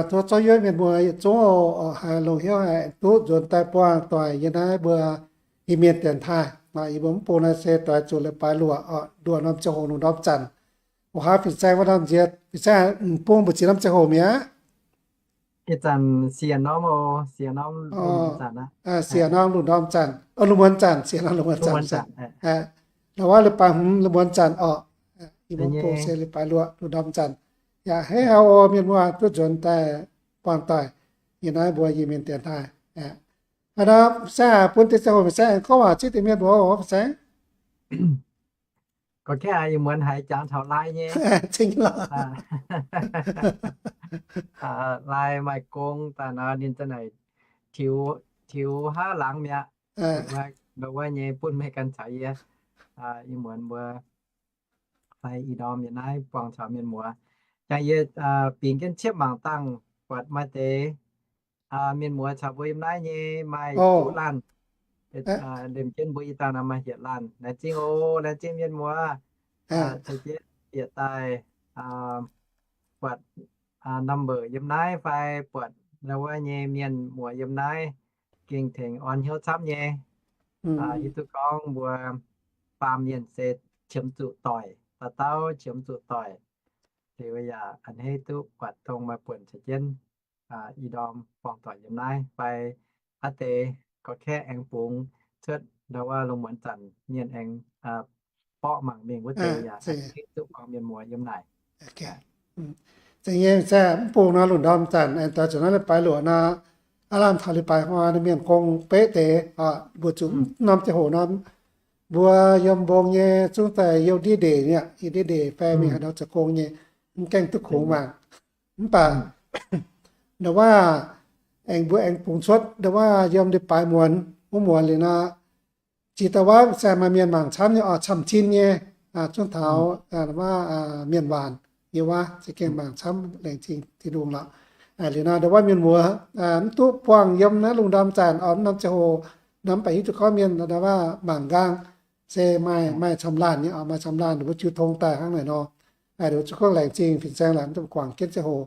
Tov zorqv yuoqv mienh muoz yietc zungv oc, haiz longx hnyouv haic, duqv nzuonx daaih buangh doic yiem naaiv mbuo Iu-Mienh dienx taaih. Yie mbuo mv bung naaiv se doix zuqc leiz-baaix luoqc oc, nduoh norm ziangh hoc lungh ndorm zanc. Oc, haaix fin-saeng wuov norm nziex, fin-saeng, mv bung mbu'ziex norm ziangh hoc mi'aqv? Ih zanc siec norm, siec norm lungh ndorm zanc aqv. Siec norm lungh ndorm zanc, lungh muonz zanc, siec norm lungh muonz zanc. Ndau wuov leiz-baaix hmz lungh muonz zanc oc. Yie mbuo mv bung se leiz-baaix luoqc lungh ndorm zanc. Yaac hnangv haaix oc, mienh muoz duqv nzuonx daaih buangh doic yiem naaiv mbuo Iu-Mienh dienx taaih. Hnangv nor, fin-saeng bun deix ziangh hoc fin-saeng aengx gorngv waac zipv deix mienh muoz oc, fin-saeng. Gorngv kaav ih muonz haiz jangx taux Lai nyei. Cingx lorqc. Lai maaih gong daaih nor, ninh za'naaic tiux, tiux haav laangz mi'aqv. Ndau wuov nyei bun meih ganh caux yie, ih muonz mbuo fai ih ndorm yiem naaiv buangh caux mienh muoz. Jangx yie bingx jienv ciepv mangc dangh buatc maaih deix mienh muoz caux mbuo yiem naaiv nyei maaih juqv laanh, liemh jienv mbuo ih dangh nor maaih hietc laanh. Laengz zingh oc, laengz zingh mienh muoz caux jienv bieqc daaih buatc number yiem naaiv fai buatc ndau wuov nyei mienh muoz yiem naaiv, gengh tengx orn hnyouv camv nyei. Hiuv duqv gorngv mbuo baamh mienh se qiemx zuqc doic, dauh dauh qiemx zuqc doic. Liuz yaac a'hneiv duqv buatc dongh maaih buonc caux jienv ih ndorm buangh doic yiem naaiv fai aav deix gorx-kaeqv aengx bungx cuotv ndau wuov lungh muonz zanc mienh aengx borqv mangc mingh wuov deix yaac a'hneiv duqv buangh mienh muoz yiem naaic. Zeiz nyei, mv bung nor lungh ndorm zanc aengx doix zuqc naaiv leiz-baaix luoqc nor, aav lamh taux leiz-baaix hnoi mienh gong beqv deix oc, mbuo zuqc norm ziangh hoc nor, mbuo yiem mbong nyei zungv daaih youh ndiev ndeic nyei, youh ndiev ndeic fai mingh haaix ndau zoux gong nyei, mv gaengh duqv kungx mangc. Mv baac ndau wuov aengx mbuo aengx bungx cuotv ndau wuov yiem leiz-baaix muonz, wuov muonz liuz nor, jiex ndau wuov se maaih mienh mangc camv nyei oc, camv-zinh nyei, zungv taux wuov mienh waanc nyei wuov, za'gengh mangc camv, laengz zingh Tin-Hungh lorqc. Liuz nor ndau wuov mienh muoz mv duqv buangh yiem naaiv lungh ndorm zanc oc, norm ziangh hoc nor mv baac hiuv duqv gorngv mienh ndau wuov mangc nqaang se maaih, maaih camv laanh nyei oc, maaih camv laanh ninh mbuo jiu tong daaih hnangv naaic nor. Ninh mbuo zuqc gorngv laengz zingh fin-saeng laaic mv duqv guangc jienv ziangh hoc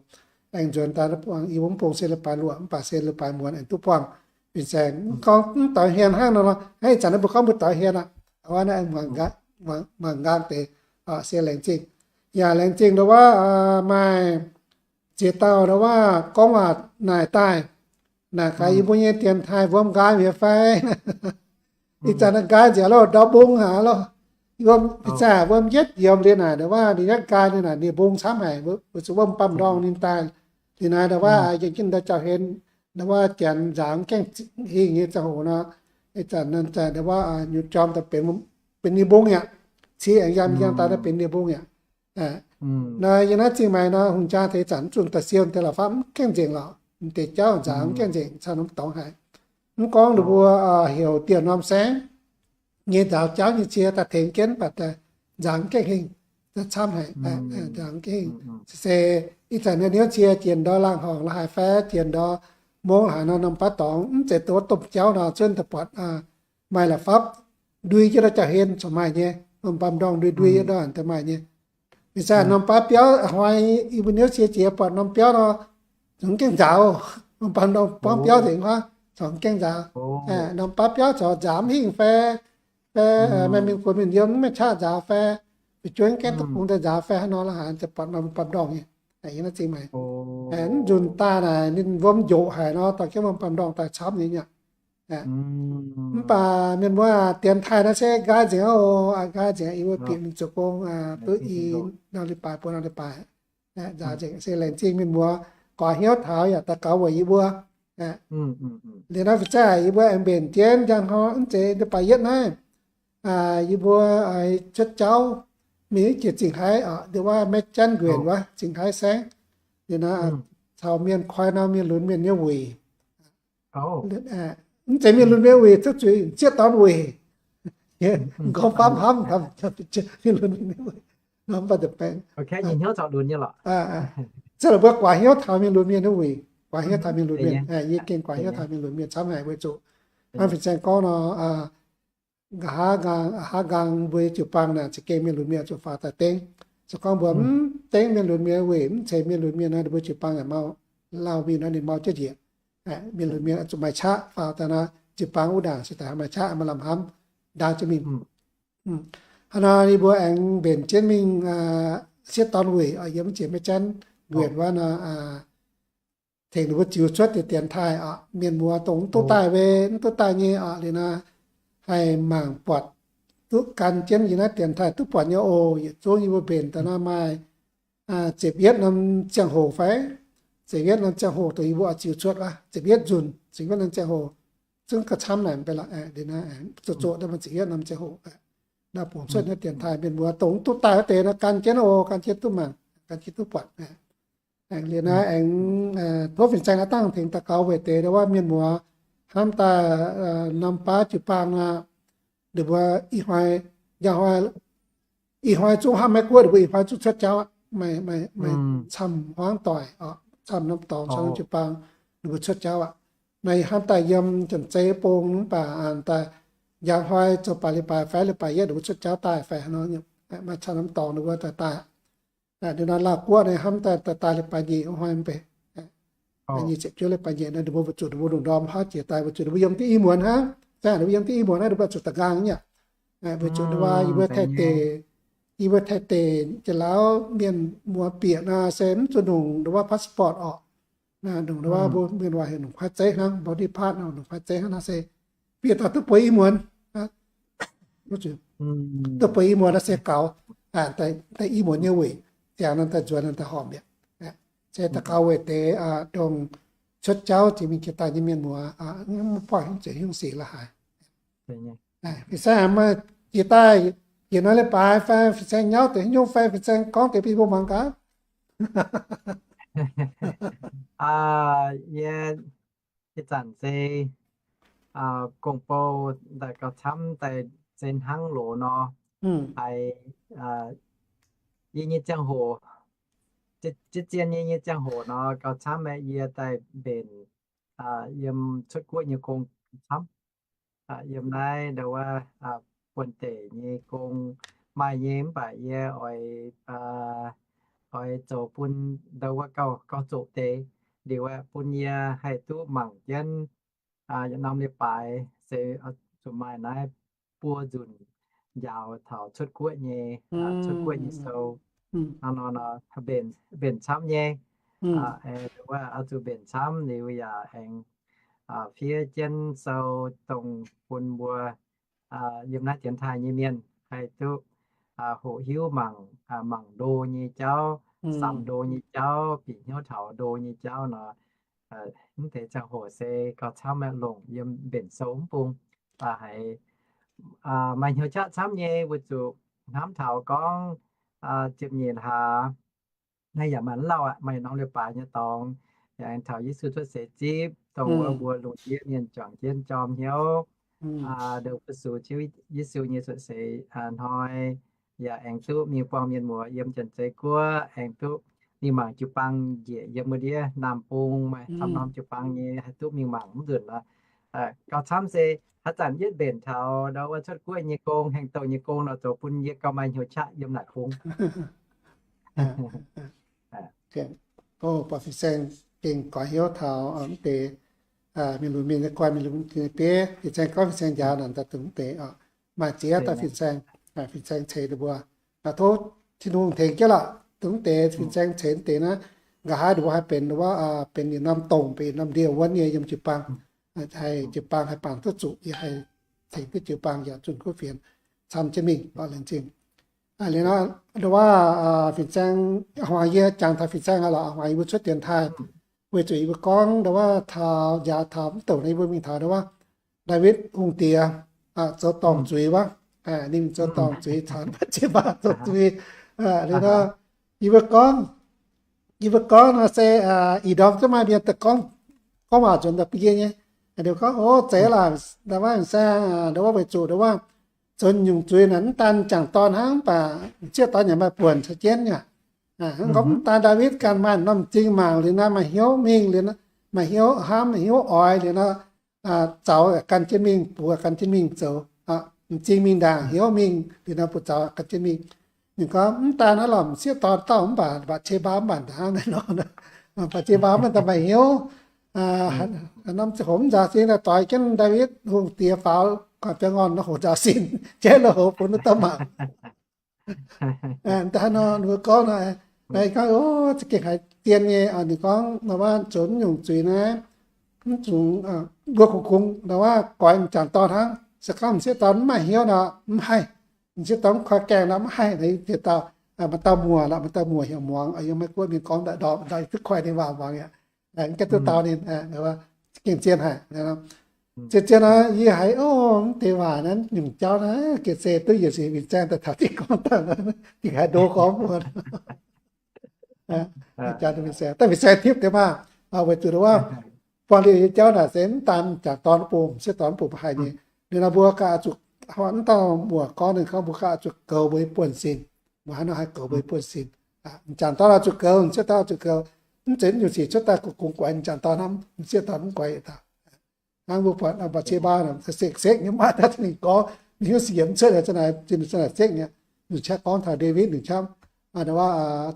aengx nzuonx daaih buangh. Yie mbuo mv bung se leiz-baaix luoqc mv baac se leiz-baaix muonz aengx duqv buangh. Fin-saeng mv gorngv mv doix hien hnangv nor, hnangv ih zanc naaiv mbuo gorngv mbuo doix hien aqv, wuov naaiv mangc nqaang deix, se laengz zingh. Yaac laengz zingh ndau wuov maaih ziex dauh ndau wuov gorngv waac naaic daaih, naaic gaax yie mbuo nyei dienx taaih wuom nqaang mi'aqv fai. Ih zanc naaiv nqaang nzengc loh, ndau mbong haic loh. Wuom, ih zanc wuom yietv yiem liuz naaic ndau wuov ninh yietv nqaang liuz naaic ninh mbong camv haic, weic zuqc wuom baamh ndorngh ninh daaih. Liuz naaiv ndau wuov yiem jienv ndau jauv-hlen, ndau wuov janx nzaaux mv gaengh hingh nyei ziangh hoc nor, ih zanc ndau wuov nyutc jorm daaih benx ninh mbong aqv. Cie aengx yiem yiem daaih naaiv benx ninh mbong aqv. Naaiv yiem naaiv zingh maengx nor hungh jaa deix zanc mv zuqc daaih siou deix la'fapv mv gaengh nzengc lorqc. Deix jauv nzaaux mv gaengh nzengc, caux norm dorngx haic. Mv gorngv ninh mbuo heuc dieh norm saengv nyei nzaaux jauv nyei cie daaih tengx jienv, mv baac nzaaux mv gaengh hingh, camv haic, nzaaux mv gaengh hingh. Se ih zanc niouv cie jiex ndau laangh horngc la'haaix fai jiex ndau mongv haaix nor, norm baav dorngx mv zeiz duqv domh jauv nor, cuotv daaih buatc maaih la'fapv ndui jienv ndau jauv-hlen corc maaih nyei, norm baamh ndorngh ndui ndui jienv ndau daaih maaih nyei. Ih zanc norm baav biauv hnoi yie mbuo niouv cie jiex buatc norm biauv nor, corc mv gaengh nzaaux. Norm baamh ndorngh buangv biauv nzengc huaav, corc mv gaengh nzaaux. Norm baav biauv corc nzaaux mv hingh fai, fai maaih mienh guoqv mienh yiem mv maaih qaqv nzaaux fai, fu'jueiv gaengh duqv bungx daaih nzaaux fai hnangv nor la'haaix, daaih buatc norm baamh ndorngh nyei. Yiem naaiv zingh maengx mv nzunc daaih naaic ninh wuom njoqc haic nor, dorh jienv wuom baamh ndorngh daaih camv nyei aqv. Mv baac mienh muoz, dienx taaih naaiv se nqaai nzengc oc, nqaai nzengc. Yie mbuo bieqc mingh zoux gong duqv i norm leiz-baaix, buo norm leiz-baaix, nzaaux nzengc. Se laengz zingh mienh muoz guaax hnyouv taux yaac daux gaux weic yie mbuo. Liuz naaiv fu'zeiv yie mbuo aengx mbenc jienv njang hnoi mv zeiz leiz-baaix yietv naaiv, yie mbuo cuotv jauv mingh jiex Zingh Haaix oc, ndau wuov Maiv Janv Nquenc wuov Zingh Haaix saengv. Liuz naaiv caux mienh koi norm mienh lunx mienh nyei wuic. Mv zeiz mienh lunx mienh wuic, duqv zuqc zieqv dorn wuic. Gorngv faamv hnamv, mienh lunx mienh wuic, norm baac deix baeng. Za'gengh mbuo guaax hnyouv taux mienh lunx mienh nyei wuic, guaax hnyouv taux mienh lunx mienh. Yie gengh guaax hnyouv taux mienh lunx mienh camv haic weic zuqc hnangv fin-saeng gorngv nor, nqa'haav nqaang, nqa'haav nqaang mbuo nyei jiu-baang naaic za'gengh mienh lunx mienh zuqc faaux daaih dengv. Se gorngv mbuo mv dengv mienh lunx mienh wuic, mv ceix mienh lunx mienh nor, mbuo jiu-baang yaac mau lauh mingh nor ninh mau jienv njiec. Mienh lunx mienh zuqc maaih qaqv faaux daaih nor, jiu-baang wuov ndaangc se daaih maaih qaqv maaih lamh hnamv ndaauv jienv mingh. Hnangv nor ninh mbuo aengx mbenc jienv mingh sieqv dorn weic yiem jiex maiv janv mbuenx wuov nor, tengx ninh mbuo ziux cuotv deix dienx taaih oc. Mienh muoz dongh mv duqv daaih, mv duqv daaih nyei oc, liuz nor haih mangc buatc duqv gan jienv yiem naaiv dienx taaih duqv buatc nyei oc. Yietc zungv yie mbuo mbenc daaih nor maaih ziepc yietv norm ziangh hoc fai, ziepc yietv norm ziangh hoc dongh yie mbuo oix ziux cuotv wuov, ziepc yietv nzunc, ziepc yietv norm ziangh hoc, zungv gauh camv naaic mv bei lorqc. Liuz nor zoqc zoqc daaih maaih ziepc yietv norm ziangh hoc naaiv, dongh cuotv naaiv dienx taaih mienh muoz dongh mv duqv daaih wuov deix nor gan jienv oc, gan jienv duqv mangc, gan jienv duqv buatc. Aengx liuz naaiv aengx tov fin-saeng naaiv dangh tengx daux gaux weic deix ndau wuov mienh muoz hnamv daaih norm baav jiu-baang aqv, ninh mbuo ih hnoi, njang hnoi, ih hnoi zungv hnamv Meiv Guoqv, ninh mbuo ih hnoi zungv cuotv jauv aqv. Maaih, maaih camv hmuangv doic, camv norm dorngx, camv norm jiu-baang, ninh mbuo cuotv jauv aqv. Naaiv hnamv daaih yiem Janx-Zei bung mv baac daaih njang hnoi zoux baac leiz-baaix fai leiz-baaix yietv ninh mbuo cuotv jauv daaih fai hnangv nor, maaih camv norm dorngx ninh mbuo daaih daaih. Ninh nor Laauh Guoqv naaiv hnamv daaih daaih daaih leiz-baaix nyeic hnoi mv bei. Nyic ziepc juov leiz-baaix nyeic nor ninh mbuo weic zuqc ninh mbuo lungh ndorm haav jiex daaih weic zuqc ninh mbuo yiem diuh i muonz hnangv. Ninh mbuo yiem diuh i muonz naaiv ninh mbuo zuqc da'nqaang nyei. Weic zuqc ndau wuov yie mbuo Taiv deic, yie mbuo Taiv deic Janx-Laauv mienh muoz bieqc nor se mv zuqc nongc ndau wuov passport orqc. Nongc ndau wuov mbuo mienh waac heuc nongc kuaaiv zeiv hnangv, boarding pass nor nongc kuaaiv zeiv hnangv nor se bieqc daaih duqv bueix i muonz. Duqv bueix i muonz nor se gaux, daaih i muonz nyei weic, ziangx nor daaih nzuonx nor daaih horpc mi'aqv. Se daux gaux weic deix dongh cuotv jauv jiex mingh jiex daaih nyei mienh muoz, mv buangh hnyouv ziouc hnyouv sic la'haaix. Fin-saeng maaih jiex daaih yietc norm leiz-baaix fai fin-saeng nyauv deix haaix nyungc fai fin-saeng gorngv deix bun mbuo muangx gaax. Yie, ih zanc se gong-bou daaih gauh camv daaih se hnangv loz nor, haiz yie nyei ziangh hoc, zien zien yie nyei ziangh hoc nor gauh camv, yie daaih mbenc yiem cuotv guoqv nyei gong camv. Yiem naaiv ndau wuov buonv-deic nyei gong maaih nyei mv baac yie oix, oix zoux bun ndau wuov gauh, gauh zoqc deix liuz aeqv, bun yie haih duqv mangc jienv yietc norm leiz-baaix se zuqc maaih naaiv buo nzunc njaaux taux cuotv guoqv nyei, cuotv guoqv nyei sou. Hnangv nor, mbenc camv nyei. Ndau wuov oix zuqc mbenc camv liuz yaac aengx fiev jienv sou dongh bun mbuo yiem naaiv dienx taaih nyei mienh haih duqv hoqc hiuv mangc, mangc ndo nyei jauv, samx ndo nyei jauv, bieqc hnyouv taux ndo nyei jauv nor, mv deix ziangh hoc se gauh camv longc yiem mbenc sou mv bung. Haiz maaih hnyouv qaqv camv nyei weic zuqc hnamv taux gorngv ziepc nyeic hlaax naaiv yaac maaih mv lauh aqv, maaih norm leiz-baaix nyei dorngx, yaac aengx taux Yesu cuotv seix zipv, dongh wuov mbuo lungh ndiev mienh juangc jienv jorm hnyouv, ndo fu-sux Ziouv Yesu nyei cuotv seix hnoi, yaac aengx duqv mingh buangh mienh muoz yiem Janx-Zei Guoqv, aengx duqv mingh mangc jiu-baang njiec yiem wuov ndiev Naamh Bung, maaih camv norm jiu-baang nyei haih duqv mingh mangc mv nzunc nor. Gauh camv se haaix zanc yietv mbenc taux ndau wuov cuotv guoqv nyei gong, haengh douh nyei gong nor, zoux bun yie gauh maaih hnyouv qaqv yiem naaic kungx. Buatc fin-saeng gengh goix hnyouv taux mv deix mienh lunx mienh nyei guanh, mienh lunx mienh nyei bieiv. Fin-saeng gorngv fin-saeng njaaux naaic daaih dongh mv deix oc. Maaih ziex dauh fin-saeng, fin-saeng ceix ninh mbuo. Tov Tin-Hungh tengx jienv lorqc, dongh mv deix fin-saeng ceix mv deix naaiv, nqa'haav ninh mbuo haih benx wuov, benx yietc norm dongh, benx yietc norm ndie-wuonv nyei yiem jiu-baang. Haih jiu-baang haih bangc duqv zuqc, yie haih tengx duqv jiu-baang yaac zunh kuv fienx camv jienv mingh, lorqc laengz zingh. Liuz nor, ndau wuov fin-saeng, hmuangx yie jangx taux fin-saeng aqv lorqc, hmuangx yie mbuo cuotv dienx taaih, weic zuqc yie mbuo gorngv ndau wuov taux njaaux taux mv douc nor, yie mbuo mingh taux ndau wuov Ndaawitv Hungh Diex zoux dorngc zuiz wuov, ninh zoux dorngc zuiz caux Mbatc^se^mbaa zoux zuiz. Liuz nor, yie mbuo gorngv, yie mbuo gorngv nor se ih ndorm zungv maaih mienh daaih gorngv, gorngv waac nzuonx daaih bun yie nyei. Ninh gorngv, o, zeiz lorqc, ndau wuov fin-saeng, ndau wuov weic zuqc ndau wuov nzuonx nyungc zuiz naaic mv daan m'jangc dorn hnangv, mv baac m'sieqv dorn yaac maaih buonc caux jienv nyei. Gorngv mv daan Ndaawitv ganh maaih norm m'zing mangc liuz nor, maaih hnyouv mingh liuz nor, maaih hnyouv hnamv, maaih hnyouv oix liuz nor, zaux gan jienv mingh, buoz gan jienv mingh zoux, m'zing mingh ndaangc hnyouv mingh liuz nor, buoz zaux gan jienv mingh. Ninh gorngv mv daan naaiv lorqc, m'sieqv dorn dauh mv baac, Mbatc^se^mbaa mv baac hnangv naaiv nor. Mv baac zinh mbuo maiv daaih maaih hnyouv. Norm ziangh hoc mv nzaaux sin, doix jienv Ndaawitv Hungh diex faaux guangc biaa ngorn nor hoc nzaaux sin, jaiv lui-houx bun wuov dauh mangc. Daaih nor ninh mbuo gorngv nor, naaiv gorngv, o, za'gengh haiz zien nyei. Ninh gorngv nor, maiv zuqc nyungc zuiz naaiv, mv zuqc, mbuo kungx kungx nor, maiv goix m'jangc dorn hnangv. Se gorngv m'sieqv dorn mv maaih hnyouv nor mv haih, m'sieqv dorn mv koi gaengh nor mv haih. Naaiv ziex dauh, maaih dauh muoc lorqc, maaih dauh muoc heuc muangx, yiem Meiv Guoqv mingh gorngv daaih ndorm ndau, duqv koi ninh waac muangx aqv. Mv gaengh duqv dau ninh, gengh zien haic. Zien zien nor, yie haiz, o, mv deix waac naaiv nyungc jauv naaiv gengh se duqv yie se Vincent daaih taux diqv gorngv daaih, gengh haiz ndo gorngv mbuo. Daaih Vincent tipv deix maah, weic zuqc wuov, buangh liuz nyei jauv naaic se mv daan m'jangc dorn bung, m'sieqv dorn bung mv haih nyei. Liuz nor mbuo gauh zuqc, mv dauh muoc gorngv ninh gorngv mbuo gauh zuqc goux mbuo nyei buonv-sin. Mbuo hnangv nor haih goux mbuo nyei buonv-sin. M'jangc dorn oix zuqc goux, m'sieqv dorn oix zuqc goux. Mv zeiz nyungc sic cuotv daaih kungx guaix m'jangc dorn hnangv, m'sieqv dorn mv guaix yietc dauh. Hnangv mbuo buatc Mbatc^se^mbaa, sekv-sekv nyei, maiv daaih ninh gorngv, ninh hiuv sic yiemx cuotv nyei, za'naaic, za'naaic sekv nyei. Ninh qaqv gorngv taux Ndaawitv, ninh qaqv,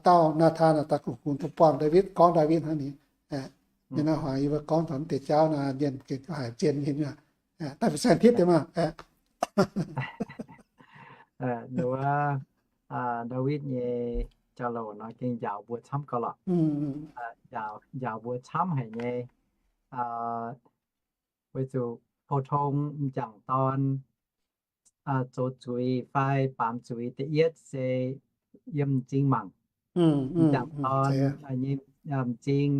dauh Naa^tan daaih kungx kungx daaih buangh Ndaawitv, gorngv Ndaawitv hnangv ni. Ninh naaiv huaix yie mbuo gorngv taux mv deix jauv naaic, mienh gengh haiz zien nyei. Daaih fin-saeng tipv deix maah. Wuov, Ndaawitv nyei jauv-louc nor gengh njaaux mbuo camv gauh lorqc. Njaaux mbuo camv haic nyei. Weic zuqc pou-tong m'jangc dorn zoux zuiz fai baamz zuiz da'yietv se yiem m'zing mangc. M'jangc dorn nyei m'zing,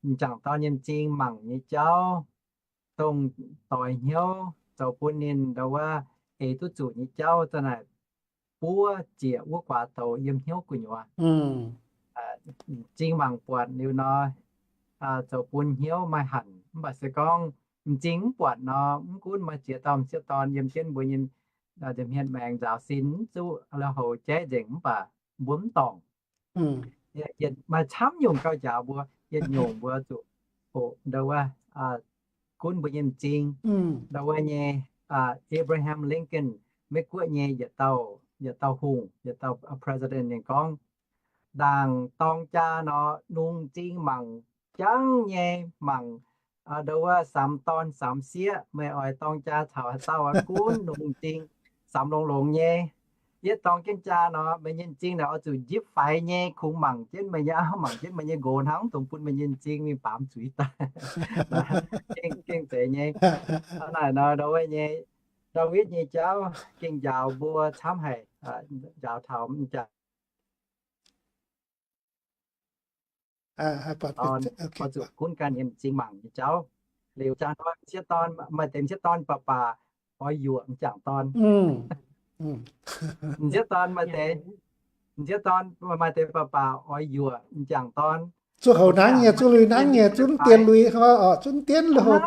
m'jangc dorn nyei m'zing mangc nyei jauv, dongh doix hnyouv zoux bun ninh ndau wuov eix duqv zuqc nyei jauv za'naaic buov ziec wuov guaax douz yiem hnyouv gu'nyuoz. M'zing mangc buatc liuz nor, zoux bun hnyouv maaih hanc. Mv baac se gorngv m'zing mv buatc nor, mv gunv maaih ziex dauh m'sieqv dorn yiem jienv mbuo nyei nza'hmien maengx nzaaux sin mv zuqc lui-houx jaiv nzengc, mv baac mbuo mv dorngc. Yietc maaih camv nyungc gauh njaaux mbuo, yietc nyungc mbuo zuqc hoqc ndau wuov, gunv mbuo nyei m'zing. Ndau wuov nyei Abraham Lincoln, Meiv Guoqv nyei yietc dauh, yietc dauh hungh, yietc dauh president ninh gorngv, ndaangc dorng jaa nor, longc m'zing mangc jangv nyei, mangc ndau wuov samx dorn samx sieqv. Meih oix dorng jaa caux haaix dauh gunv longc m'zing samx longx-longx nyei. Yie dorng jienv jaa nor, meih nyei m'zing naaic oix zuqc njipv faix nyei, kungx mangc jienv meih nyei auv, mangc jienv meih nyei nqox hnangv, dongh bun meih nyei m'zing mingh baamz zuiz daaih. Gengh, gengh zeiz nyei. Hnangv naaic nor, ndau wuov nyei, Ndaawitv nyei jauv gengh njaaux mbuo camv haic, njaaux taux m'jangc oix zuqc gunv ganh nyei m'zing mangc nyei jauv. Liuz jaa hnoi m'sieqv dorn, maaih deix m'sieqv dorn baac baac oix yuoqc m'jangc dorn. M'sieqv dorn maaih deix, m'sieqv dorn maaih deix baac baac oix yuoqc m'jangc dorn. Zuqc houc nangv nyei, zuqc lui nangv nyei, zunv dien lui, oc, zunv dien lui houc.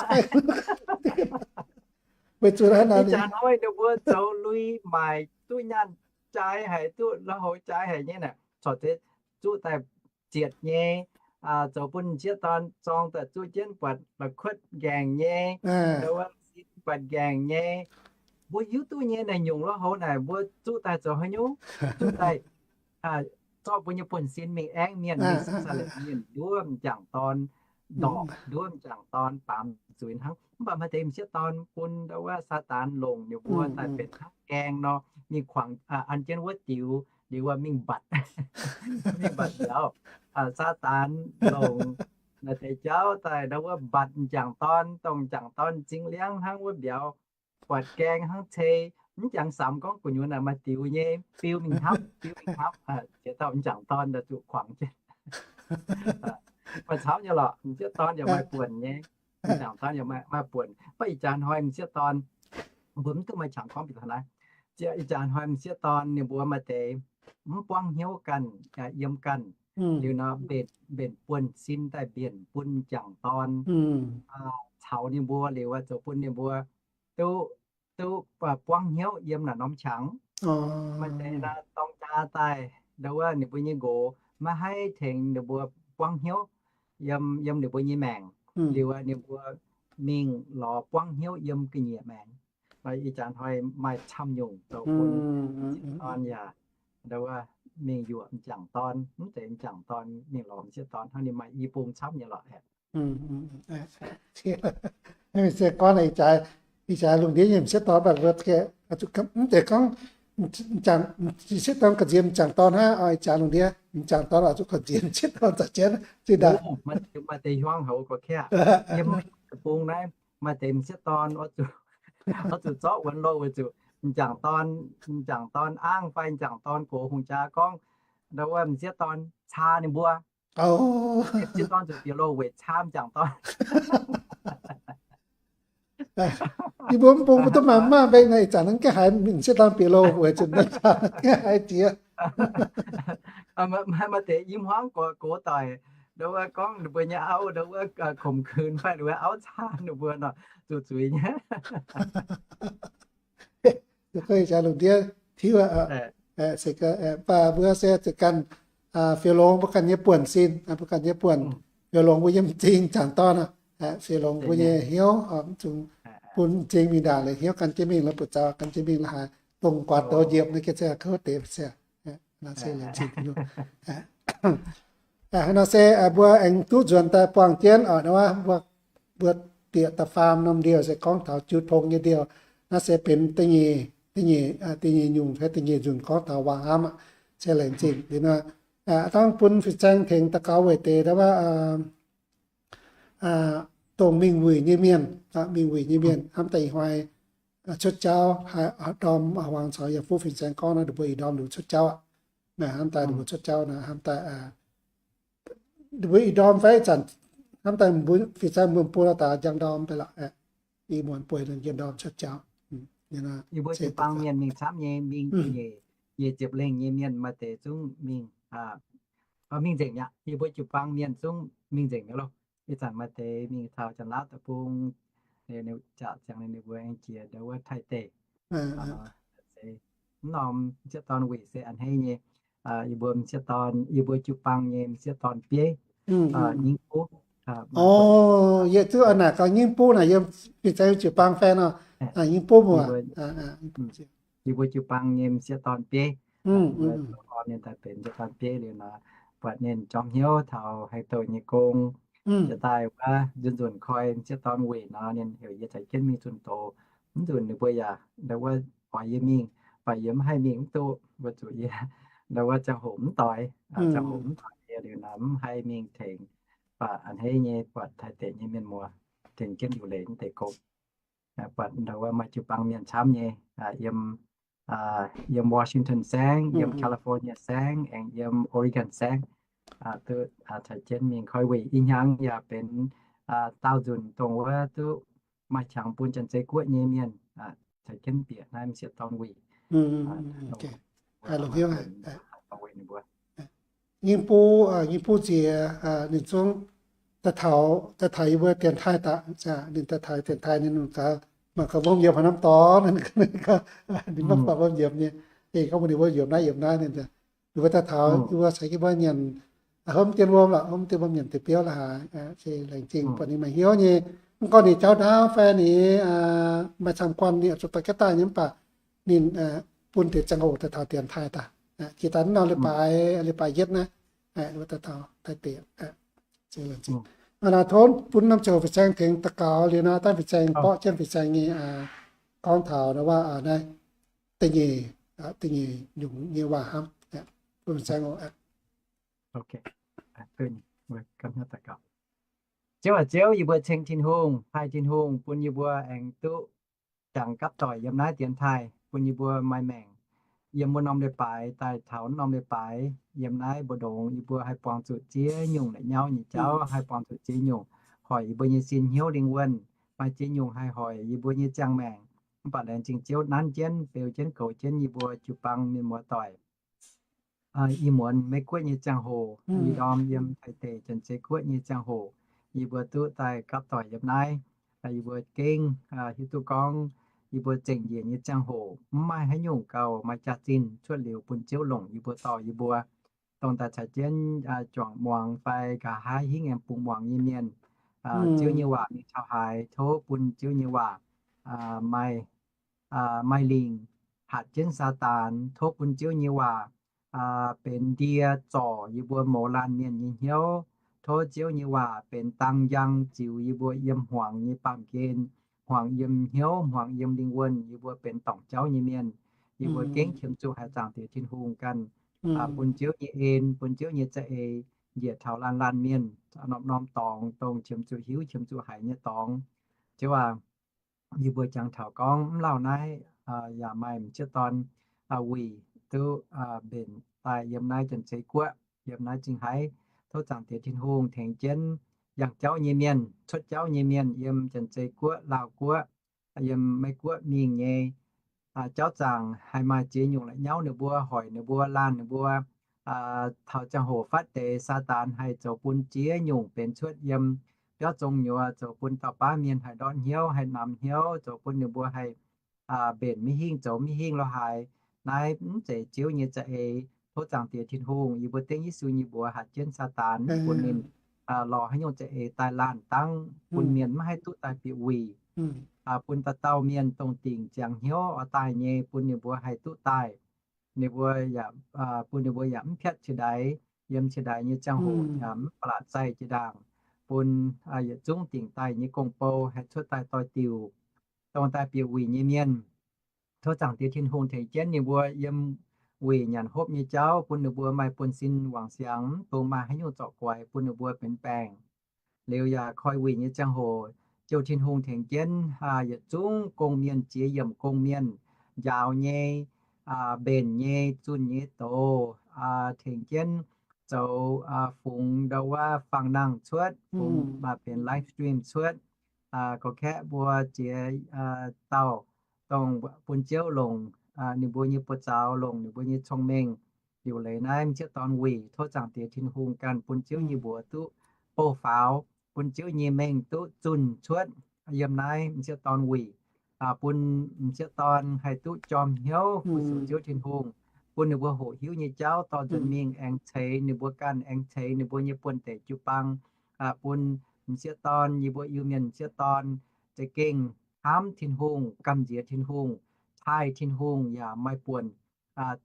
Weic zuqc ih jaax hnoi ninh mbuo zoux lui maaic duqv nyaanh jaaix haic, duqv lui houc jaaix haic nyei naaic, corc zeiz zuqv daaih zietc nyei, zoux bun m'sieqv dorn zorng daaih zuqv jienv buatc la'kuotv nqaengc nyei, ndau wuov sin buatc nqaengc nyei. Mbuo hiuv duqv nyei naaic nyungc lui houc naaic mbuo zuqv daaih zoux haaix nyungc? Zuqv daaih zorqv mbuo nyei buonv-sin mingh aengv mienh, mingh salengc mienh nduov m'jangc dorn, ndorpc nduov m'jangc dorn, baamz zuiz hnangv. Mv baac maaih deix m'sieqv dorn bun ndau wuov Saadaan longc ninh mbuo daaih benx hnangv gaeng nor, mingh kuangx an jienv wuov diux, liuz mingh mbatc, mingh mbatc nziaaux. Saadaan longc naaiv deix jauv daaih ndau wuov mbatc m'jangc dorn, dongh m'jangc dorn m'zing liangv hnangv wuov mbiauz, buatc gaeng hnangv cei, mv jangx samx gorngv gu'nyuoz naaic maaih diux nyei, fiu mingh hnamv, fiu mingh hnamv, ziex dauh m'jangc dorn daaih zuqc kuangx jienv. Maaih camv nyei lorqc, m'sieqv dorn yaac maaih buonc nyei, m'jangc dorn yaac maaih buonc. Mv baac ih jaax hnoi m'sieqv dorn, mbuo mv duqv maaih qangx gorngv bieqc taux naaiv. Ih jaax hnoi m'sieqv dorn ninh mbuo maaih deix mv buangv hnyouv ganh, yiem ganh, liuz nor mbenc, mbenc buonv-sin daaih mbienc bun m'jangc dorn caux ninh mbuo liuz, zoux bun ninh mbuo duqv, duqv buangv hnyouv yiem naaic norm qangx. Maaih deix nor dorng jaa daaih, ndau wuov ninh mbuo nyei nqox maiv haih tengx ninh mbuo buangv hnyouv yiem, yiem ninh mbuo nyei maengc, liuz ninh mbuo mingh lorz buangv hnyouv yiem ga'nyiec maengc. Ih jaax hnoi maaih camv nyungc zoux bun m'sieqv dorn yaac, ndau wuov, mingh yuoqc m'jangc dorn, mv deix m'jangc dorn mingh lorz m'sieqv dorn hnangv, ninh maaih i bung camv nyei lorqc. Se gorngv ih jaax, ih jaax lungh ndiev nyei m'sieqv dorn mv deix gorngv m'sieqv dorn ga'nziex m'jangc dorn hnangv, ih jaax lungh ndiev m'jangc dorn oix zuqc ga'nziex m'sieqv dorn za'gengh zinh ndaangc. Maaih deix hiuang haic gorqv-kaeqv, yiem bung naaiv maaih deix m'sieqv dorn oix zuqc zorqv wuonx loh weic zuqc m'jangc dorn, m'jangc dorn angv fai m'jangc dorn gox hungh jaa gorngv, ndau wuov m'sieqv dorn caa ninh mbuo. M'sieqv dorn zuqc bieqc loh weic caa m'jangc dorn. Yie mbuo mv bung mbuo duqv maaih mv maaih mbenc naaiv, ih zanc naaiv gaengh haiz m'sieqv dorn bieqc loh weic zuqc naaiv caa gaengh haiz jiex. Maaih deix i hmuangv gox doic, ndau wuov gorngv ninh mbuo nyei auv ndau wuov khomx kuinx fai ninh mbuo auv caa ninh mbuo nor, zuqc zuiz nyei. Lungh ndiev tiuv, se mv baac mbuo se zuqc ganh fioux longx mbuo ganh nyei buonc sin, mbuo ganh nyei buonc. Fioux longx mbuo yiem m'zing m'jangc dorn, fioux longx mbuo nyei hnyouv, mv zuqc bun m'zing mingh ndaangc liuz hnyouv gan jienv mingh, la'buoc zaux gan jienv mingh, la'haaix dongh guatc douz njiepc naaiv gengh se kuv deix se. Hnangv nor se mbuo aengx duqv nzuonx daaih buangh jienv mbuo, mbuo bieqc da'faam norm ndiouh se gorngv taux jiu tong nyei ndiouh. Naaiv se benx da'nyeic, da'nyeic, da'nyeic nyungc fai da'nyeic nzunc gorngv taux waac hnamv aqv. Se laengz zingh liuz nor, dangh bun fin-saeng tengx daux gaux weic deix ndau wuov dongh mingh wuic nyei mienh, mingh wuic nyei mienh hnamv daaih ih hnoi cuotv jauv, ndorm huaang caux yaac fuqv fin-saeng gorngv nor, ninh mbuo ih ndorm ninh mbuo cuotv jauv aqv. Hnamv daaih ninh mbuo cuotv jauv nor, hnamv daaih ninh mbuo ih ndorm fai ih zanc, hnamv daaih mbuo fin-saeng mbuo bun daaih njang ndorm daaih lorqc. Ih muonz bueix njang ndorm cuotv jauv. Yie mbuo jiu-baang mienh mingh camv nyei, mingh nyeic ziepc lengh nyei mienh maaih deix zungv mingh, mingh nzengc mi'aqv. Yie mbuo jiu-baang mienh zungv mingh nzengc mi'aqv loh. Ih zanc maaih deix mingh taux Janx-Laauv deic-bung, jaax ziangx ninh mbuo aengx jiex ndau wuov Taiv deic. Mv norm m'sieqv dorn wuic se a'hneiv nyei. Yie mbuo m'sieqv dorn, yie mbuo jiu-baang nyei m'sieqv dorn bieiv, Nyingv Buv. Yietc zungv naaic gauh Nyingv Buv naaic yiem fin-saeng jiu-baang fai nor, Nyingv Buv muoc. Yie mbuo jiu-baang nyei m'sieqv dorn bieiv, ninh daaih benx m'sieqv dorn bieiv liuz nor, buatc ninh jorm hnyouv taux haih douh nyei gong. Jiex daaih wuov nzunc nzunc koi m'sieqv dorn wuic nor, ninh heuc yie caux jienv mingh zunh doz. Mv nzunc ninh mbuo yaac ndau wuov oix yie mingh, baac yie mv haih mingh mv duqv, weic zuqc yie ndau wuov ziangh hoc mv doix, ziangh hoc mv doix yie liuz nor mv haih mingh tengx. Baac a'hneiv nyei buatc Taiv deic nyei mienh muoz tengx jienv liuc leiz mv deix gong. Buatc ndau wuov maaih jiu-baang mienh camv nyei, yiem, yiem Washington saengv, yiem California saengv, aengx yiem Oregon saengv, duqv caux jienv mingh koi wuic. Ih hnyangx yaac benx daauh nzunc dongh wuov duqv maaih qangx bun Janx-Zei Guoqv nyei mienh caux jienv bieqc naaiv m'sieqv dorn wuic. Nyingv Buv, Nyingv Buv nziex ninh zungv daaih taux, daaih taux yie mbuo dienx taaih daaih. Ninh daaih taux dienx taaih ninh mangc gaax, mangc gaax wuom yiemx haaix norm dorngx, ninh mv baac wuom yiemx nyei. Ninh gorngv mbuox ninh mbuo yiemx naaiv yiemx naaiv, ninh ninh mbuo daaih taux yie mbuo caux yie mbuo nyanc, hopv dien wuom lorqc, hopv dien wuom nyanc deix biauv la'haaix, se laengz zingh buatc ninh maaih hnyouv nyei. Mv gorngv ninh jauv ndaauv fai ninh maaih camv guanh ninh oix zuqc dorh jienv daaih nyei mv baac ninh bun deix ziangh hoc daaih taux dienx taaih daaih. Jiex daaih mv nor leiz-baaix, leiz-baaix yietv naaiv, daaih taux Taiv deic. Tov bun norm ziangh hoc fin-saeng tengx daux gaux liuz nor, dangh fin-saeng borqv jienv fin-saeng nyei gorngv taux naaiv waac naaiv da'nyeic, da'nyeic nyungc nyei waac hnamv. Bun fin-saeng oc. Ziouv aac Ziouv, yie mbuo ceng Tin-Hungh, haih Tin-Hungh bun yie mbuo aengx duqv jangx gapv doic yiem naaiv dienx taaih, bun yie mbuo maaih maengc yiem wuov norm leiz-baaix daaih taux norm leiz-baaix. Yiem naaiv mbu'ndongx yie mbuo haih buangh zuqc ziex nyungc la'nyauv nyei jauv, haih buangh zuqc ziex nyungc hoic yie mbuo nyei sin hnyouv lingh wuonh, maaih ziex nyungc haih hoic yie mbuo nyei ziangh maengc. Mv baac laengz zingh Ziouv nanv jienv, beu jienv, goux jienv yie mbuo jiu-baang mienh muoz-doic. Ih muonz Meiv Guoqv nyei ziangh hoc, ih ndorm yiem Taiv deic Janx-Zei Guoqv nyei ziangh hoc, yie mbuo duqv daaih gapv doic yiem naaiv. Yie mbuo gengh hiuv duqv gorngv yie mbuo zengc njiec nyei ziangh hoc mv maaih haaix nyungc gauh maaih jaax-zinh cuotv liuz bun Ziouv longc yie mbuo dorh yie mbuo, dongh daaih caux jienv juangc muangx fai nqa'haav hingv aengx bungx muangx nyei mienh. Ziouv nyei waac mingh taux haaix, tov bun Ziouv nyei waac maaih, maaih lingc hatc jienv Saadaan. Tov bun Ziouv nyei waac benx ndie zorc yie mbuo mouz laanh mienh nyei hnyouv. Tov Ziouv nyei waac benx dang njang ziux yie mbuo yiem hmuangx nyei baamh gen, hmuangx yiem hnyouv, hmuangx yiem lingh wuonh yie mbuo benx dorngc jauv nyei mienh. Yie mbuo gengh qiemx zuqc haiz Zaangc Diex Tin-Hungh ganh bun Ziouv nyei en, bun Ziouv nyei za'eix njiec taux laanh laanh mienh, norm-norm dorngx, dongh qiemx zuqc hiuv, qiemx zuqc haiz nyei dorngx. Ziouv aac, yie mbuo jangx taux gorngv mv lauh naaiv yaac maaih m'sieqv dorn wuic duqv mbenc daaih yiem naaiv Janx-Zei Guoqv, yiem naaiv Zingh Haaix. Tov Zaangc Diex Tin-Hungh tengx jienv yangh jauv nyei mienh, cuotv jauv nyei mienh yiem Janx-Zei Guoqv, Laauh Guoqv, yiem Meiv Guoqv mingh nyei jauv zaangc haih maaih ziex nyungc la'nyauv ninh mbuo, hoic ninh mbuo, laanh ninh mbuo. Taux ziangh hoc fatv deix Saadaan haih zoux bun ziex nyungc benx cuotv yiem biauv zong nyuoz, zoux bun dauh baav mienh haih ndortv hnyouv, haih namx hnyouv, zoux bun ninh mbuo haih mbenc maiv hingh, zoux maiv hingh lorh haaix. Naaiv mv zeiz Ziouv nyei za'eix. Tov Zaangc Diex Tin-Hungh, yie mbuo dengv Yesu nyei mbuox hatc jienv Saadaan, bun ninh lorz haaix nyungc za'eix daaih laanh dangv, bun mienh maiv haih duqv daaih bieqc wuic, bun dauh dauh mienh dongh dingc ziangx hnyouv oix daaih nyei, bun ninh mbuo haih duqv daaih. Ninh mbuo yaac, bun ninh mbuo yaac mv piatv qiex ndaix, yiem qiex ndaix nyei ziangh hoc yaac mv ba'laqc zaih jiex ndaangc, bun yietc zungv dingc daaih nyei gong-bou haih cuotv daaih doix-diuc, dongh daaih bieqc wuic nyei mienh. Tov Zaangc Diex Tin-Hungh tengx jienv ninh mbuo yiem wuic nyanc hopv nyei jauv, bun ninh mbuo maaih buonv-sin wangc siangx, dongh maaih haaix nyungc zorqv guaix bun ninh mbuo benx baengc. Liuz yaac koi wuic nyei ziangh hoc, Ziouv Tin-Hungh tengx jienv yietc zungv gong-mienh, ziex yiemc gong-mienh, njaaux nyei, mbenc nyei, zunh nyei doz, tengx jienv zoux fungx ndau wuov fangx nangh cuotv, fungx benx live stream cuotv. Gorx-kaeqv mbuo ziex dauh dongh bun Ziouv longc ninh mbuo nyei buoz-zaux, longc ninh mbuo nyei cong-mengh liuc leiz naaiv m'sieqv dorn wuic. Tov Zaangc Diex Tin-Hungh ganh bun Ziouv nyei mbuox duqv bouh faaux, bun Ziouv nyei mengh duqv zunh cuotv yiem naaiv m'sieqv dorn wuic, bun m'sieqv dorn haih duqv jorm hnyouv fu-sux Ziouv Tin-Hungh, bun ninh mbuo hoqc hiuv nyei jauv dorh nzuonx mingh aengx ceix ninh mbuo ganh, aengx ceix ninh mbuo nyei buonv-deic jiu-baang, bun m'sieqv dorn, yie mbuo Iu-Mienh m'sieqv dorn za'gengh hnamv Tin-Hungh, gamh nziex Tin-Hungh, taaih Tin-Hungh yaac maaih buonc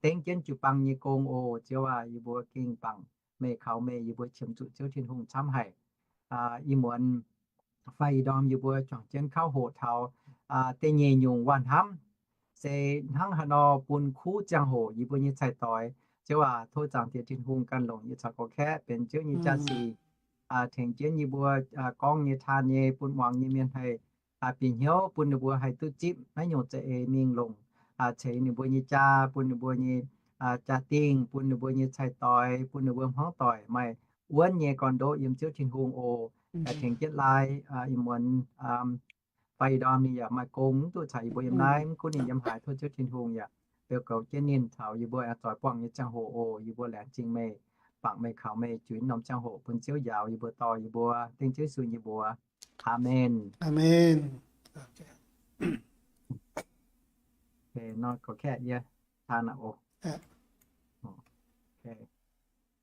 dengv jienv jiu-baang nyei gong oc. Ziouv aac, yie mbuo gengh bangc meih, kaux meih, yie mbuo qiemx zuqc Ziouv Tin-Hungh camv haic. Ih muonz fai ih ndorm yie mbuo juangc jienv kauv hoqc taux da'nyeic nyungc waac-hnamv, se hnangv haaix nor bun kuv ziangh hoc yie mbuo nyei cai-doix. Ziouv aac, tov Zaangc Diex Tin-Hungh ganh longc yie caux gorx-kaeqv benx Ziouv nyei jaa-sic, tengx jienv yie mbuo gorngv nyei, taan nyei, bun muangx nyei mienh haih bieqc hnyouv, bun ninh mbuo haih duqv zipv naaiv nyungc za'eix mingh longc ceix ninh mbuo nyei jaa, bun ninh mbuo nyei jaa-dingh, bun ninh mbuo nyei cai-doix, bun ninh mbuo hmuangv doic maaih wuonv nyei gorn-ndoqv yiem Ziouv Tin-Hungh oc. Tengx jienv laai ih muonz fai ih ndorm ninh yaac maaih gong mv duqv caux yie mbuo yiem naaiv, mv gunv ninh yiem haaix, tov Ziouv Tin-Hungh yaac beu goux jienv ninh taux yie mbuo aengx zoix buangh nyei ziangh hoc oc. Yie mbuo laengz zingh meih, bangc meih, kaux meih, juix norm ziangh hoc bun Ziouv njaaux yie mbuo, dorh yie mbuo, dengv Ziouv Yesu nyei mbuox. Aamen. Aamen. Nor gorx-kaeqv yie taan aqv oc.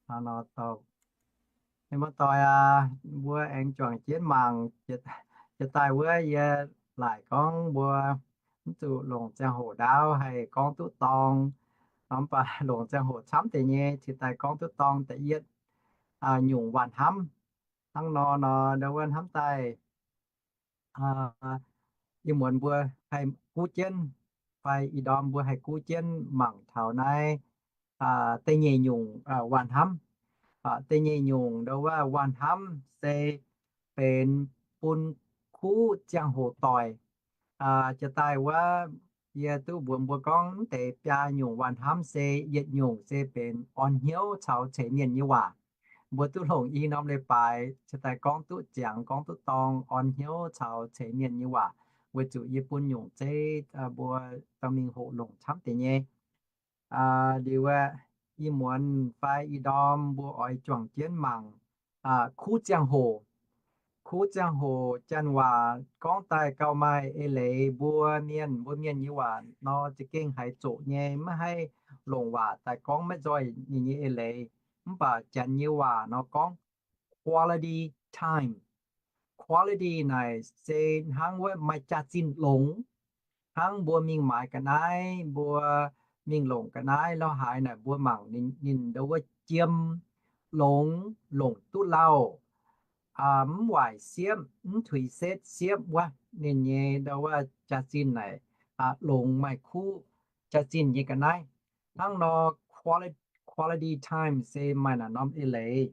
Hnangv nor, mienh muoz-doic aac, mbuo aengx juangc jienv mangc. Jiex daaih wuov yie laaic gorngv mbuo mv zuqc longc ziangh hoc ndaauv haih gorngv duqv dorng. Nor mv baac longc ziangh hoc camv deix nyei, cingx daaih gorngv duqv dorng da'yietv nyungc waac-hnamv. Hnangv nor nor, ndau wuov hnamv daaih ih muonz mbuo haih guv jienv, fai ih ndorm mbuo haih guv jienv mangc taux naaiv da'nyeic nyungc waac-hnamv. Da'nyeic nyungc ndau wuov waac-hnamv se benx bun kuv ziangh hoc doic. Jiex daaih wuov yie duqv mbuox mbuo gorngv mv deix biaa nyungc waac-hnamv se yietc nyungc se benx orn hnyouv caux ceix mienh nyei waac. Mbuo duqv longc i norm leiz-baaix cingx daaih gorngv duqv ziangx, gorngv duqv dorng orn hnyouv caux ceix mienh nyei waac, weic zuqc yie bun nyungc zeiv mbuo dorh mingh hoqc longc camv deix nyei. Liuz aeqv, ih muonz fai ih ndorm mbuo oix juangc jienv mangc kuv ziangh hoc. Kuv ziangh hoc janx waac gorngv daaih gauh maaih eix leiz, mbuo mienh, mbuo mienh nyei waac nor za'gengh haiz zoqc nyei, maiv haih longc waac daaih gorngv maiv nzoih ninh nyei eix leiz. Mv baac janx nyei waac nor gorngv quality time. Quality naaic se hnangv wuov maaih jaax-zinh longx. Hnangv mbuo mingh maaiz ga'naaiv, mbuo mingh longc ga'naaiv lauh haaix naaic mbuo mangc ninh, ninh ndau wuov jiem, longx, longc duqv lauh, mv waaic siepv, mv tuix setv siepv wuov, ninh nyei ndau wuov jaax-zinh naaic longx maaih kuv, jaax-zinh nyei ga'naaiv. Hnangv nor, quality time se maaih naaic norm eix leiz.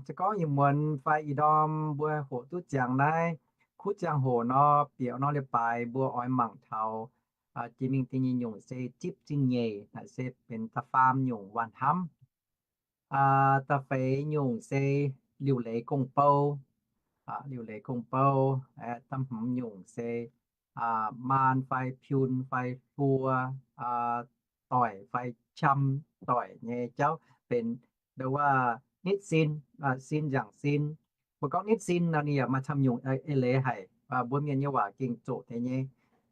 Se gorngv ih muonz fai ih ndorm mbuo hoqc duqv ziangx naaiv kuv ziangh hoc nor, bieqc nor leiz-baaix mbuo oix mangc taux jiex mingh da'nyeic nyungc se zipv zingh nyeic, naaic se benx da'faam nyungc waac-hnamv. Da'feix nyungc se liuc leiz gong-bou. Liuc leiz gong-bou. Da'hmz nyungc se maan fai piun fai hluo, doic fai qam doic nyei jauv, benx ndau wuov nitv sin, sin nzaangc sin. Mbuo gorngv nitv sin nor ninh yaac maaih camv nyungc eix leiz haic. Mbuo Mienh nyei waac gengh zoqc deix nyei.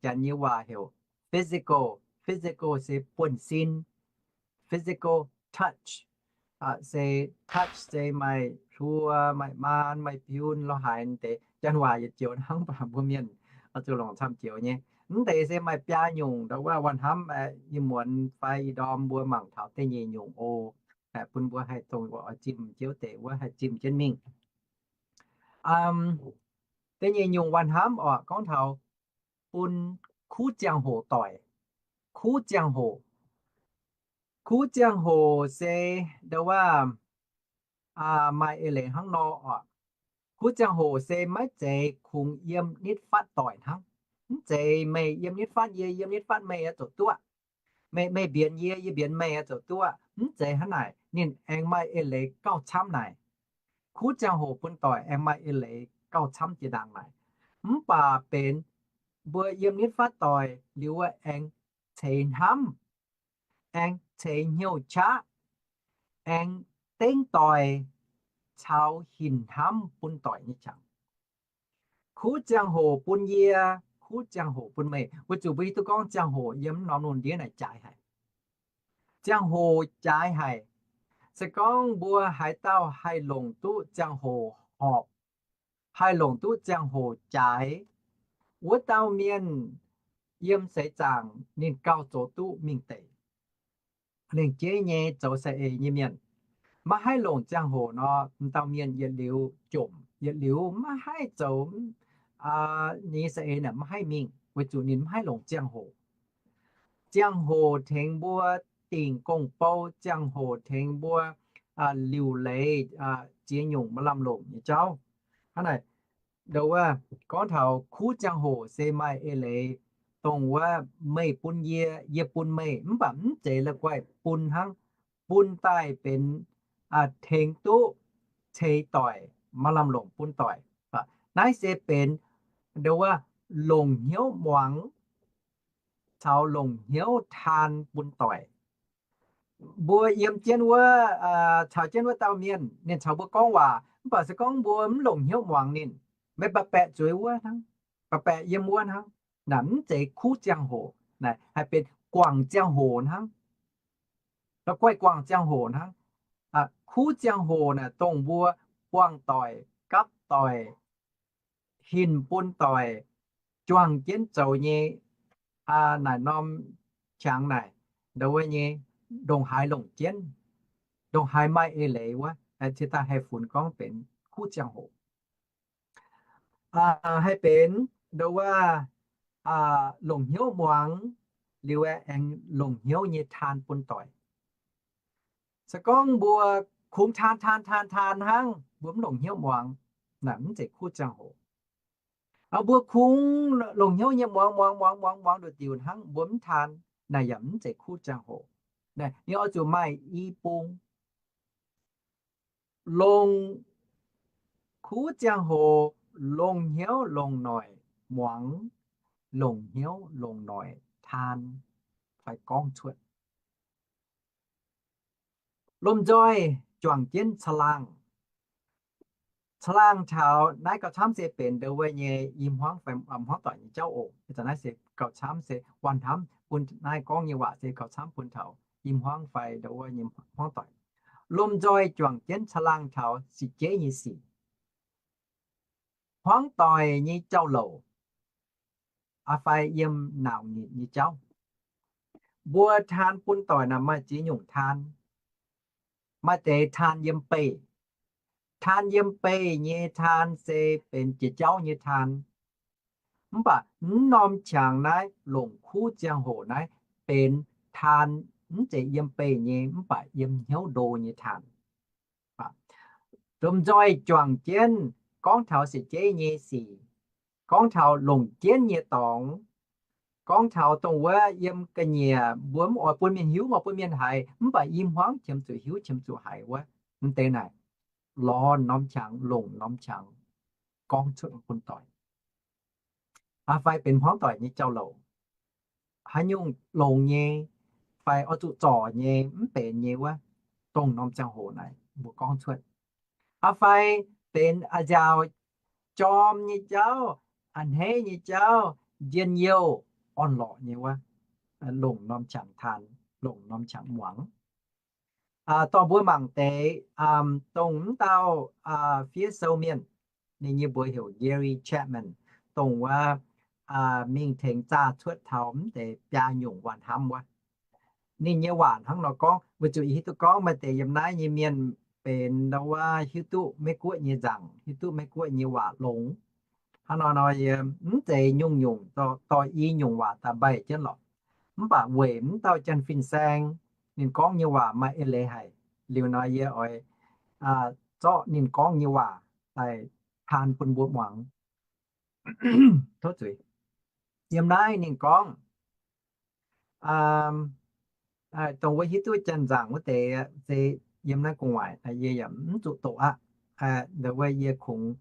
Janx nyei waac heuc physical. Physical se buonv-sin. Physical touch. Se touch se maaih hluo, maaih maan, maaih piun, lorz haaix deix. Janx waac yietc joux hnangv, mv baac mbuo Mienh oix zuqc longc camv joux nyei. Mv deix se maaih biaa nyungc ndau wuov waac-hnamv. Ih muonz fai ih ndorm mbuo mangc taux da'nyeic nyungc oc. Bun mbuo haih dongh oix zimh jienv deix wuov haih zimh jienv mingh. Da'nyeic nyungc waac-hnamv oc, gorngv taux bun kuv ziangh hoc doic. Kuv ziangh hoc. Kuv ziangh hoc se ndau wuov maaih eix leiz hnangv nor oc. Kuv ziangh hoc se maiv zeiz kungx yiem nitv fatv doic hnangv. Mv zeiz meih yiem nitv fatv yie, yiem nitv fatv meih oix zuqc duqv. Meih, meih mbienx yie, yie mbienx meih oix zuqc duqv. Mv zeiz hnangv naaic. Ninh aengx maaih eix leiz gauh camv naaic. Kuv ziangh hoc bun doic aengx maaih eix leiz gauh camv jiex ndaangc naaic. Mv baac benx mbuo yiem nitv fatv doic liuz wuov aengx ceix hnamv, aengx ceix hnyouv qaqv, aengx dengv doic caux hinc hnamv bun doic nyei qangx. Kuv ziangh hoc bun yie, kuv ziangh hoc bun meih. Weic zuqc mbuo hiuv duqv gorngv ziangh hoc yiem norm lungh ndiev naaic jaaix haic. Ziangh hoc jaaix haic. Se gorngv mbuo haaix dauh haih longc duqv ziangh hoc horpc, haih longc duqv ziangh hoc jaaix, wuov dauh mienh yiem seix zaangc ninh gauh zoux duqv mingh deic. Lengc jeiv nyei zoux saeng-eix nyei mienh, maiv haih longc ziangh hoc nor, m'dauh mienh yietc liuz jomc, yietc liuz maiv haih zoux, ninh nyei saeng-eix naaic maiv haih mingh, weic zuqc ninh maiv haih longc ziangh hoc. Ziangh hoc tengx mbuo dingc gong-bou, ziangh hoc tengx mbuo liuc leiz ziex nyungc maaih lamh longc nyei jauv. Hnangv naaic, ndau wuov gorngv taux kuv ziangh hoc se maaih eix leiz, dongh wuov meih bun yie, yie bun meih, mv baac mv zeiz la'guaih bun hnangv. Bun daaih benx tengx duqv ceix doic, maaih lamh longc bun doic. Naaiv se benx ndau wuov longc hnyouv muangx caux longc hnyouv taan bun doic. Mbuo yiem jienv wuov, caux jienv wuov dauh mienh, ninh caux mbuo gorngv waac, mv baac se gorngv mbuo mv longc hnyouv muangx ninh, meih baac baeqc zueiz wuov hnangv, baac baeqc yiem wuov hnangv, naaic mv zeiz kuv ziangh hoc, naaic haih benx guangc ziangh hoc hnangv. La'guaih guangc ziangh hoc hnangv. Kuv ziangh hoc naaic dongh mbuo buangh doic, gapv doic, hinc bun doic, juangc jienv zoux nyei naaic norm qangx naaic, ndongc wuov nyei, ndongc haaix longc jienv, ndongc haaix maaih eix leiz wuov, cingx daaih haih funx gorngv benx kuv ziangh hoc. Haih benx ndongc wuov, longc hnyouv muangx liuz aengx longc hnyouv nyei taan bun doic. Se gorngv mbuo kungx taan taan taan taan hnangv, mbuo mv longc hnyouv muangx, naaic mv zeiz kuv ziangh hoc. Mbuo kungx longc hnyouv nyei muangx muangx muangx muangx muangx nduqc diuc hnangv, mbuo mv taan, naaic yaac mv zeiz kuv ziangh hoc. Naaic ninh oix zuqc maaih i bung. Longc kuv ziangh hoc, longc hnyouv longc noic muangx, longc hnyouv longc noic taan fai gorngv cuotv. Lomh nzoih juangc jienv caangh laangh. Caangh laangh taux naaiv gauh camv se benx ndongc wuov nyei i hmuangv fai hmuangv doic nyei jauv oc. Ih zanc naaiv se gauh camv se waac-hnamv bun naaiv gorngv nyei waac se gauh camv bun taux i hmuangv fai ndongc wuov nyei hmuangv doic. Lomh nzoih juangc jienv caangh laangh taux sic jeiv nyei sic, hmuangv doic nyei jauv-louc, fai yiem nauz nitc nyei jauv. Mbuo taan bun doic naaic maaih ziex nyungc taan. Maaih deix taan yiem beih. Taan yiem beih nyei taan se benx jiex jauv nyei taan. Mv baac mv norm qangx naaiv longc kuv ziangh hoc naaiv benx taan mv zeiz yiem beih nyei, mv baac yiem hnyouv ndo nyei taan. Domh nzoih juangc jienv gorngv taux seix jeiv nyei sic, gorngv taux longc jienv nyei dorngx, gorngv taux dongh wuov yiem ga'nyiec mbuo mv oix bun mienh hiuv, mv oix bun mienh haiz, mv baac i hmuangv qiemx zuqc hiuv, qiemx zuqc haiz wuov, mv deix naaic lorz norm qangx, longc norm qangx gorngv cuotv bun doic. Aa fai benx hmuangv doic nyei jauv-louc, haaix nyungc longx nyei fai oix zuqc zorc nyei mv benx nyei wuov, dongh norm ziangh hoc naaic mbuo gorngv cuotv. Aa fai benx a'nziaauc jorm nyei jauv, a'hneiv nyei jauv, njien-youh, orn-lorqc nyei wuov, longc norm qangx taan, longc norm qangx muangx. Dorh mbuo mangc deix, dongh mv dauh fiev sou mienh, ninh nyei mbuox heuc Gary Chapman, dongh wuov mingh tengx zaah cuotv taux mv deix biaa nyungc waac-hnamv wuov. Ninh nyei waac hnangv nor gorngv, weic zuqc yie hiuv duqv gorngv maaih deix yiem naaiv nyei mienh benx ndau wuov hiuv duqv Meiv-Guoqv nyei nzaangc, hiuv duqv Meiv-Guoqv nyei waac longx. Hnangv nor nor yie mv zeiz nyungc-nyungc dorh i nyungc waac daaih mbaih jienv lorqc. Mv baac weic mv dauh janx fin-saeng ninh gorngv nyei waac maaih eix leiz haic, liuz nor yie oix zorqv ninh gorngv nyei waac daaih taan bun mbuo muangx. Tov zuiz. Yiem naaiv ninh gorngv, dongh wuov hiuv duqv janx nzaangc wuov deix se yiem naaiv gu'nguaaic, yie yaac mv zuqc doqc aqv. Ndau wuov yie kungx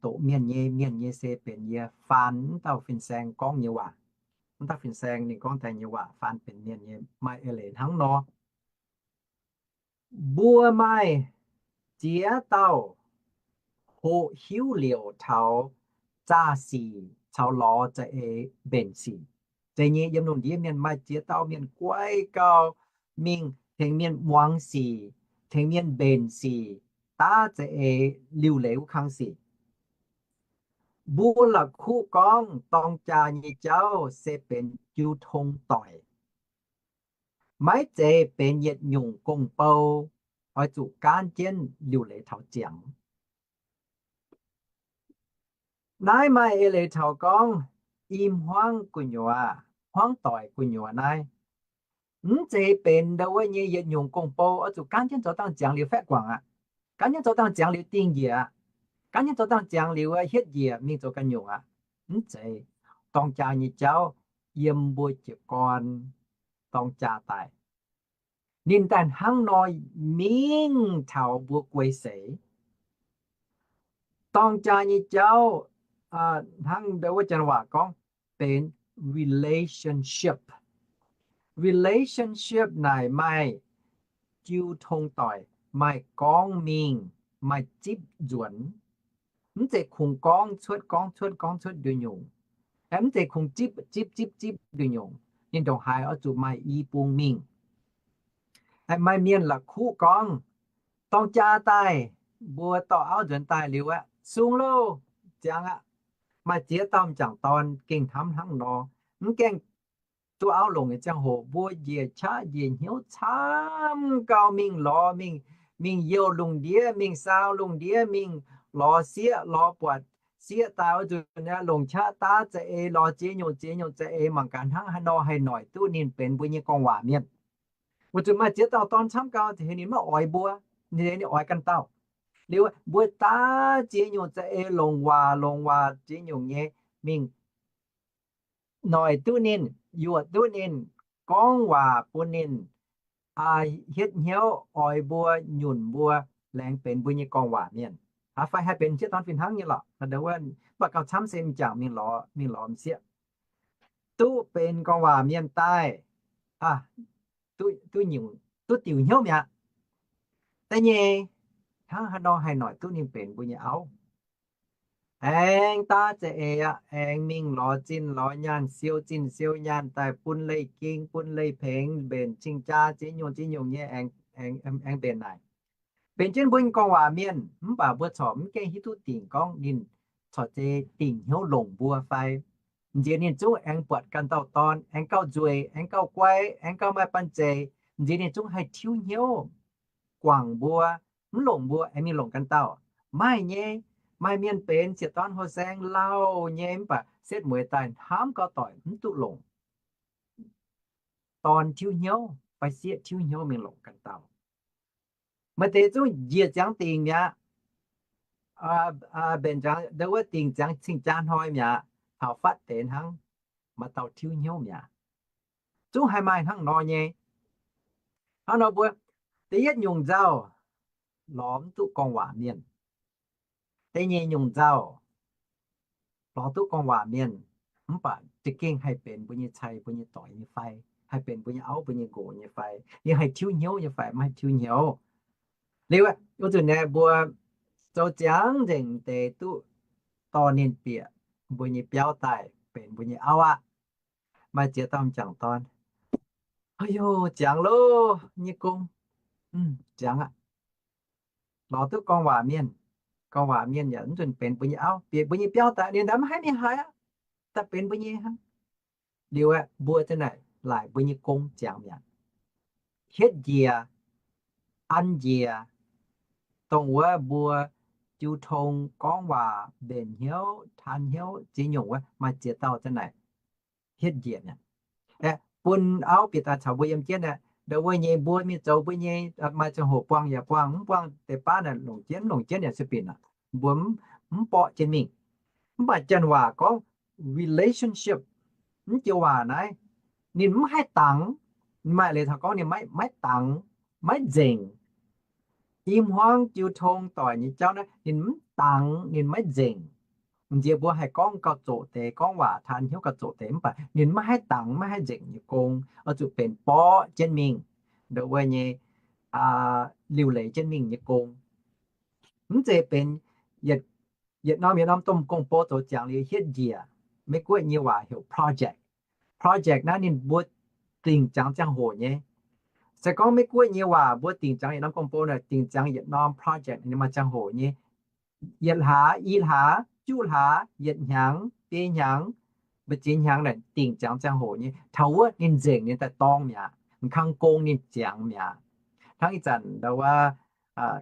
doqc mienh nyei, mienh nyei se benx yie faan mv dauh fin-saeng gorngv nyei waac. Mv dauh fin-saeng ninh gorngv daaih nyei waac faan benx mienh nyei maaih eix leiz hnangv nor. Mbuo maaih ziex dauh hoqc hiuv liouc taux zaah sic caux lorz za'eix mbenc sic. Zeiz nyei, yiem lungh ndiev mienh maaih ziex dauh mienh guai gau mingh tengx mienh muangx sic, tengx mienh mbenc sic, daav za'eix liuc leiz wuov kang sic. Mbuo la'kuqv gorngv dorng jaa nyei jauv se benx jiu tong doic. Maiv zeiz benx yietc nyungc gong-bou oix zuqc gaanv jienv liuc leiz taux ziangx. Naaiv maaih eix leiz taux gorngv i hmuangv gu'nyuoz, hmuangv doic gu'nyuoz naaiv, mv zeiz benx ndau wuov nyei yietc nyungc gong-bou oix zuqc gaanv jienv zoux dangh ziangx liuz faeqv guangc aqv. Gaanv jienv zoux dangh ziangx liuz dingh njiec aqv. Gaanv jienv zoux dangh ziangx liuz hietv njiec mingh zoux ganh nyungc aqv. Mv zeiz. Dorng jaa nyei jauv yiem mbuo jiez gorn dorng jaa daaih. Ninh daaih hnangv nor mingh taux mbuo guei seix. Dorng jaa nyei jauv hnangv ndau wuov janx waac gorngv benx relationship. Relationship naaic maaih jiu tong doic, maaih gorngv mingh, maaih zipv nzuonx. Mv zeiz kungx gorngv cuotv, gorngv cuotv, gorngv cuotv nduqc nyungc. Mv zeiz kungx zipv, zipv, zipv, zipv nduqc nyungc. Ninh ndongc haaix oix zuqc maaih i bung mingh. Maaih mienh la'kuqv gorngv, dorng jaa daaih, mbuo dorh auv nzuonx daaih liuz aqv, sung loh, ziangx aqv. Maaih ziex dauh m'jangc dorn gengh hnamv hnangv nor. Mv gaengh duqv auv longc nyei ziangh hoc mbuo njiec qaqv njiec hnyouv camv gau mingh lorz, mingh, mingh youh lungh ndiev, mingh saau lungh ndiev, mingh lorz sieqv, lorz buatc sieqv daaih wuov nzunc, longc qaqv daav za'eix, lorz ziex nyungc ziex nyungc za'eix, mangc gaax hnangv haaix nor haih noic duqv ninh benx mbuo nyei gorngv waac mienh. Weic zuqc maaih ziex dauh dorn camv gau, ninh maiv oix mbuo, ninh oix ganh dauh. Liuz mbuo daav ziex nyungc za'eix longc waac, longc waac ziex nyungc nyei mingh noic duqv ninh, yuoqc duqv ninh, gorngv waac bun ninh hietv hnyouv, oix mbuo, nyunc mbuo, laengz benx mbuo nyei gorngv waac mienh. Aa, fai haih benx m'sieqv dorn fih hnangv nyei lorqc. Mv baac gauh camv se m'jangc mingh lorz, mingh lorz m'sieqv, duqv benx gorngv waac mienh daaih, duqv, duqv diuc hnyouv mi'aqv. Da'nyeic, hnangv haaix nor haih noic duqv ninh benx mbuo nyei auv? Aengx daav za'eix aqv, aengx mingh lorz zinh lorz nyaanh, siou zinh siou nyaanh daaih bun leiz-ging bun leiz-pengx, mbenc cing-jaa ziex nyungc ziex nyungc nyei, aengx mbenc naaic. Benx jienv mbuo nyei gorngv waac mienh, mv baac mbuo corc mv gaengh hiuv duqv dingc gorngv ninh corc zeiz dingc hnyouv longc mbuo fai M'nziex ninh zungv aengx buatc ganh dauh dorn, aengx gauh nzueic, aengx gauh guai, aengx gauh maaih banh zeic. M'nziex ninh zungv haih tiuv hnyouv guangc mbuo, mv longc mbuo, aengx mingh longc ganh dauh. Maaih nyei, maaih mienh benx sieqv dorn houh saeng lauh nyei mv baac setv mueiz daaih hnamv gauh doic mv duqv longc dorn tiuv hnyouv fai sieqv tiuv hnyouv mingh longc ganh dauh. Maaih deix zungv njiec ziangx dingc mi'aqv. Mbenc ziangx ndo wuov dingc ziangx cing-jaa hnoi mi'aqv, taux fatv deix hnangv, maaih dauh tiuv hnyouv mi'aqv. Zungv haih maaih hnangv nor nyei. Hnangv nor mbuo da'yietv nyungc nzauh, lorz mv duqv gorngv waac mienh. Da'nyeic nyungc nzauh, lorz duqv gorngv waac mienh, mv baac za'gengh haih benx mbuo nyei cai, mbuo nyei doic nyei fai, haih benx mbuo nyei auv, mbuo nyei nqox nyei fai, yie haih tiuv hnyouv nyei fai maiv haih tiuv hnyouv. Liuz wuov zuqc naaiv mbuo zoux ziangx nzengc deix duqv dorh ninh bieqc mbuo nyei biauv daaih benx mbuo nyei auv aqv. Maaih ziex dauh m'jangc dorn, Aa yo, ziangx loh nyei gong. Ziangx aqv. Lorz duqv gorngv waac mienh, gorngv waac mienh yaac mv nzunc benx mbuo nyei auv, bieqc mbuo nyei biauv daaih, ninh ndaam maiv haih mingh haaix aqv, daaih benx mbuo nyei hnangv. Liuz aeqv, mbuo za'naaic laaic mbuo nyei gong ziangx mi'aqv. Hietv njiec, an njiec, dongh wuov mbuo jiu tong gorngv waac mbenc hnyouv, taan hnyouv ziex nyungc wuov, maaih ziex dauh za'naaic hietv njiec mi'aqv. Aeqv, bun auv bieqc daaih caux mbuo yiem jienv aeqv, ndo wuov nyei mbuo mingh zoux mbuo nyei, maaih ziangh hoc buangh yaac buangh, mv buangh deix baav naaic longc jienv, mv longc jienv yaac sueih binc aqv. Mbuo mv borqv jienv mingh. Mv baac janx waac gorngv relationship, mv joux waac naaiv, ninh mv haih dangx. Maaih leiz taux gorngv ninh maiv, maiv dangx, maiv nzengc. I hmuangv jiu tong doic nyei jauv naaiv ninh mv dangx, ninh maiv nzengc. M'nziex mbuo haih gorngv gauh zoqc deix, gorngv waac taan hnyouv gauh zoqc deix, mv baac ninh maiv haih dangx, maiv haih nzengc nyei gong, oix zuqc benx borqv jienv mingh, ndo wuov nyei, liuc leiz jienv mingh nyei gong. Mv zeiz benx yietc norm yietc norm domh gong-bou zoux ziangx liuz hietv njiec. Meiv Guoqv nyei waac heuc project. Project naaiv ninh mbuo dingc ziangx ziangh hoc nyei. Se gorngv Meiv Guoqv nyei waac mbuo dingc ziangx yietc norm gong-bou naaic, dingc ziangx yietc norm project ninh maaih ziangh hoc nyei. Yietc hlaax, i hlaax, juqv hlaax, yietc hnyangx, biei hnyangx, mbu'ziex hnyangx naaic dingc ziangx ziangh hoc nyei. Taux wuov ninh nzengc, ninh daaih dorng mi'aqv. M'kang gong ninh ziangx mi'aqv. Hnangv ih zanc ndau wuov,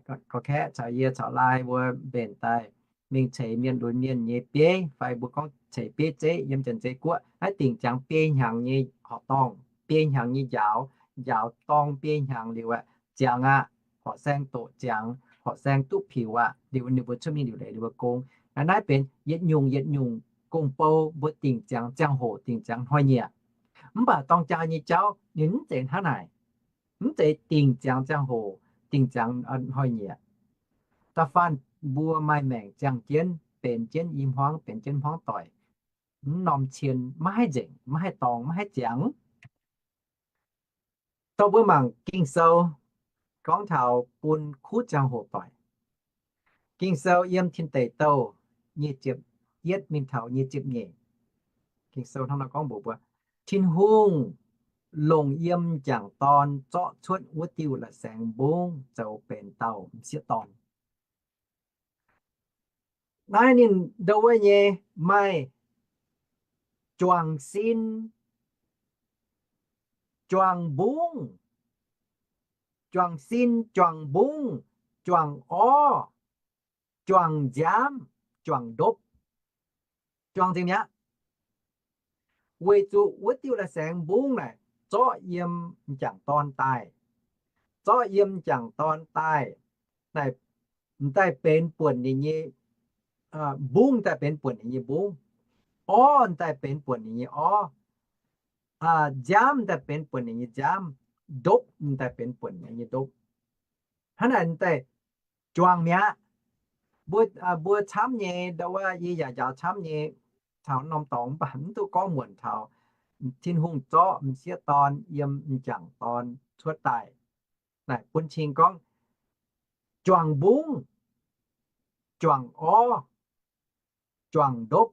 gorqv-kaeqv caux yie caux laai mbuo mbenc daaih mingh ceix mienh lunx mienh nyei bieiv, fai mbuo gorngv ceix bieiv zeiv yiem Janx-Zei Guoqv naaiv, dingc ziangx biei hnyangx nyei horqc dorngh, biei hnyangx nyei njaaux, njaaux dorng biei hnyangx liuz aeqv, ziangx aqv, horqc saeng doqc ziangx, horqc saeng duqv piux aqv, liuz ninh mbuo cuotv mingh liuc leiz ninh mbuo gong. Naaiv, naaiv benx yietc nyungc yietc nyungc gong-bou mbuo dingc ziangx ziangh hoc, dingc ziangx hnoi-nyieqc. Mv baac dorng jaa nyei jauv ninh mv zeiz hnangv naaic. Mv zeiz dingc ziangx ziangh hoc, dingc ziangx hnoi-nyieqc. Da'faanh mbuo maaih maengc ziangh jienv, benx jienv i hmuangv, benx jienv hmuangv doic, mv norm cien maiv haih nzengc, maiv haih dorng, maiv haih ziangx. Dorh mbuo mangc Ging-Sou gorngv taux bun kuv ziangh hoc doic. Ging-Sou yiem Tin Deic Douh nyic ziepc yietv mingh taux nyic ziepc nyeic. Ging-Sou hnangv nor gorngv mbuox mbuo, Tin-Hungh longc yiem m'jangc dorn zorqv cuotv wuov diuh la'saengx mbungv zoux benx dauh m'sieqv dorn. Naaiv ninh ndo wuov nyei maaih juangc sin, juangc mbungv, juangc sin, juangc mbungv, juangc orv, juangc nziaamv, juangc ndopv, juangc nzengc mi'aqv. Weic zuqc wuov diuh la'saengx mbungv naaic zorqv yiem m'jangc dorn daaih, zorqv yiem m'jangc dorn daaih, naaic m'daaih benx buonc ninh nyei, mbungv m'daaih benx buonc ninh nyei mbungv, orv m'daaih benx buonc ninh nyei orv, nziaamv m'daaih benx buonc ninh nyei nziaamv, ndopv m'daaih benx buonc ninh nyei ndopv. Hnangv naaic m'daaih juangc mi'aqv. Mbuo, mbuo camv nyei, ndo wuov yie yaac njaaux camv nyei, taux norm dorngx mv baac mv duqv gorngv muonc taux Tin-Hungh zorqv m'sieqv dorn yiem m'jangc dorn cuotv daaih. Naaic bun cing gorngv juangc mbungv, juangc orv, juangc ndopv,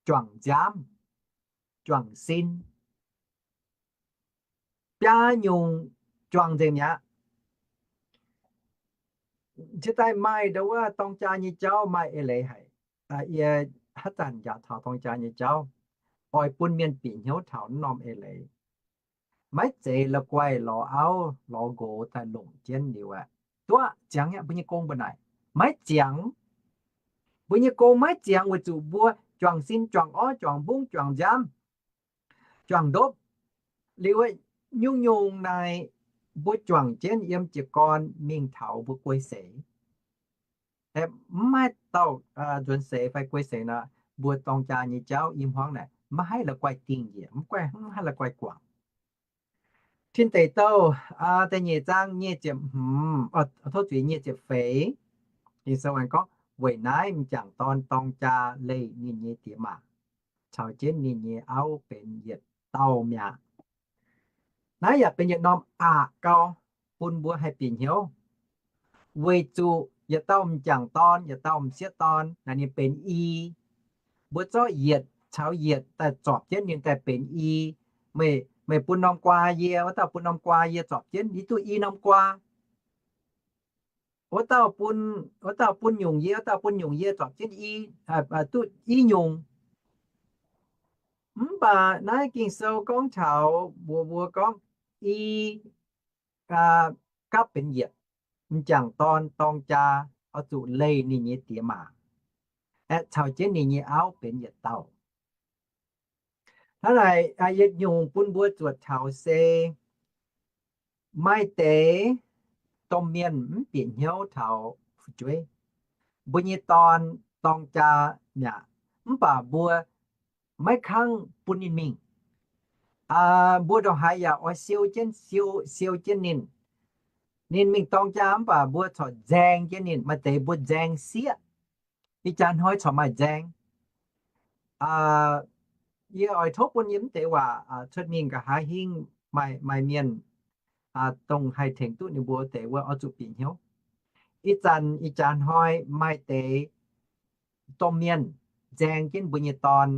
juangc nziaamv, juangc sin. Biaa nyungc juangc nzengc mi'aqv. Cingx daaih maaih ndo wuov dorng jaa nyei jauv maaih eix leiz haic. Yie haaix zanc njaaux taux dorng jaa nyei jauv, oix bun mienh bieqc hnyouv taux naaiv norm eix leiz. Maiv zeiz la'guaih lorz auv lorz nqox daaih longc jienv liuz aqv. Duqv ziangx aqv, mbuo nyei gong mbuo naaic maiv ziangx. Mbuo nyei gong maiv ziangx weic zuqc mbuo juangc sin, juangc orv, juangc mbungv, juangc nziaamv, juangc ndopv. Liuz nyungc-nyungc naaic mbuo juangc jienv yiem jiez gorn mingh taux mbuo guei seix. Mv maaih dauh nzuonx seix fai guei seix nor, mbuo dorng jaa nyei jauv i hmuangv naaic maiv haih la'guaih dingh njiec, mv haih la'guaih guangc. Tin Deic Douh da'nyeic zaang nyic ziepc hmz, tov zuiz, nyic ziepc feix, Ging-Sou aengx gorngv, weic naaiv m'jangc dorn dorng jaa leih ninh nyei diex maac, caux jienv ninh nyei auv benx yietc dauh mi'aqv. Naaiv yaac benx yietc norm aqc gau bun mbuo haih bieqc hnyouv, weic zuqc yietc dauh m'jangc dorn, yietc dauh m'sieqv dorn naaic ninh benx i. Mbuo zorqv yietc caux yietc daaih zorpc jienv ninh daaih benx i. Meih, meih bun norm guaa yie, wuov dauh bun norm guaa yie, zorpc jienv yie duqv i norm guaa. Wuov dauh bun, wuov dauh bun nyungc yie, wuov dauh bun nyungc yie, zorpc jienv i, duqv i nyungc. Mv baac naaiv Ging-Sou gorngv taux mbuox mbuo gorngv, i gapv benx yietc. M'jangc dorn dorng jaa oix zuqc leih ninh nyei diex maac, aeqv, caux jienv ninh nyei auv benx yietc dauh. Hnangv naaic, yietc nyungc bun mbuo zuotc taux se maaih deix domh mienh mv bieqc hnyouv taux fu'jueiv. Mbuo nyei dorn dorng jaa mi'aqv, mv baac mbuo maiv kangv bun ninh mingh. Mbuo ndongc haaix yaac oix siou jienv, siou, siou jienv ninh. Ninh mingh dorng jaa mv baac mbuo corc nzaeng jienv ninh. Maaih deix mbuo nzaeng sieqv. Ih jaax hnoi corc maaih nzaeng. Yie oix tov bun yie mv deix waac cuotv mingh nqa'haav hingv maaih, maaih mienh dongh haih tengx duqv ninh mbuo deix wuov oix zuqc bieqc hnyouv. Ih zanc ih jaax hnoi maaih deix domh mienh nzaeng jienv mbuo nyei dorn,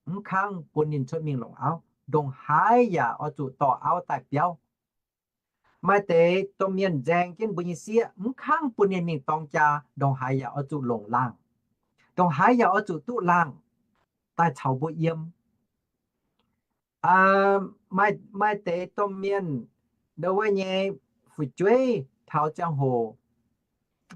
mv kangv bun ninh cuotv mingh longc auv, ndongc haaix yaac oix zuqc dorh auv daaih biauv. Maaih deix domh mienh nzaeng jienv mbuo nyei sieqv, mv kangv bun ninh mingh dorng jaa, ndongc haaix yaac oix zuqc longc laangh, ndongc haaix yaac oix zuqc duqv laangh daaih caux mbuo yiem. Maaih, maaih deix domh mienh, ndo wuov nyei fu'jueiv taux ziangh hoc,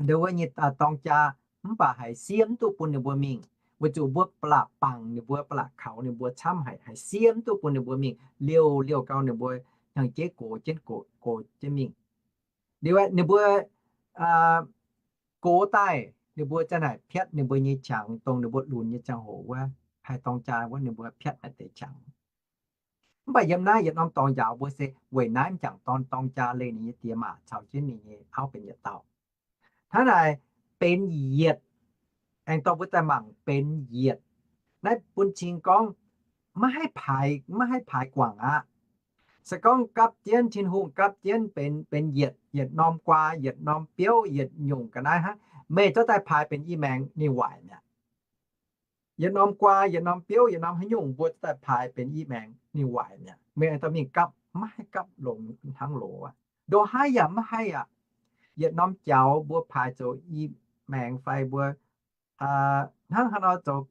ndo wuov nyei dorng jaa, mv baac haiz siev mv duqv bun ninh mbuo mingh, weic zuqc mbuo ba'laqc bangc ninh mbuo, ba'laqc kaux ninh mbuo camv haic, haiz siev mv duqv bun ninh mbuo mingh, liouh liouh gau ninh mbuo hnyangx-jeiv gox jienv, gox, gox jienv mingh. Liuz ninh mbuo gox daaih, ninh mbuo ziang naaic piatv ninh mbuo nyei qangx, dongh ninh mbuo lunx nyei ziangh hoc wuov, haih dorng jaa wuov, ninh mbuo piatv naaic deix qangx. Mv baac yiem naaiv yietc norm dorngx njaaux mbuo se weic naaiv m'jangc dorn dorng jaa leih ninh nyei diex maac caux jienv ninh nyei auv benx yietc dauh. Hnangv naaic benx yietc, aengx dorh mbuo daaih mangc benx yietc. Naaiv bun cing gorngv maiv haih paaix, maiv haih paaix guangc aqv. Se gorngv gapv jienv, Tin-Hungh gapv jienv benx, benx yietc, yietc norm guaa, yietc norm biouv, yietc nyungc ga'naaiv hnangv, meih zorqv daaih paaix benx i maengx, ninh waaic mi'aqv. Yietc norm guaa, yietc norm biouv, yietc norm haaix nyungc mbuo zorqv daaih paaix benx i maengx, ninh waaic mi'aqv. Meih aengx dorh mingh gapv, maiv haih gapv longx hnangv loz aqv. Ndongc haaix yaac maiv haih aqv. Yietc norm jaux mbuo paaix zoux i maengx fai mbuo hnangv haaix nor zoux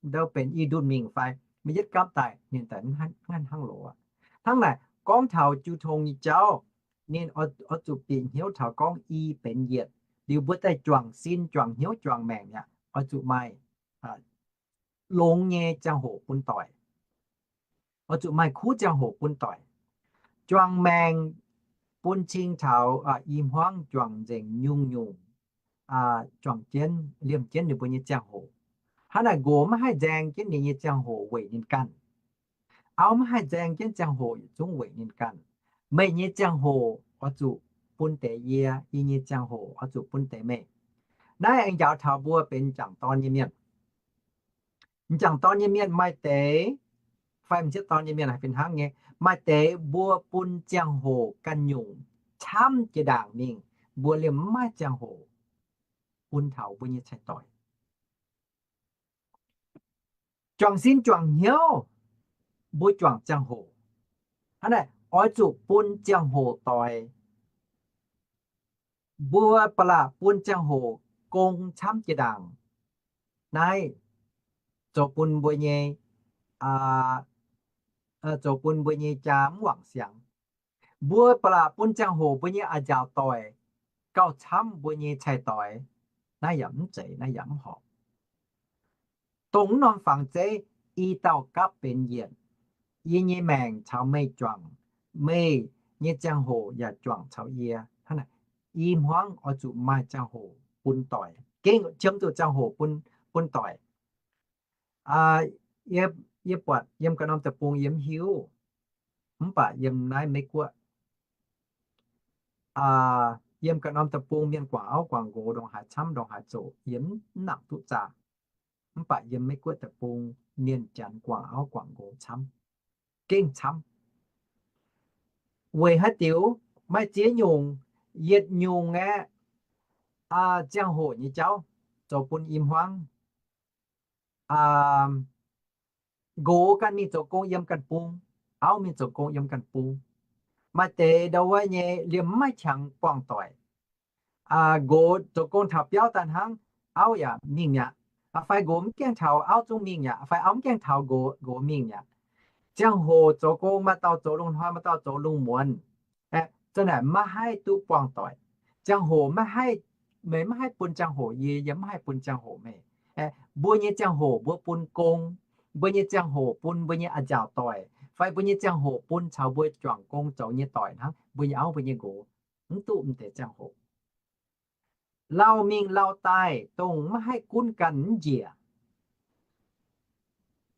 ndo benx i ndunh mingh fai, meih yietv gapv daaih ninh daaih maiv hnangv loz aqv. Hnangv naaic gorngv taux jiu tong nyei jauv, ninh oix zuqc bieqc hnyouv taux gorngv i benx yietc. Liuz mbuo daaih juangc sin, juangc hnyouv, juangc maengc mi'aqv, oix zuqc maaih longx nyei ziangh hoc bun doic. Oix zuqc maaih kuv ziangh hoc bun doic. Juangc maengc bun cing taux i hmuangv juangc nzengc nyungc-nyungc, juangc jienv, liemh jienv ninh mbuo nyei ziangh hoc. Hnangv naaic nqox maiv haih nzaeng jienv ninh nyei ziangh hoc weic ninh ganh. Auv maiv haih nzaeng jienv ziangh hoc yietc zungv weic ninh ganh. Meih nyei ziangh hoc oix zuqc bun deix yie, yie nyei ziangh hoc oix zuqc bun deix meih. Naaiv aengx njaaux taux mbuo benx m'jangc dorn nyei mienh. M'jangc dorn nyei mienh maaih deix, fai m'sieqv dorn nyei mienh haih fih hnangv nyei. Maaih deix mbuo bun ziangh hoc ganh nyungc camv jiex ndaangc mingh, mbuo liemh mv maaih ziangh hoc bun taux mbuo nyei cai-doic. Juangc sin juangc hnyouv, mbuo juangc ziangh hoc. Hnangv naaic oix zuqc bun ziangh hoc doic. Mbuo ba'laqc bun ziangh hoc gong camv jiex ndaangc. Naaiv zoux bun mbuo nyei, zoux bun mbuo nyei jaa mv wangc siangx. Mbuo ba'laqc bun ziangh hoc mbuo nyei a'nziaauc doic gauh camv mbuo nyei cai-doix. Naaiv yaac mv zeiz, naaiv yaac mv horpc. Dongh mv norm fangx zeiv, i dauh gapv benx yietc. Yie nyei maengc caux meih juangc, meih nyei ziangh hoc yaac juangc caux yie. I hmuangv oix zuqc maaih ziangh hoc bun doic, gengh qiemx zuqc ziangh hoc bun, bun doic. Yie, yie buatc yiem ganh norm deic-bung yie mv hiuv, mv baac yiem naaiv Meiv Guoqv, yiem ganh norm deic-bung mienh guangc auv guangc nqox ndongc haaix camv ndongc haaix zoqc yie mv nangc duqv zaah. Mv baac yiem Meiv Guoqv deic-bung mienh Janx guangc auv guangc nqox camv, gengh camv. Weic haaix diuc? Maaih ziex nyungc, yietc nyungc aeqv, ziangh hoc nyei jauv zoux bun i hmuangv. Nqox ganh mingh zoux gong yiem ganh bung, auv mingh zoux gong yiem ganh bung. Maaih deix ndau wuov nyei liemh mv maaih qangx buangh doic. Nqox zoux gong taux biauv daaih hnangv, auv yaac mingh mi'aqv. Fai nqox mv gaengh taux auv zungv mingh mi'aqv, fai auv mv gaengh taux nqox, nqox mingh mi'aqv. Ziangh hoc zoux gong maaih dauh zoux lungh hnoi, maaih dauh zoux lungh muonz. Aeqv, za'naaic maiv haih duqv buangh doic. Ziangh hoc maiv haih, meih maiv haih bun ziangh hoc yie, yie mv haih bun ziangh hoc meih. Aeqv, mbuo nyei ziangh hoc mbuo bun gong, mbuo nyei ziangh hoc bun mbuo nyei a'nziaauc doic, fai mbuo nyei ziangh hoc bun caux mbuo juangc gong zoux nyei doic hnangv, mbuo nyei auv mbuo nyei nqox, mv duqv m'deix ziangh hoc. Lauh mingh lauh daaih dongh maiv haih gunv ganh mv njiec.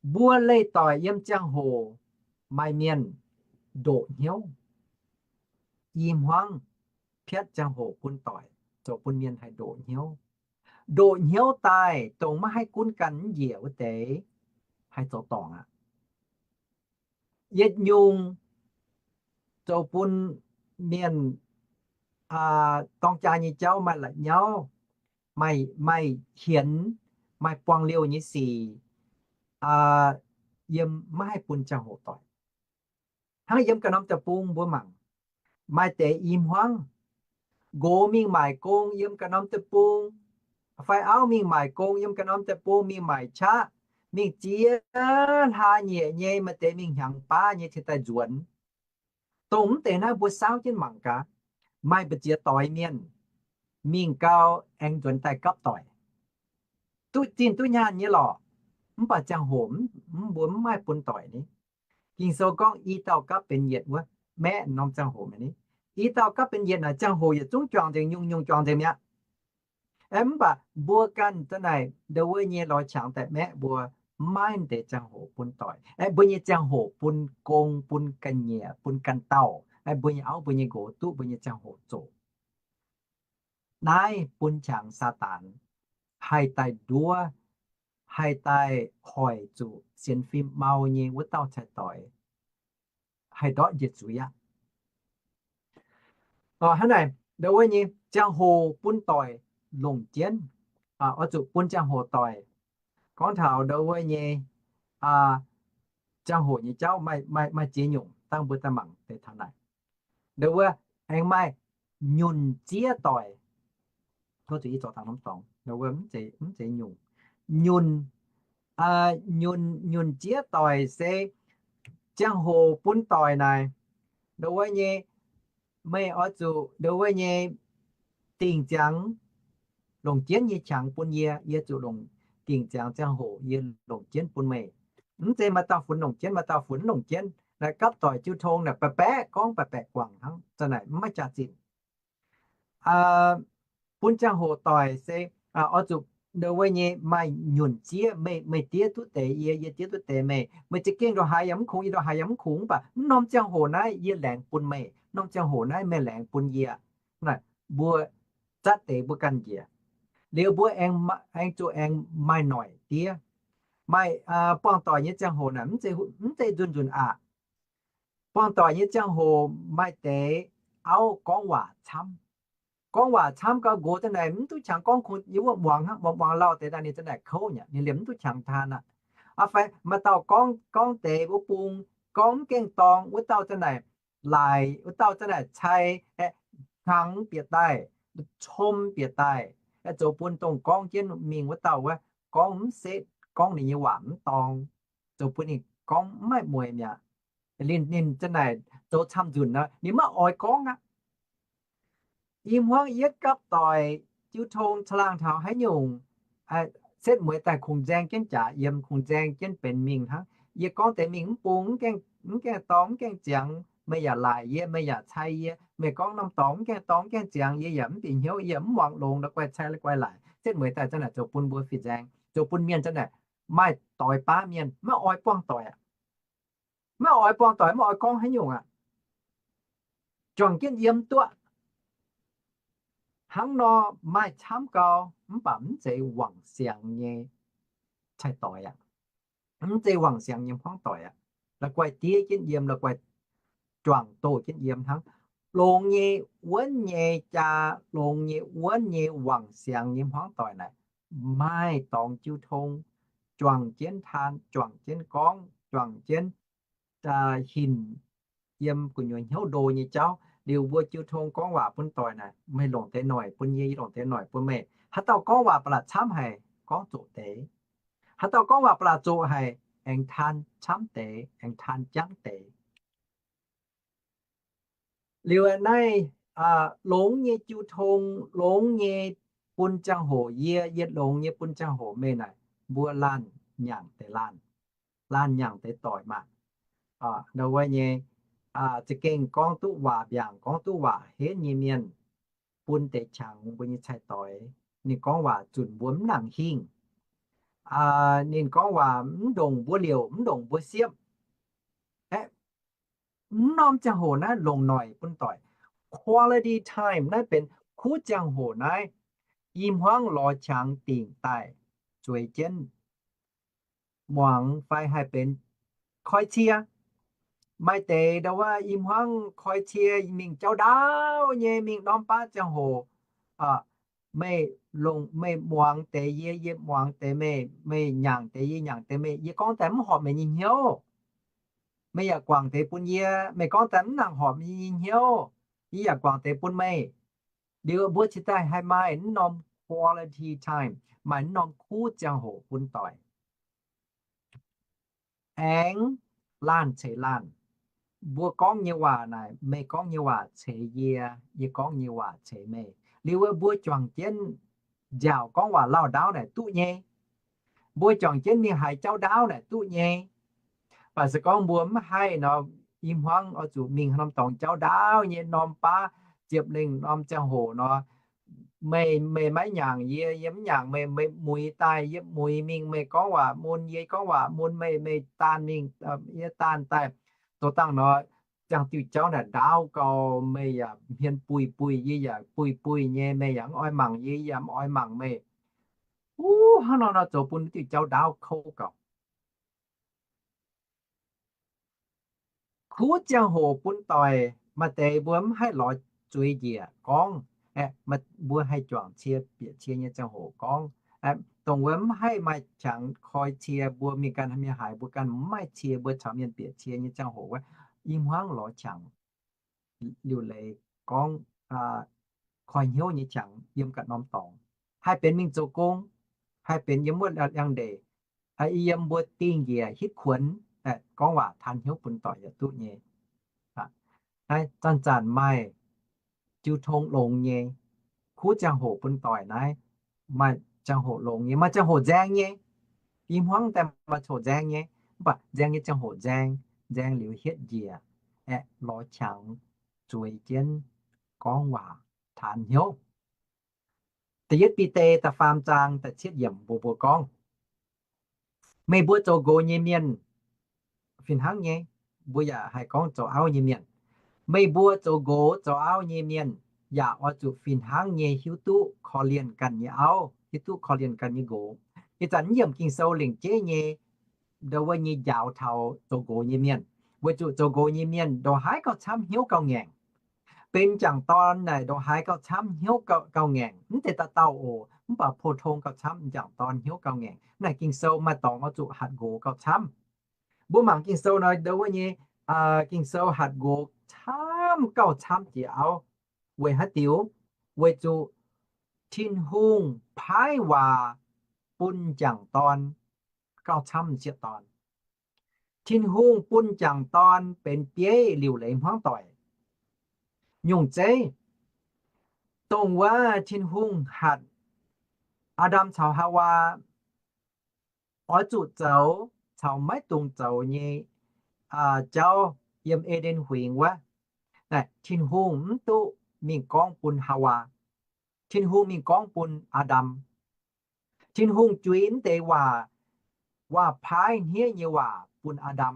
Mbuo leih doic yiem ziangh hoc maaih mienh ndoqc hnyouv. I hmuangv piatv ziangh hoc bun doic zoux bun mienh haih ndoqc hnyouv. Ndoqc hnyouv daaih dongh maiv haih gunv ganh mv njiec wuov deix haih zoux dorngc aqv. Yietc nyungc zoux bun mienh dorng jaa nyei jauv maaih la'nyauv, maaih, maaih hienx, maaih buangh liouh nyei sic, yiem maiv haih bun ziangh hoc doic. Hnangv yiem ganh norm deic-bung mbuo mangc, maaih deix i hmuangv, nqox mingh maaic gong yiem ganh norm deic-bung, fai auv mingh maaic gong yiem ganh norm deic-bung, mingh maaic qaqv, mingh ziex hlaax nyieqc nyei, maaih deix mingh hnyangx baav nyei cingx daaih nzuonx. Dongh mv deix naaiv mbuo saauv jienv mangc gaax, maaih mbu'ziex doix mienh mingh gau aengx nzuonx daaih gapv doic. Duqv zinh duqv nyaanh nyei lorqc, mv baac ziangh hoc mv, mbuo mv maaih bun doic ni. Ging-Sou gorngv i dauh gapv benx yietc wuov, maeqv norm ziangh hoc mi'aqv ni. I dauh gapv benx yietc naaic ziangh hoc yietc zungv juangc nzengc, nyungc-nyungc juangc nzengc mi'aqv. Aeqv, mv baac mbuo ganh za'naaic ndau wuov nyei lorz qangx daaih maeqv mbuo mv maaih deix ziangh hoc bun doic. Aeqv, mbuo nyei ziangh hoc bun gong, bun ga'nyiec, bun ganh dauh. Aeqv, mbuo nyei auv, mbuo nyei nqox duqv mbuo nyei ziangh hoc zoqc. Naaiv bun qangx Saadaan haih daaih nduov, haih daaih hoic zuqc sienx fim mau nyei wuov dauh cai-doix haih ndortv njiec zuiz aqv. Hnangv naaic, ndau wuov nyei ziangh hoc bun doic longc jienv, oix zuqc bun ziangh hoc doic. Gorngv taux ndau wuov nyei ziangh hoc nyei jauv maaih, maaih ziex nyungc, dangh mbuo daaih mangc deix taux naaic. Ndau wuov aengx maaih nyunc ziev doic. Tov zuqc i zoux dangh norm dorngx, ndau wuov mv zeiz, mv zeiz nyungc. Nyunc, nyunc, nyunc ziev doic se ziangh hoc bun doic naaic, ndau wuov nyei, meih oix zuqc ndau wuov nyei dingc ziangx longc jienv nyei qangx bun yie, yie zuqc longc dingc ziangx ziangh hoc yie longc jienv bun meih. Mv zeiz maaih dauh funx longc jienv, maaih dauh funx mv longc jienv. Naaic gapv doic jiu tong naaic baeqc baeqc gorngv baeqc baeqc guangc hnangv, za'naaic mv maaih jaax-zinh. Bun ziangh hoc doic se oix zuqc ndau wuov nyei maaih nyunc ziev, meih, meih diev duqv deix yie, yie diev duqv deix meih. Meih za'gengh ndongc haaix yaac mv kungx, yie ndongc haaix yaac mv kungx, mv baac mv norm ziangh hoc naaiv yie laengz bun meih, norm ziangh hoc naaiv meih laengz bun yie. Naaic mbuo zatv deix mbuo ganh njiec. Liuz mbuo aengx, aengx zuqc aengx maaih noic diev. Maaih buangh doic nyei ziangh hoc naaic mv zeiz, mv zeiz nzunc nzunc aqc. Buangh doic nyei ziangh hoc maaih deix auv gorngv waac camv. Gorngv waac camv gau nqox za'naaic mv duqv qangx gorngv kungx yiem wuov muangx hnangv, muangx muangx lauh deix daaih ninh za'naaic kouv nyei, ninh liemh mv duqv qangx taan aqv. Fai maaih dauh gorngv, gorngv deix wuov bung, gorngv mv gaengh dorng, wuov dauh za'naaic laic, wuov dauh za'naaic cai, hngangx bieqc daaih, com bieqc daaih, zoux bun dongh gorngv jienv mingh wuov dauh wuov gorngv mv setv, gorngv ninh nyei waac mv dorng, zoux bun ninh gorngv mv maaih mueiz mi'aqv. Ninh, ninh za'naaic zoux camv-nzunc nor, ninh maiv oix gorngv aqv. I hmuangv yietv gapv doic, jiu tong caangh laangh taux haaix nyungc, setv mueiz daaih kungx nzaeng jienv jaax yiem, kungx nzaeng jienv benx mingh hnangv. Yie gorngv deix mingh mv bung, mv gaengh dorng, mv gaengh ziangx, meih yaac laaic yie, meih yaac cai yie. Meih gorngv norm dorngx mv gaengh dorng, mv gaengh ziangx, yie yaac mv bieqc hnyouv, yie yaac mv muangx longx, la'guaih cai la'guaih laaic. Setv mueiz daaih zanc naaic zoux bun mbuo fih nzaeng, zoux bun mienh zanc naaic maaih doix baav mienh maiv oix buangh doic aqv. Maiv oix buangh doic, maiv oix gorngv haaix nyungc aqv. Juangc jienv yiem duqv. Hnangv nor maaih camv gau, mv baac mv zeiz wangc siangx nyei cai doic aqv. Mv zeiz wangc siangx nyei hmuangv doic aqv. La'guaih diev jienv yiem, la'guaih juangc doh jienv yiem hnangv. Longx nyei, wuonv nyei jaa, longx nyei, wuonv nyei, wangc siangx nyei hmuangv doic naaic, maaih dorngx jiu tong, juangc jienv taan, juangc jienv gorngv, juangc jienv hinc yiem gu'nyuoz hnyouv ndo nyei jauv. Liuz mbuo jiu tong gorngv waac bun doic naaic, meih longc deix noic bun yie, yie longc deix noic bun meih. Haaix dauh gorngv waac ba'laqc camv haic, gorngv zoqc deix. Haaix dauh gorngv waac ba'laqc zoqc haic, aengx taan camv deix, aengx taan jangv deix. Liuz naaiv longx nyei jiu tong, longx nyei bun ziangh hoc yie, yie longx nyei bun ziangh hoc meih naaic, mbuo laanh nyaangc deix laanh, laanh nyaangc deix doic maah. Ndau wuov nyei, za'gengh gorngv duqv waac mbiaangc, gorngv duqv waac henv nyei mienh, bun deix qangx mbuo nyei cai doix. Ninh gorngv waac zunc mbuo mv nangc hingh. Ninh gorngv waac mv ndongc mbuo liouc, mv ndongc mbuo siepv. Aeqv, mv norm ziangh hoc naaiv longc noic bun doic. Quality time naaiv benx kuv ziangh hoc naaiv, i hmuangv lorz qangx dingc daaih zueiz jienv muangx fai haih benx koi cie. Maaih deix ndau wuov i hmuangv koi cie mingh jauv ndaauv nyei, mingh norm baav ziangh hoc, meih longc, meih muangx deix yie, yie muangx deix meih, meih nyaangc deix yie, nyaangc deix meih. Yie gorngv daaih mv horpc meih nyei hnyouv, meih yaac guangc deix bun yie. Meih gorngv daaih mv nangc horpc yie nyei hnyouv, yie yaac guangc deix bun meih. Liuz mbuo cingx daaih haih maaih mv norm quality time, maaih mv norm kuv ziangh hoc bun doic. Aengx laanh ceix laanh, mbuo gorngv nyei waac naaic, meih gorngv nyei waac ceix yie, yie gorngv nyei waac ceix meih. Liuz wuov mbuo juangc jienv nziaauc gorngv waac lauh ndaauv naaic duqv nyei. Mbuo juangc jienv mingh haaix jauv ndaauv naaic duqv nyei. Baac se gorngv mbuo mv haih nor, i hmuangv oix zuqc mingh norm dorngx jauv ndaauv nyei, norm baav ziepc lengh norm ziangh hoc nor, meih, meih maiv nyaangc yie, yie mv nyaangc meih, meih muix daaih, yie muix mingh, meih gorngv waac mun, yie gorngv waac mun, meih, meih daanh mingh, yie daanh daaih. Zoux dangh nor, ziangh diuh jauv naaic ndaauv gau, meih yaac hmien buih buih, yie yaac buih buih nyei, meih yaac mv oix mangc yie, yie yaac mv oix mangc meih. Wuov hnangv nor nor zoux bun diuh jauv ndaauv kouv gau. Kuv ziangh hoc bun doic, maaih deix mbuo mv haih lorz zueiz njiec gorngv, mbuo haih juangc cie bieqc cie nyei ziangh hoc gorngv. Dongh wuov mv haih maaih qangx koi cie, mbuo mingh ganh mingh haaix, mbuo ganh mv maaih cie, mbuo caux mienh bieqc cie nyei ziangh hoc wuov, i hmuangv lorz qangx liuc leiz gorngv, koi hnyouv nyei qangx yiem ganh norm dorngx, haih benx mingh zoux gong, haih benx yiem wuov liangx-ndeic, yiem mbuo dingh njiec hitv kuonx, gorngv waac taan hnyouv bun doic yaac duqv nyei. Naaiv zanc-zanc maaih jiu tong longx nyei, kuv ziangh hoc bun doic naaiv, maaih ziangh hoc longx nyei, maaih ziangh hoc nzaeng nyei. I hmuangv daaih maaih ziangh hoc nzaeng nyei, mv baac nzaeng nyei ziangh hoc nzaeng, nzaeng liuz hietv njiec, aeqv, lorz qangx zueiz jienv gorngv waac taan hnyouv. Da'yietv Bide da'faam zaang da'cietv yiemc mbuox mbuo gorngv, meih mbuo zoux nqox nyei mienh fih hnangv nyei, mbuo yaac haih gorngv zoux auv nyei mienh. Meih mbuo zoux nqox zoux auv nyei mienh yaac oix zuqc fih hnangv nyei hiuv duqv korv-lienh ganh nyei auv, hiuv duqv korv-lienh ganh nyei nqox. Ih zanc naaiv yiemc Ging-Sou lengc jeiv nyei, ndau wuov nyei njaaux taux zoux nqox nyei mienh, weic zuqc zoux nqox nyei mienh ndongc haaix gauh camv hnyouv gauh ngaengc. Benx m'jangc dorn naaic ndongc haaix gauh camv hnyouv gauh ngaengc, mv zeiz dauh dauh oc, mv baac pou-tong gauh camv m'jangc dorn hnyouv gauh ngaengc. Naaic Ging-Sou maaih dorngx oix zuqc hatc nqox gauh camv. Mbuo mangc Ging-Sou nor, ndau wuov nyei Ging-Sou hatc nqox camv gauh camv jiex auv. Weic haaix diuc? Weic zuqc Tin-Hungh paaiv waac bun m'jangc dorn gauh camv m'sieqv dorn. Tin-Hungh bun m'jangc dorn benx bieiv liuc leiz hmuangv doic. Nyungc zeiv, dongh wuov Tin-Hungh hatc Aa^ndam caux Haawaa oix zuqc zoux caux maiv dungx zoux nyei jauv yiem E^nden Huingx wuov, Tin-Hungh mv duqv mingh gorngv bun Haawaa. Tin-Hungh mingh gorngv bun Aa^ndam. Tin-Hungh juix mv deix waac, waac-paaiv hniev nyei waac bun Aa^ndam.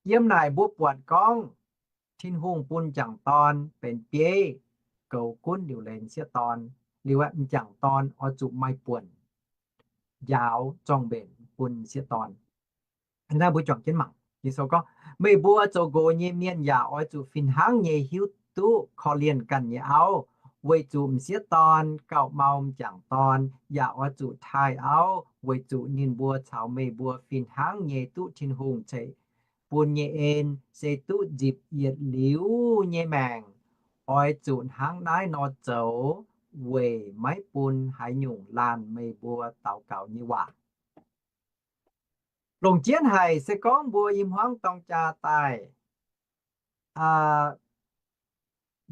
Yiem naaic mbuo buatc gorngv Tin-Hungh bun m'jangc dorn benx bieiv goux gunv liuc leiz m'sieqv dorn. Liuz m'jangc dorn oix zuqc maaih buonc njaaux zorng-mbenc bun m'sieqv dorn. Naaiv mbuo juangc jienv mangc. Ging-Sou gorngv, meih mbuo zoux nqox nyei mienh yaac oix zuqc fih hnangv nyei hiuv duqv korv-lienh ganh nyei auv, weic zuqc m'sieqv dorn gauh mau m'jangc dorn, yaac oix zuqc taaih auv, weic zuqc ninh mbuo caux meih mbuo fih hnangv nyei duqv Tin-Hungh ceix bun nyei en, se duqv nzipc yietc liuz nyei maengc. Oix zuqc hnangv naaiv nor zoux weic maiv bun haaix nyungc laanh meih mbuo daux gaux nyei waac. Longc jienv haic se gorngv mbuo i hmuangv dorng jaa daaih,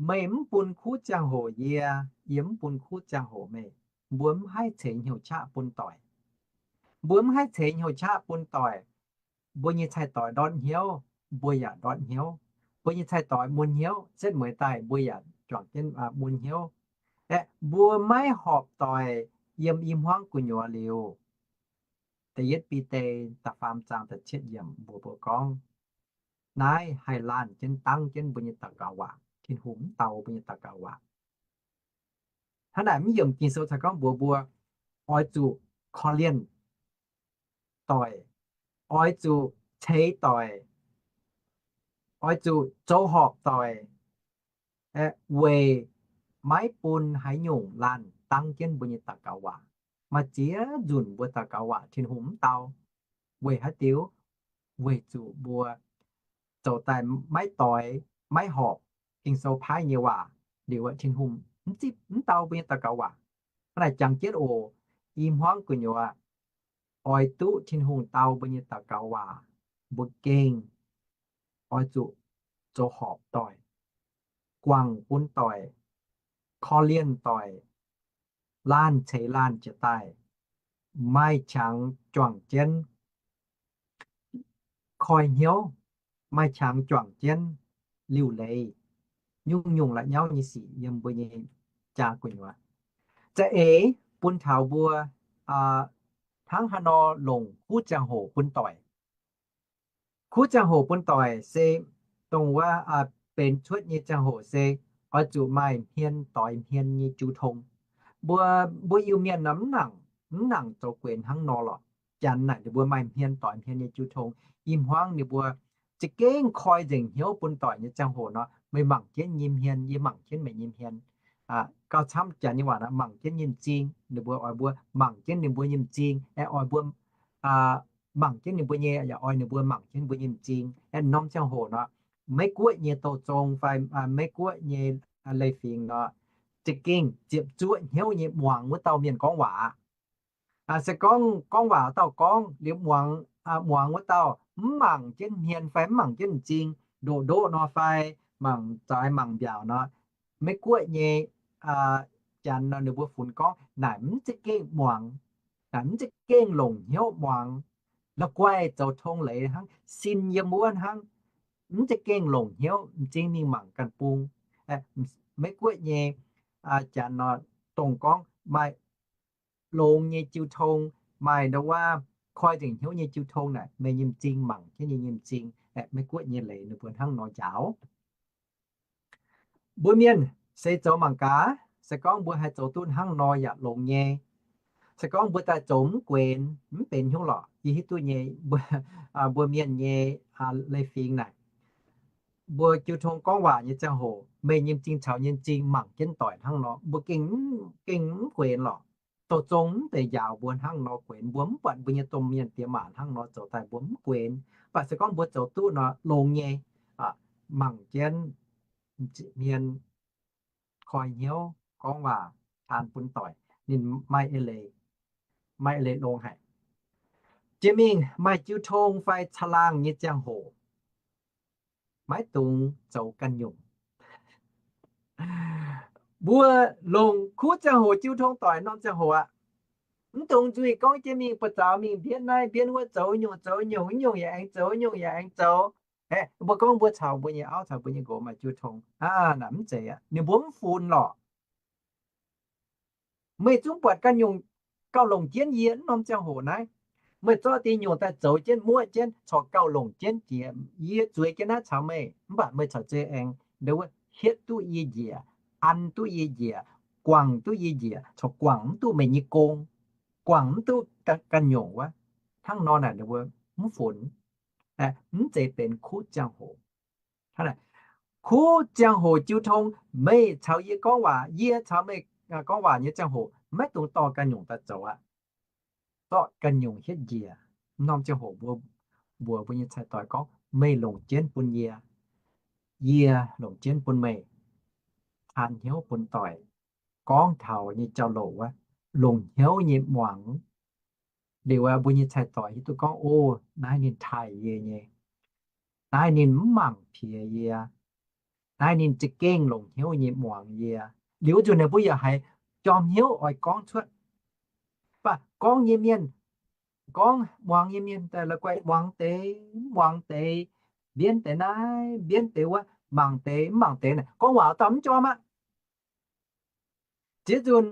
meih mv bun kuv ziangh hoc yie, yie mv bun kuv ziangh hoc meih, mbuo mv haih ceix hnyouv qaqv bun doic. Mbuo mv haih ceix hnyouv qaqv bun doic. Mbuo nyei cai-doix ndortv hnyouv, mbuo yaac ndortv hnyouv. Mbuo nyei cai-doix mun hnyouv, setv mueiz daaih mbuo yaac juangc jienv mun hnyouv. Aeqv, mbuo maiv horpc doic yiem i hmuangv gu'nyuoz liuz, da'yietv Bide da'faam zaang da'cietv yiemc mbuox mbuo gorngv, naaiv haih laanh jienv dangv jienv mbuo nyei daux gaux waac. Tin-Hungh mv dau mbuo nyei daux gaux waac. Hnangv naaic mv yiemc Ging-Sou caux gorngv mbuox mbuo oix zuqc korv-lienh doic, oix zuqc ceix doic, oix zuqc zoux horpc doic, weic maiv bun haaix nyungc laanh dangv jienv mbuo nyei daux gaux waac. Maaih ziex nzunc mbuo daux gaux waac Tin-Hungh mv dau. Weic haaix diuc? Weic zuqc mbuo zoux daaih maiv doix, maiv horpc Ging-Sou paaiv nyei waac liuz, Tin-Hungh mv zipv, mv dau mbuo nyei daux gaux waac. Hnangv naaic jangx jienv oc, i hmuangv gu'nyuoz oix duqv Tin-Hungh dau mbuo nyei daux gaux waac, mbuo gengh oix zuqc zoux horpc doic, guangc bun doic, korv-lienh doic, laanh ceix laanh jiez daaih, maaih qangx juangc jienv koi hnyouv, maaih qangx juangc jienv liuc leiz nyungc-nyungc la'nyauv nyei sic yiem mbuo nyei jaa gu'nyuoz. Za'eix bun taux mbuo hnangv haaix nor longc kuv ziangh hoc bun doic. Kuv ziangh hoc bun doic se dongh wuov benx cuotv nyei ziangh hoc se oix zuqc maaih hmien doix hmien nyei jiu tong. Mbuo, mbuo Iu-Mienh nor mv nangc, mv nangc zoux guenx hnangv nor lorqc. Janx naaic ninh mbuo maaih hmien doix hmien nyei jiu tong. I hmuangv ninh mbuo za'gengh koi nzengc hnyouv bun doic nyei ziangh hoc nor, meih mangc jienv yie nyei hmien, yie mangc jienv meih nyei hmien. Gauh camv janx nyei waac nor, mangc jienv nyei m'zing. Ninh mbuo oix mbuo mangc jienv ninh mbuo nyei m'zing, aeqv, oix mbuo mangc jienv ninh mbuo nyei, yaac oix ninh mbuo mangc jienv mbuo nyei m'zing. Aeqv, norm ziangh hoc nor, Meiv-Guoqv nyei douz-zong fai Meiv-Guoqv nyei leiz-fingx nor, za'gengh ziepc zuoqv hnyouv nyei muangx wuov dauh mienh gorngv waac. Se gorngv gorngv waac wuov dauh gorngv liuz, muangx, muangx wuov dauh mv mangc jienv hmien fai mv mangc jienv m'zing, ndoqc ndoqv nor fai mangc zaaix mangc mbiaauc nor, Meiv-Guoqv nyei janx nor ninh mbuo funx gorngv naaic mv za'gengh muangx, naaic mv za'gengh longc hnyouv muangx. La'guaih zoux tong leiz hnangv, sin yiem wuov hnangv, mv za'gengh longc hnyouv m'zing mingh mangc ganh bung. Meiv-Guoqv nyei janx nor, dongh gorngv maaih longx nyei jiu tong, maaih ndau wuov koi nzengc hnyouv nyei jiu tong naaic, meih nyei m'zing mangc jienv yie nyei m'zing. Meiv-Guoqv nyei leiz ninh mbuo hnangv nor njaaux. Mbuo mienh se zoux mangc gaax, se gorngv mbuo haih zoux duqv hnangv nor yaac longx nyei. Se gorngv mbuo daaih zoux mv guenx, mv benx hnyouv lorqc. Yie hiuv duqv nyei, mbuo mienh nyei leiz-fingx naaic, mbuo jiu tong gorngv waac nyei ziangh hoc, meih nyei m'zing caux nyei m'zing mangc jienv doic hnangv nor, mbuo gengh, gengh mv guenx lorqc. Douz-zong mv deix njaaux mbuo hnangv nor guenx, mbuo mv buatc mbuo nyei domh mienh diex maac hnangv nor zoux daaih mbuo mv guenx. Mv baac se gorngv mbuo zoux duqv nor longx nyei. Mangc jienv m'zing hmien, koi hnyouv gorngv waac taan bun doic, ninh maaih eix leiz. maaih leiz-longx haic. Jiex mingh maaih jiu tong fai caangh laangh nyei ziangh hoc, maiv dungx zoux ganh nyungc. Mbuo longc kuv ziangh hoc jiu tong doic norm ziangh hoc aqv. Mv dungx nzuih gorngv jiex mingh buoz-zaux mingh mbienv naaiv mbienv wuov, zoux nyungc zoux nyungc, nyungc yaac aengx zoux, nyungc yaac aengx zoux. Mbuo gorngv mbuo caux mbuo nyei auv caux mbuo nyei nqox maaih jiu tong, aa, naaic mv zeiz aqv. Ninh mbuo mv funx lorqc. Meih zungv buatc ganh nyungc gauh longc jienv yie norm ziangh hoc naaiv. Meih zorqv deix nyungc daaih zoux jienv muoqv jienv corc gauh longc jienv jiex yie zueiz jienv naaiv caux meih, mv baac meih caux zeiz aengx ndo wuov hietv duqv yie njiec, an duqv yie njiec, guangc duqv yie njiec, corc guangc mv duqv meih nyei gong, guangc mv duqv ganh nyungc wuov. Hnangv nor naaic ninh mbuo mv funx, mv zeiz benx kuv ziangh hoc. Kuv ziangh hoc jiu tong, meih caux yie gorngv waac, yie caux meih gorngv waac nyei ziangh hoc maiv dungx dorh ganh nyungc daaih zoux aqv. Zorqv ganh nyungc hietv njiec. Norm ziangh hoc mbuo mbuox mbuo nyei cai-doix gorngv, meih longc jienv bun yie, yie longc jienv bun meih. Taan hnyouv bun doic. Gorngv taux nyei jauv-louc wuov, longc hnyouv nyei muangx. Liuz mbuo nyei cai-doix hiuv duqv gorngv, o, naaiv ninh taaih yie nyei, naaiv ninh mv mangc piex yie, naaiv ninh za'gengh longc hnyouv nyei muangx yie. Liuz wuov nzunc naaic mbuo yaac haiz jorm hnyouv oix gorngv cuotv. Mv baac gorngv nyei mienh, gorngv muangx nyei mienh daaih la'guaih muangx deix, mv muangx deix, mbienv deix naaiv, mbienv deix wuov, mangc deix, mv mangc deix naaic, gorngv waac dauh mv jorm aqv. Ziex nzunc,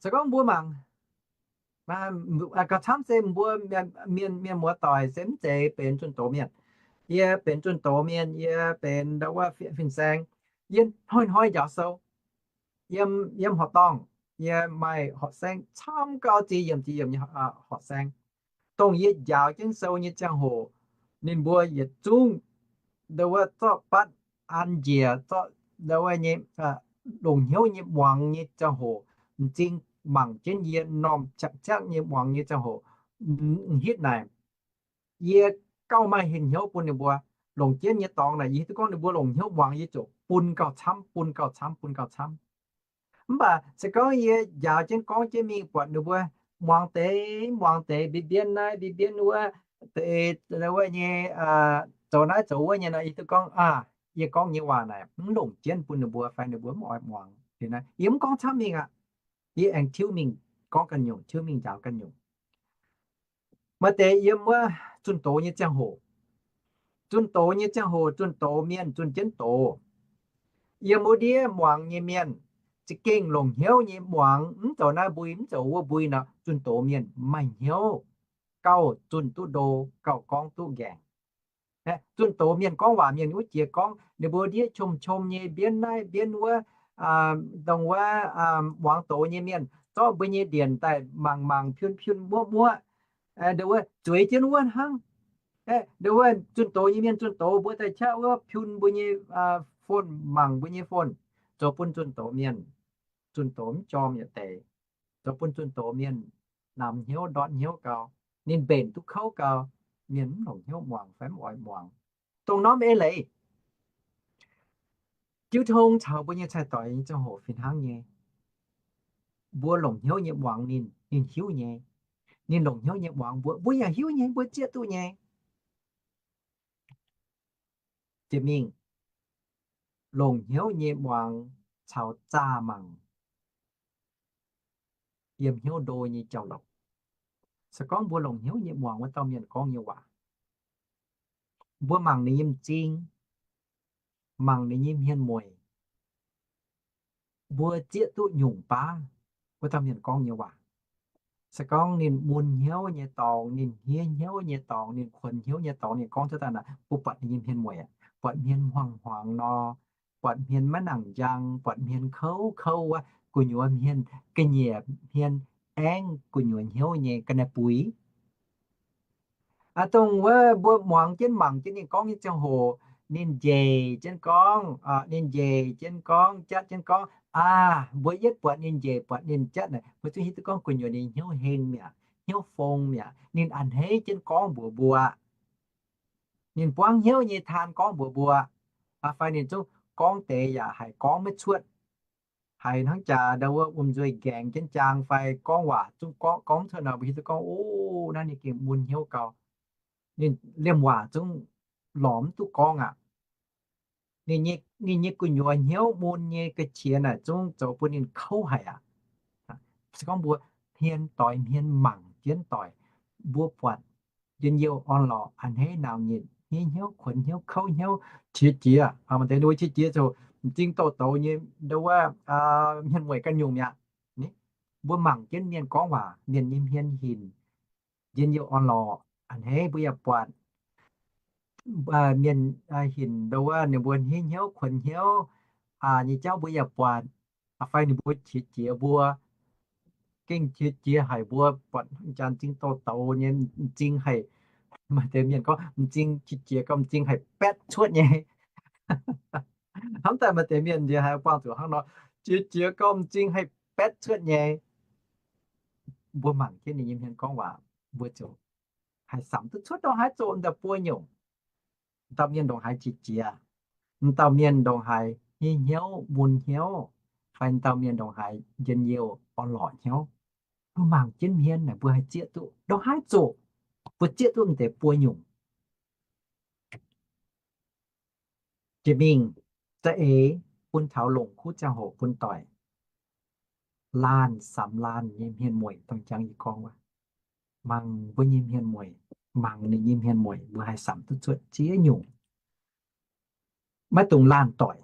se gorngv mbuo mangc, gauh camv se mbuo mienh, mienh muoz-doic se mv zeiz benx zunh doz mienh. Yie benx zunh doz mienh, yie benx ndo wuov fin-saeng. Yie hnoi-hnoi njaaux sou. Yiem, yiem horqc dorngh, yie maaih horqc saeng camv gau, ziex yiemc ziex yiemc nyei horqc saeng. Dongh yie njaaux jienv sou nyei ziangh hoc, ninh mbuo yietc zungv ndo wuov zorqv batv an njiec, zorqv ndo wuov nyei longc hnyouv nyei muangx nyei ziangh hoc, m'zing mangc jienv yie m'normh ziangh ziangv nyei muangx nyei ziangh hoc, m'hitv naaic, yie gauh maaih henh hnyouv bun ninh mbuo. Longc jienv nyei dorngx naaic, yie hiuv duqv gorngv ninh mbuo longc hnyouv muangx yie ziouc bun gauh camv, bun gauh camv, bun gauh camv. Mv baac se gorngv yie njaaux jienv gorngv jienv mingh buatc ninh mbuo muangx deix, muangx deix, mbienv mbienv naaiv, mbienv mbienv wuov, deix wuov nyei, zoux naaiv zoux wuov nyei nor, yie duqv gorngv, aa, yie gorngv nyei waac naaic mv longc jienv bun ninh mbuo fai ninh mbuo mv oix muangx. Yie mv gorngv camv mingh aqv. Yie aengx tiuv mingh gorngv ganh nyungc, tiuv mingh njaaux ganh nyungc. Maaih deix yiem wuov zunh doz nyei ziangh hoc, zunh doz nyei ziangh hoc, zunh doz mienh zunh jienv doz. Yiem wuov ndiev muangx nyei mienh za'gengh longc hnyouv nyei muangx, mv zoux naaiv mbui, mv zoux wuov mbui nor, zunh doz mienh maaih hnyouv, gauh zunh duqv ndo, gauh gorngv duqv nqaengc. Zunh doz mienh gorngv waac mienh wuov jiex gorngv ninh mbuo ndiev qom-qom nyei, mbienv naaiv mbienv wuov, dongh wuov muangx doz nyei mienh zorqv mbuo nyei ndienc daaih mangc mangc, piun piun, muoqv muoqv, ndo wuov zueiz jienv wuov hnangv. Ndo wuov zunh doz nyei mienh zunh doz mbuo daaih qaqv wuov piun mbuo nyei phone, mangc mbuo nyei phone, zoux bun zunh doz mienh, zunh doz mv jorm yietc deix, zoux bun zunh doz mienh namx hnyouv ndortv hnyouv gau, ninh mbenc duqv kouv gau, mienh mv longc hnyouv muangx fai mv oix muangx. Dongh norm eix leiz, jiu tong caux mbuo nyei cai-doix nyei ziangh hoc fih hnangv nyei. Mbuo longc hnyouv nyei muangx ninh, ninh hiuv nyei. Ninh longc hnyouv nyei muangx mbuo, mbuo yaac hiuv nyei, mbuo zieqv duqv nyei. Jiex mingh, longc hnyouv nyei muangx caux zaah mangc yiem hnyouv ndo nyei jauv-louc. Se gorngv mbuo longc hnyouv nyei muangx wuov dauh mienh gorngv nyei waac, mbuo mangc ninh nyei m'zing, mangc ninh nyei hmien mueic, mbuo zieqv duqv nyungc baav wuov dauh mienh gorngv nyei waac. Se gorngv ninh mun hnyouv nyei dorngx, ninh hniev hnyouv nyei dorngx, ninh kuonx hnyouv nyei dorngx, ninh gorngv cuotv daaih naaic, mbuo buatc ninh nyei hmien mueic, buatc hmien hmuangx-hmuangx nor, buatc hmien maiv nangc njang, buatc hmien kouv-kouv wuov, gu'nyuoz hmien ga'nyiec, hmien aengv gu'nyuoz hnyouv nyei ga'naaiv buix. Dongh wuov mbuo muangx jienv mangc jienv ninh gorngv nyei ziangh hoc, ninh njaih jienv gorngv, ninh njaih jienv gorngv, jatv jienv gorngv aqv. Mbuo yietv buatc ninh njaih buatc ninh jatv naaic, mbuo zungv hiuv duqv gorngv gu'nyuoz ninh hnyouv heng mi'aqv, hnyouv fong mi'aqv. Ninh a'hneiv jienv gorngv mbuox mbuo, ninh buangv hnyouv nyei taan gorngv mbuox mbuo, fai ninh zungv gorngv deix yaac haiz gorngv maiv cuotv. haiz hnangv jaax ndau wuov wuom-nzuih nqaengx jienv jaang fai gorngv waac zungv gorngv, gorngv cuotv nor, mbuo hiuv duqv gorngv, o, naaiv ninh gengh mun hnyouv gau. Ninh liemh waac zungv lorz mv duqv gorngv aqv. Ninh nyei, ninh nyei gu'nyuoz hnyouv mun nyei ga'qiex naaic zungv zoux bun ninh kouv haic aqv. Se gorngv mbuo hmien doix hmien mangc jienv doic, mbuo buatc njien-youh orn-lorqc a'hneiv nauz nyitc, hniev hnyouv, kuonx hnyouv, kouv hnyouv, qiex jiez. Maaih deix ninh mbuo qiex jiez ziouc m'zing douz-douz nyei, ndau wuov, hmien mueic ganh nyungc mi'aqv. Mbuo mangc jienv mienh gorngv waac, mienh nyei hmien hinc, njien-youh orn-lorqc a'hneiv, mbuo yaac buatc mienh hinc ndau wuov ninh mbuo hniev hnyouv, kuonx hnyouv nyei jauv mbuo yaac buatc. Fai ninh mbuo qiex jiez mbuo, gengh qiex jiez haic mbuo, buatc jaan m'zing douz-douz nyei, m'zing haih, maaih deix mienh gorngv m'zing qiex jiez gau m'zing haih baetv cuotv nyei. Hnamv daaih maaih deix mienh nziex haiz buangh zuqc hnangv nor, qiex jiez gau m'zing haih baetv cuotv nyei. Mbuo mangc jienv ninh nyei hmien gorngv waac, mbuo ziouc haih samx duqv cuotv ndongc haaix zoqc daaih buo nyungc. M'dauh mienh ndongc haaix qiex jiez, m'dauh mienh ndongc haaix hniev hnyouv, mun hnyouv, fai m'dauh mienh ndongc haaix njien-youh orn-lorqc hnyouv. Mbuo mangc jienv hmien naaic mbuo haih zieqv duqv ndongc haaix zoqc, mbuo zieqv duqv m'deix buo nyungc. Jiex mingh za'eix bun taux longc kuv ziangh hoc bun doic, laanh samx laanh nyei hmien mueic, dongh jangx yie gorngv wuov, mangc mbuo nyei hmien mueic, mangc ninh nyei hmien mueic, mbuo haih samx duqv cuotv ziex nyungc. Maiv dungx laanh doic.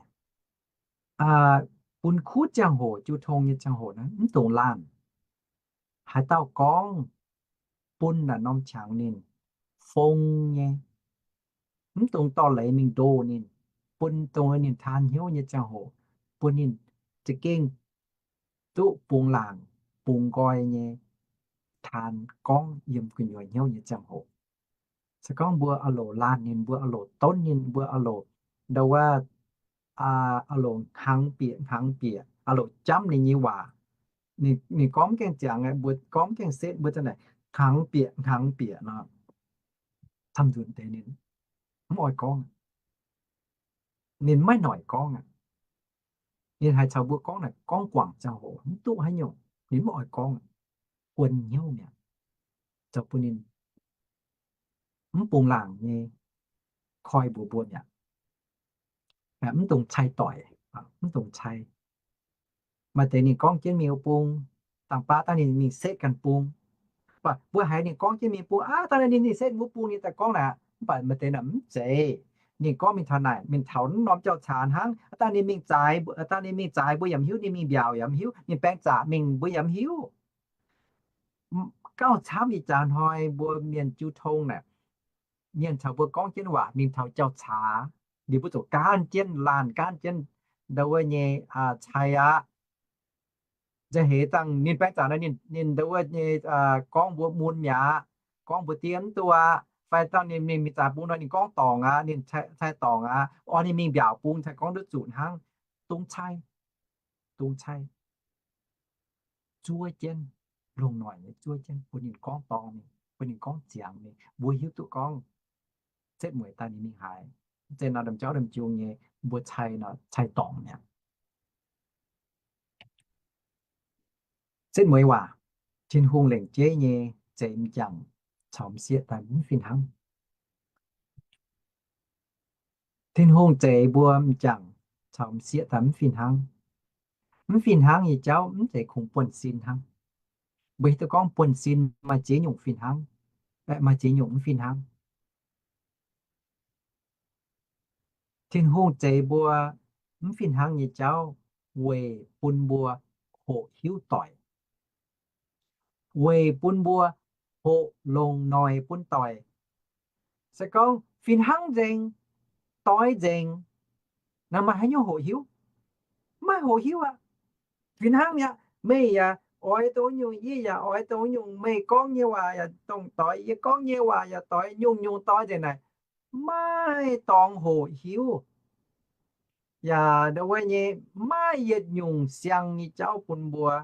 Bun kuv ziangh hoc, jiu tong nyei ziangh hoc naaiv, mv dungx laanh. Haaix dauh gorngv bun naaic norm qangx ninh fong nyei, mv dungx dorh leiz mingh ndoh ninh, bun dongh ninh taan hnyouv nyei ziangh hoc, bun ninh za'gengh duqv bungx laangc bungx nqoi nyei taan gorngv yiem gu'nyuoz hnyouv nyei ziangh hoc. Se gorngv mbuo oix loc laanh ninh, mbuo oix loc donv ninh, mbuo oix loc ndau wuov, oix loc hnaangx bieqc hnaangx bieqc, oix loc jamv ninh nyei waac. Ninh gorngv mv gaengh ziangx, mbuo gorngv mv gaengh setv, mbuo za'naaic hnaangx bieqc hnaangx bieqc nor, camv nzunc deix ninh mv oix gorngv. Ninh maiv noic gorngv aqv. Ninh haiz caux mbuo gorngv naaic gorngv guangc ziangh hoc mv duqv haaix nyungc, ninh mv oix gorngv aqv. Guon hnyouv mi'aqv, zoux bun ninh mv bungx laangc nyei koi mbuox mbuo mi'aqv. Mv dungx cai doic, mv dungx cai. Maaih deix ninh gorngv jienv mingh wuov bung, dangh baav dangh ninh mingh setv ganh bung. Mv baac mbuo haiz ninh gorngv jienv mingh bung aqv, dangh ninh mingh setv wuov bung ninh daaih gorngv naaic. Mv baac maaih deix naaic mv zeiz. Ninh gorngv mingh taux naaic, mingh taux norm jauv-caax hnangv. Dangh ninh mingh zaaix, dangh ninh mingh zaaix mbuo yaac mv hiuv, ninh mingh mbiaauc yaac mv hiuv, ninh baeng zaqc mingh mbuo yaac mv hiuv. Gauh camv ih jaax hnoi mbuo mienh jiu tong naaic, mienh caux mbuo gorngv jienv waac mingh taux jauv-caax, ninh mbuo zuqc gaanv jienv laanh, gaanv jienv ndau wuov nyei cai aqv. Nzauh heix dangh ninh baeng zaqc nor, ninh ndau wuov nyei gorngv mbuo mun mi'aqv, gorngv mbuo diev mv duqv aqv. Fai dangh ninh mingh zaaix bung nor ninh gorngv dorngc aqv, ninh cai dorngc aqv. Orn ninh mingh mbiaauc bung cai gorngv duqv zuqc hnangv. Dungx cai, dungx cai. Zuov jienv, longc noic nyei zuov jienv, bun ninh gorngv dorngc mingh, bun ninh gorngv ziangx mingh, mbuo hiuv duqv gorngv setv mueiz daaih ninh mingh haaix. Mv zeiz nor, ndamv jauv ndamv jung nyei, mbuo cai nor cai dorngc mi'aqv. Setv mueiz waac, Tin-Hungh lengc jeiv nyei zeix m'jangc caux m'sieqv daaih mv fih hnangv. Tin-Hungh zeix mbuo m'jangc caux m'sieqv daaih mv fih hnangv. Mv fih hnangv nyei jauv mv zeiz kungx buonv-sin hnangv. Mbuo hiuv duqv gorngv buonv-sin maaih ziex nyungc fih hnangv, maaih ziex nyungc mv fih hnangv. Tin-Hungh zeix mbuo mv fih hnangv nyei jauv weic bun mbuo hoqc hiuv doic, weic bun mbuo hoqc longc noic bun doic. Se gorngv fih hnangv nzengc, doix nzengc, naaiv maaih haaix nyungc hoqc hiuv? Maiv hoqc hiuv aqv. Fih hnangv mi'aqv. Meih yaac oix dongh nyungc, yie yaac oix dongh nyungc, meih gorngv nyei waac yaac dongh doix, yie gorngv nyei waac yaac doix, nyungc-nyungc doix nzengc naaic, maiv dorngx hoqc hiuv. Yaac ndau wuov nyei, maiv yietc nyungc siang nyei jauv bun mbuo,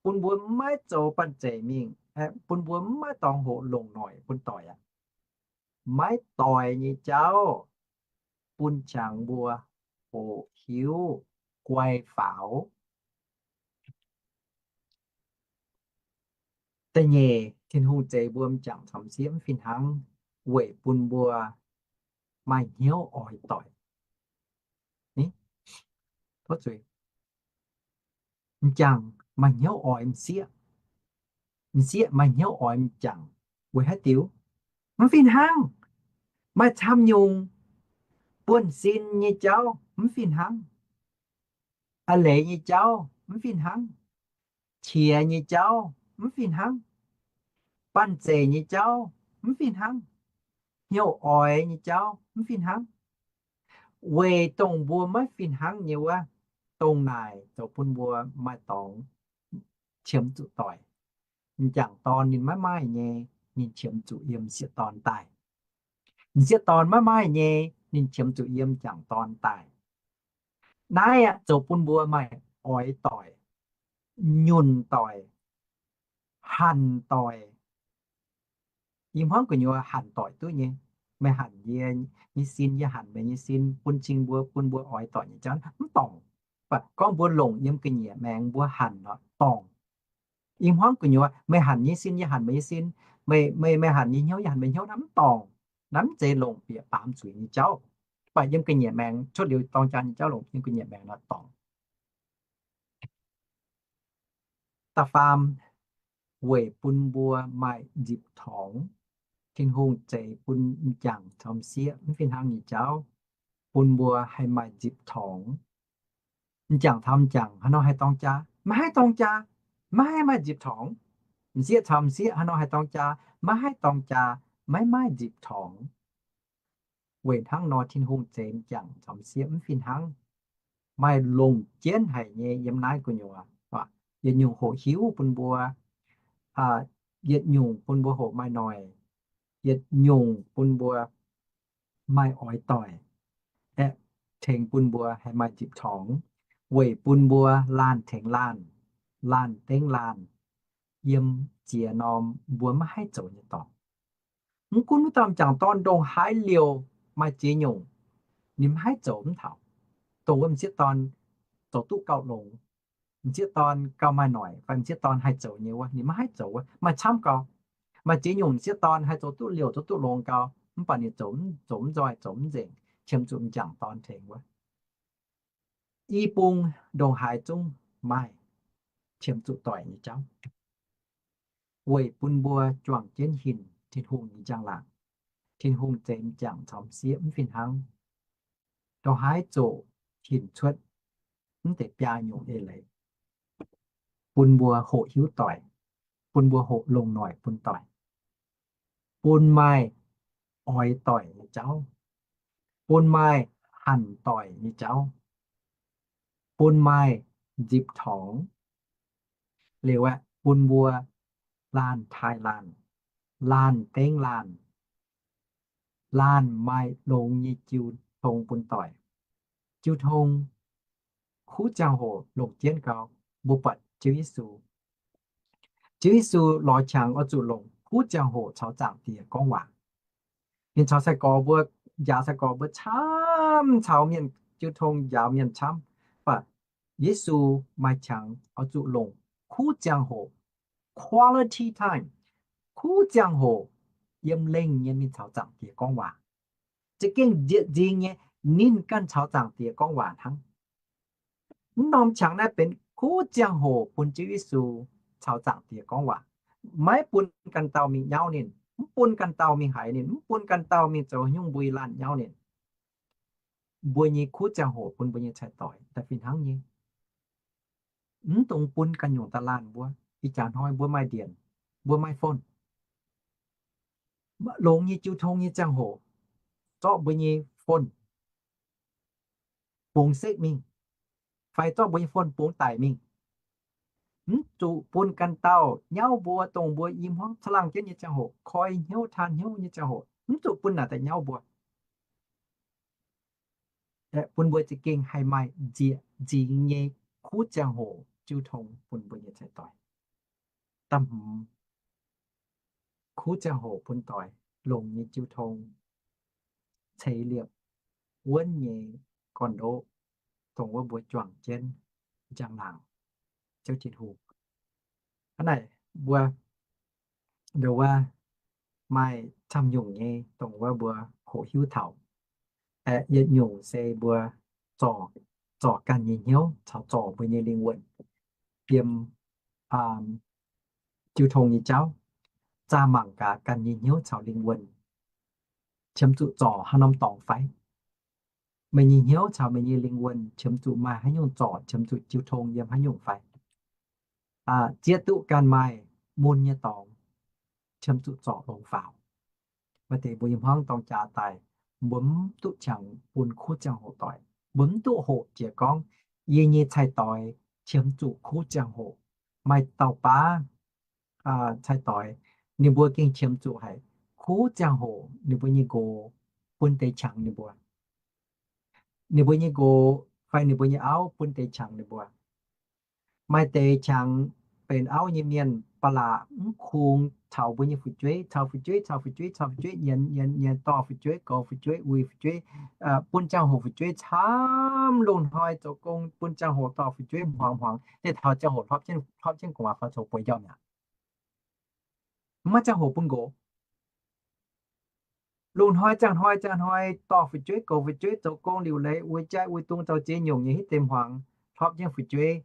bun mbuo maiv zoux banh zeic mingh, bun mbuo maiv dorngx hoqc longc noic bun doic aqv. Maiv doix nyei jauv bun qangx mbuo hoqc hiuv guai faaux. Da'nyeic, Tin-Hungh zeix mbuo m'jangc caux m'sieqv mv fih hnangv weic bun mbuo maaih hnyouv oix doic. Ni, tov zuiz. M'jangc maaih hnyouv oix m'sieqv, m'sieqv maaih hnyouv oix m'jangc. Weic haaix diuc? Mv fih hnangv. Maaih camv nyungc buonv-sin nyei jauv mv fih hnangv. A'leiz nyei jauv mv fih hnangv. Qiex nyei jauv mv fih hnangv. Banh zeic nyei jauv mv fih hnangv. Hnyouv oix nyei jauv mv fih hnangv. Weic dongh mbuo maiv fih hnangv nyei wuov, dongh naaic zoux bun mbuo maaih dorngx qiemx zuqc doic. M'jangc dorn ninh maiv maaih nyei, ninh qiemx zuqc yiem m'sieqv dorn daaih. M'sieqv dorn maiv maaih nyei, ninh qiemx zuqc yiem m'jangc dorn daaih. Naaiv aqv zoux bun mbuo maaih oix doic, nyunc doic, hanc doic. Yie hmuangv gu'nyuoz hanc doic duqv nyei. Meih hanc yie nyei sin, yie hanc meih nyei sin, bun cing mbuo, bun mbuo oix doic nyei jauv mv dorngc. Mv baac gorngv mbuo longc yiem ga'nyiec maengx mbuo hanc nor dorngc. Yie hmuangv gu'nyuoz meih hanc yie nyei sin, yie hanc meih nyei sin, meih, meih, meih hanc yie hnyouv, yie hanc meih hnyouv naaiv mv dorngc. Naaiv mv zeiz longc bieqc baamz zuiz nyei jauv. Mv baac yiem ga'nyiec maengx cuotv liuz dorng jaa nyei jauv longc yiem ga'nyiec maengx nor dorngc. Da'faam, weic bun mbuo maaih nzipc torngx. Tin-Hungh zeix bun m'jangc caux m'sieqv mv fih hnangv nyei jauv, bun mbuo haih maaih nzipc torngx. M'jangc caux m'jangc haaix nor haih dorng jaa? Maiv haih dorng jaa, maiv haih maaih nzipc torngx. M'sieqv caux m'sieqv haaix nor haih dorng jaa? Maiv haih dorng jaa, maiv maaih nzipc torngx. Weic hnangv nor Tin-Hungh zeix m'jangc caux m'sieqv mv fih hnangv. Maaih longc jienv haic nyei yiem naaiv gu'nyuoz, yietc nyungc hoqc hiuv bun mbuo, yietc nyungc bun mbuo hoqc maaih noic, yietc nyungc bun mbuo maaih oix doic, aeqv, tengx bun mbuo haih maaih nzipc torngx, weic bun mbuo laanh tengx laanh, laanh dengv laanh, yiem ziex norm mbuo maiv haih zoux nyei dorngx. Mv gunv wuov dauh m'jangc dorn ndongc haaix liouc maaih ziex nyungc, ninh maiv haih zoux mv taux. Dongh wuov m'sieqv dorn zoux duqv gauh longx, m'sieqv dorn gauh maaih noic, fai m'sieqv dorn haih zoux nyei wuov, ninh maiv haih zoux wuov, maaih camv gau. Maaih ziex nyungc m'sieqv dorn haih zoux duqv liouc, zoux duqv longx gau, mv baac ninh zoux, zoux mv nzoih, zoux mv nzengc, qiemx zuqc m'jangc dorn tengx wuov. I bung ndongc haaix zungv maaih qiemx zuqc doic nyei jauv. Weic bun mbuo juangc jienv hinc Tin-Hungh nyei njang-laangc, Tin-Hungh zeix m'jangc caux m'sieqv mv fih hnangv. Ndongc haaix zoqc hinc cuotv mv deix biaa nyungc eix leiz, bun mbuo hoqc hiuv doic, bun mbuo hoqc longc noic bun doic, bun maaih oix doic nyei jauv, bun maaih hanc doic nyei jauv, bun maaih nzipc torngx. Liuz aeqv, bun mbuo laanh taaih laanh, laanh dengv laanh, laanh maaih longx nyei jiu tong bun doic. Jiu tong, kuv ziangh hoc longc jienv gau, mbuo buatc Ziouv Yesu. Ziouv Yesu lorz qangx oix zuqc longc kuv ziangh hoc caux Zaangc Diex gorngv waac. Ninh caux sai-gorx mbuo, njaaux sai-gorx mbuo camv, caux mienh jiu tong njaaux mienh camv. Mv baac Yesu maaih qangx oix zuqc longc kuv ziangh hoc, quality time, kuv ziangh hoc yiem lengh nyei mingh caux Zaangc Diex gorngv waac. Za'gengh nzieqc nzingx nyei, ninh ganh caux Zaangc Diex gorngv waac hnangv. Mv norm qangx naaiv benx kuv ziangh hoc bun Ziouv Yesu caux Zaangc Diex gorngv waac. Maiv bun ganh dauh mingh nyauv ninh, mv bun ganh dauh mingh haiz ninh, mv bun ganh dauh mingh zoux nyungc mbui laanh nyauv ninh. Mbuo nyei kuv ziangh hoc bun mbuo nyei cai-doic daaih fih hnangv nyei. Mv dungx bun ganh nyungc daaih laanh mbuo. Ih jaax hnoi mbuo maaih ndienc, mbuo maaih phone. Longx nyei jiu tong nyei ziangh hoc, zorqv mbuo nyei phone bungx sekv mingh, fai zorqv mbuo nyei phone bungx daic mingh. Mv zuqc bun ganh dauh nyauv mbuo, dongh mbuo i hmuangv caangh laangh jienv nyei ziangh hoc, koi hnyouv taan hnyouv nyei ziangh hoc, mv zuqc bun naaic daaih nyauv mbuo. Aeqv, bun mbuo za'gengh haih maaih nzieqc nzingx nyei kuv ziangh hoc jiu tong bun mbuo nyei cai-doic. Da'hmz, kuv ziangh hoc bun doic longc nyei jiu tong, ceix liepc wuonv nyei gorn-ndoqv, dongh wuov mbuo juangc jienv njang-laangc Ziouv Tin-Hungh. Hnangv naaic mbuo Nduov wuov, maaih camv nyungc nyei dongh wuov mbuo hoqc hiuv taux, yietc nyungc se mbuo zorc, zorc ganh nyei hnyouv caux zorc mbuo nyei lingh wuonh yiem jiu tong nyei jauv, zaah mangc gaax ganh nyei hnyouv caux lingh wuonh qiemx zuqc zorc haaix norm dorngx fai? Meih nyei hnyouv caux meih nyei lingh wuonh qiemx zuqc maaih haaix nyungc zorc, qiemx zuqc jiu tong yiem haaix nyungc fai? Zieqv duqv ganh maaih mun nyei dorngx, qiemx zuqc zorc longx faaux. Maaih deix mbuo nyei hmuangv dorng jaax daaih, mbuo mv duqv qangx bun kuv ziangh hoc doic. Mbuo mv duqv hoqc jiex gorngv yie nyei cai-doix qiemx zuqc kuv ziangh hoc. Maaih dauh baav cai-doix, ninh mbuo gengh qiemx zuqc haic kuv ziangh hoc ninh mbuo nyei nqox bun deix qangx ninh mbuo. Ninh mbuo nyei nqox fai ninh mbuo nyei auv bun deix qangx ninh mbuo. Maaih deix qangx benx auv nyei mienh ba'laqc mv kungx caux mbuo nyei fu'jueiv, caux fu'jueiv, caux fu'jueiv, caux fu'jueiv nyienz, nyienz, nyienz, dorh fu'jueiv, goux fu'jueiv, uix fu'jueiv, bun ziangh hoc fu'jueiv camv, lungh hnoi zoux gong bun ziangh hoc dorh fu'jueiv hmuangx hmuangx, deix taux ziangh hoc hlopv jienv gu'nguaaz faaux coux bueix njormh mi'aqv. Mv maaih ziangh hoc bun nqox. Lungh hnoi ziangh hnoi ziangh hnoi dorh fu'jueiv goux fu'jueiv zoux gong liuc leiz uix jai uix dung zoux ziex nyungc nyei hitv deix hmuangx, hlopv jienv fu'jueiv,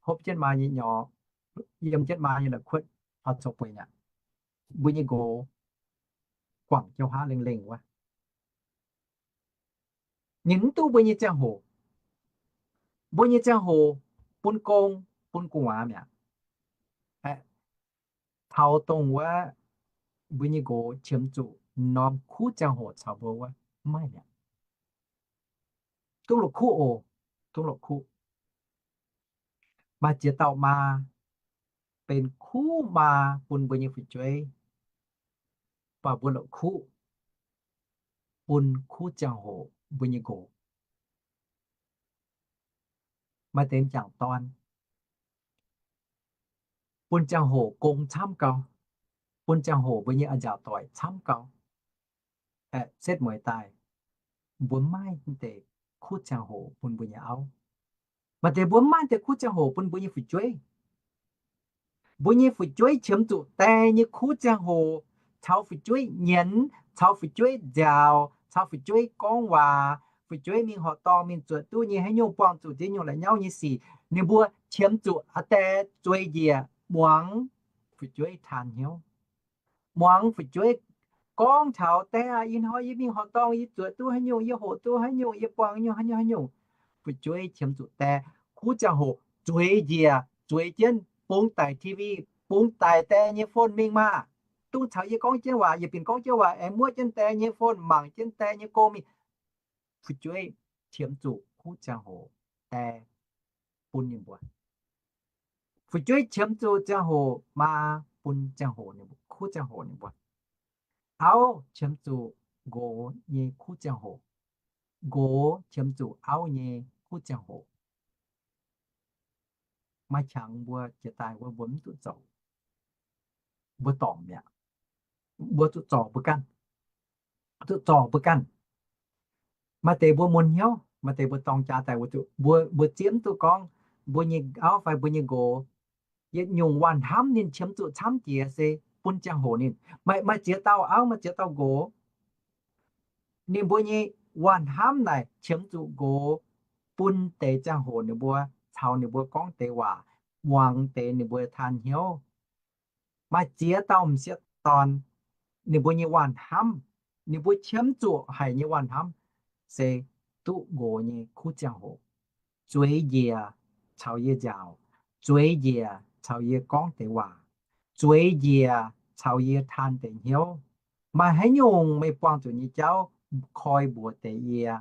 hopv jienv maa nyei nyorx, yiem jienv maa nyei la'kuotv, faaux coux bueix mi'aqv. Mbuo nyei nqox guangc jiu haav lengh lengh wuov. Ninh mv duqv mbuo nyei ziangh hoc. Mbuo nyei ziangh hoc bun gong, bun gu'nguaaz mi'aqv. Taux dongh wuov mbuo nyei nqox qiemx zuqc norm kuv ziangh hoc caux mbuo wuov, mv maaih mi'aqv. Duqv la'kuqv oc, duqv la'kuqv. Maaih ziex dauh maa benx kuv maa bun mbuo nyei fu'jueiv, mv baac mbuo la'kuqv bun kuv ziangh hoc mbuo nyei nqox. Maaih deix m'jangc dorn bun ziangh hoc gong camv gau, bun ziangh hoc mbuo nyei a'nziaauc doic camv gau, setv mueiz daaih, mbuo mv maaih deix kuv ziangh hoc bun mbuo nyei auv. Maaih deix mbuo mv maaih deix kuv ziangh hoc bun mbuo nyei fu'jueiv. Mbuo nyei fu'jueiv qiemx zuqc die nyei kuv ziangh hoc caux fu'jueiv nyienz, caux fu'jueiv nziaauc, caux fu'jueiv gorngv waac, fu'jueiv mingh horqc dorngh mingh zuotc duqv nyei haaix nyungc, buangh zuqc ziex nyungc la'nyauv nyei sic, ninh mbuo qiemx zuqc aa die zueiz njiec muangx fu'jueiv taan hnyouv. Muangx fu'jueiv gorngv taux, Die aac, ih hnoi yie mingh horqc dorngh, yie zuotc duqv haaix nyungc, yie hoqc duqv haaix nyungc, yie buangh nyungc haaix nyungc haaix nyungc. Fu'jueiv qiemx zuqc die kuv ziangh hoc zueiz njiec, zueiz jienv bungx daic T V, bungx daic die nyei phone mingh maah! Dongh caux yie gorngv jienv waac, yietc binc gorngv jienv waac aengx muoqv jienv die nyei phone, mangc jienv die nyei gong mingh. Fu'jueiv qiemx zuqc kuv ziangh hoc die bun ninh mbuo. Fu'jueiv qiemx zuqc ziangh hoc maa bun ziangh hoc ninh mbuo, kuv ziangh hoc ninh mbuo. Auv qiemx zuqc nqox nyei kuv ziangh hoc. Nqox qiemx zuqc auv nyei kuv ziangh hoc. Maaih qangx mbuo jiex daaih wuov mbuo mv duqv zoux. Mbuo dorngc mi'aqv. Mbuo zuqc zorc mbuo ganh. Zuqc zorc mbuo ganh. Maaih deix mbuo mun hnyouv, maaih deix mbuo dorng jaax daaih, mbuo, mbuo zieqv mv duqv gorngv mbuo nyei auv fai mbuo nyei nqox yietc nyungc waanh hnamv ninh qiemx zuqc camv jiex se bun ziangh hoc ninh. Maaih, maaih ziex dauh auv, maaih ziex dauh nqox, ninh mbuo nyei waanh hnamv naaic qiemx zuqc nqox bun deix ziangh hoc ninh mbuo caux ninh mbuo gorngv deix waac, muangx deix ninh mbuo taan hnyouv. Maaih ziex dauh m'sieqv dorn, ninh mbuo nyei waanh hnamv, ninh mbuo qiemx zuqc haic nyei waanh hnamv se duqv nqox nyei kuv ziangh hoc. Zueiz njiec caux yie nziaauc, zueiz njiec caux yie gorngv deix waac, zueiz njiec caux yie taan deix hnyouv. Maaih haaix nyungc meih buangh zuqc nyei jauv koi mbuox deix yie.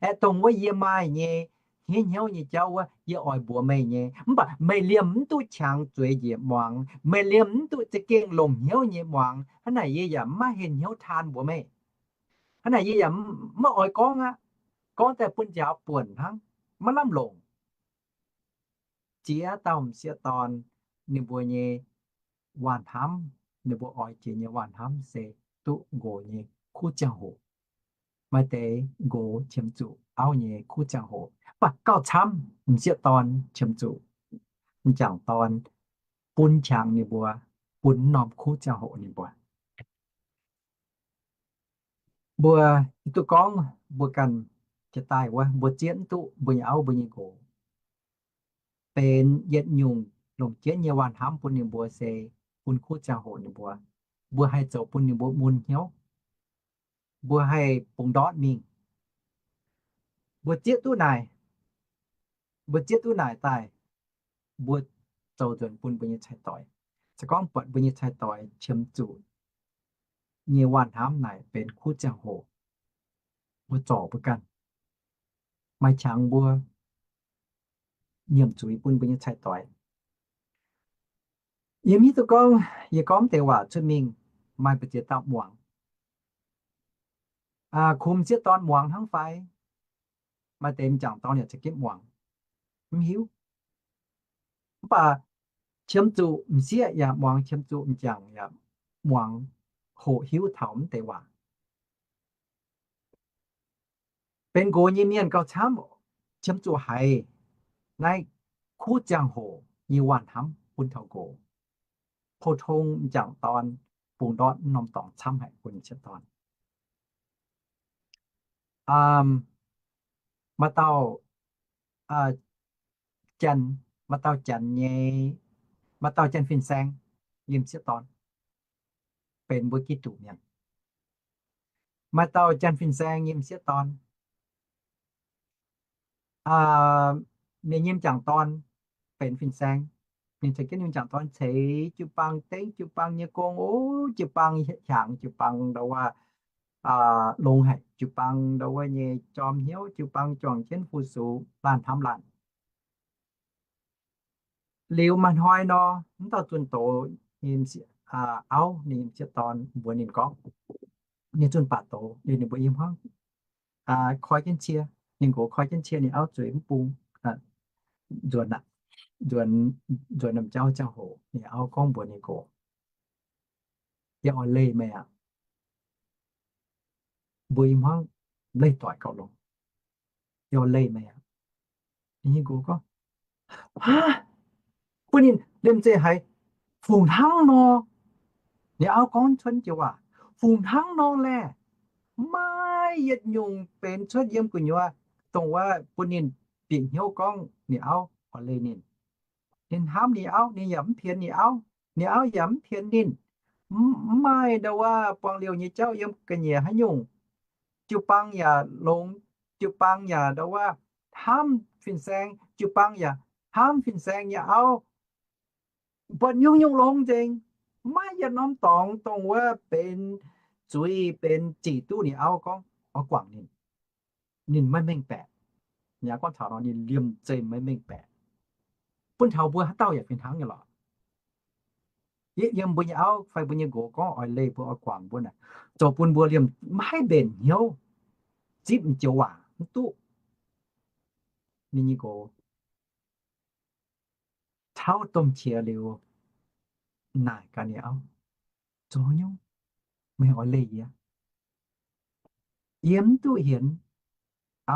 Aeqv, dongh wuov yie maaih nyei hniev hnyouv nyei jauv wuov, yie oix mbuox meih nyei. Mv baac meih liemh mv duqv qangx zueiz njiec muangx. Meih liemh mv duqv za'gengh longc hnyouv nyei muangx. Hnangv naaic yie yaac mv maaih henh hnyouv taan mbuox meih. Hnangv naaic yie yaac mv, mv oix gorngv aqv. Gorngv daaih bun njaaux buonc hnangv, maiv lamh longc. Ziex dauh m'sieqv dorn, ninh mbuo nyei waanh hnamv, ninh mbuo oix jiex nyei waanh hnamv se duqv nqox nyei kuv ziangh hoc. Maaih deix nqox qiemx zuqc auv nyei kuv ziangh hoc. Mv baac gauh camv m'sieqv dorn qiemx zuqc m'jangc dorn bun qangx ninh mbuo, bun norm kuv ziangh hoc ninh mbuo. Mbuo hiuv duqv gorngv mbuo ganh jiex daaih wuov, mbuo zieqv mv duqv mbuo nyei auv mbuo nyei nqox, benx yietc nyungc longc jienv nyei waac-hnamv bun ninh mbuo se bun kuv ziangh hoc ninh mbuo, mbuo haih zoux bun ninh mbuo mun hnyouv, mbuo haih bungx ndortv mingh. Mbuo zieqv duqv naaic, mbuo zieqv duqv naaic daaih, mbuo zoux nzuonx bun mbuo nyei cai-doix. Se gorngv buatc mbuo nyei cai-doix qiemx zuqc nyei waac-hnamv naaic benx kuv ziangh hoc, mbuo zorc mbuo ganh, maaih qangx mbuo nyiemc zuiz bun mbuo nyei cai-doix. Yie mv hiuv duqv gorngv yie gorngv deix waac cuotv mingh maaih mbu'ziex dauh muangx. Kungx m'sieqv dorn muangx hnangv fai? Maaih deix m'jangc dorn yaac za'gengh muangx, mv hiuv. Mv baac qiemx zuqc m'sieqv yaac muangx, qiemx zuqc m'jangc yaac muangx, hoqc hiuv taux mv deix waac. Benx nqox nyei mienh gauh camv, qiemx zuqc haiz naaiv kuv ziangh hoc nyei waac-hnamv bun taux nqox. Pou-tong m'jangc dorn bungx ndortv mv norm dorngx camv haic bun m'sieqv dorn. Maaih dauh, maaih dauh janx nyei, maaih dauh janx fin-saeng nyei m'sieqv dorn benx mbuo Giduc mienh. Maaih dauh janx fin-saeng nyei m'sieqv dorn, ninh nyei m'jangc dorn benx fin-saeng. Ninh ceix jienv ninh m'jangc dorn ceix jiu-baang dengv jiu-baang nyei gong, o, jiu-baang hiaangx, jiu-baang ndau wuov longx haic, jiu-baang ndau wuov nyei jorm hnyouv, jiu-baang juangc jienv fu-sux laanh hnamv laanh. Liuz maaih hnoi nor, mv dauh zunh doz nyei auv, ninh m'sieqv dorn mbuox ninh gorngv, ninh zunh baac doz liuz ninh mbuo i hmuangv koi jienv cie, ninh nqox koi jienv cie ninh auv zuiz mv bung, nzuonx, nzuonx norm jauv ziangh hoc ninh auv gorngv mbuox ninh nqox, yie oix leih meih aqv. Mbuo i hmuangv leih doic gauh longx. Yie oix leih meih aqv. Ninh nyei nqox gorngv, bun ninh liemh zeih haiz, fungc hnangv nor, ninh auv gorngv cuotv joux waac, fungc hnangv nor laeh, maiv maaih yietc nyungc benx cuotv yiem gu'nyuoz dongh wuov bun ninh bieqc hnyouv gorngv ninh auv oix leih ninh. Ninh hnamv ninh auv, ninh yaac mv pienx ninh auv, ninh auv yaac mv pienx ninh. Mv maaih ndau wuov buang liouh nyei jauv yiem ga'nyiec haaix nyungc. Jiu-baang yaac longx, jiu-baang yaac ndau wuov hnamv fin-saeng, jiu-baang yaac hnamv fin-saeng nyei auv. Buatc nyungc-nyungc longx nzengc. Maiv maaih yietc norm dorngx dongh wuov benx zuiz benx zic duqv ninh auv gorngv oix guangc ninh. Ninh maiv mengh baeqc. Ninh auv gorngv taux nor ninh liemh zeih maiv mengh baeqc. Bun taux mbuo haaix dauh yaac fih hnangv nyei lorqc. Yiem mbuo nyei auv fai mbuo nyei nqox gorngv oix leih mbuo oix guangc mbuo naaic, zoux bun mbuo liemh maiv mbenc hnyouv, zipv m'joux waac mv duqv. Ninh nyei nqox tauv domh qiex liuz naaic gaax ninh auv, zoux haaix nyungc meih oix leih yie? Yie mv duqv hienx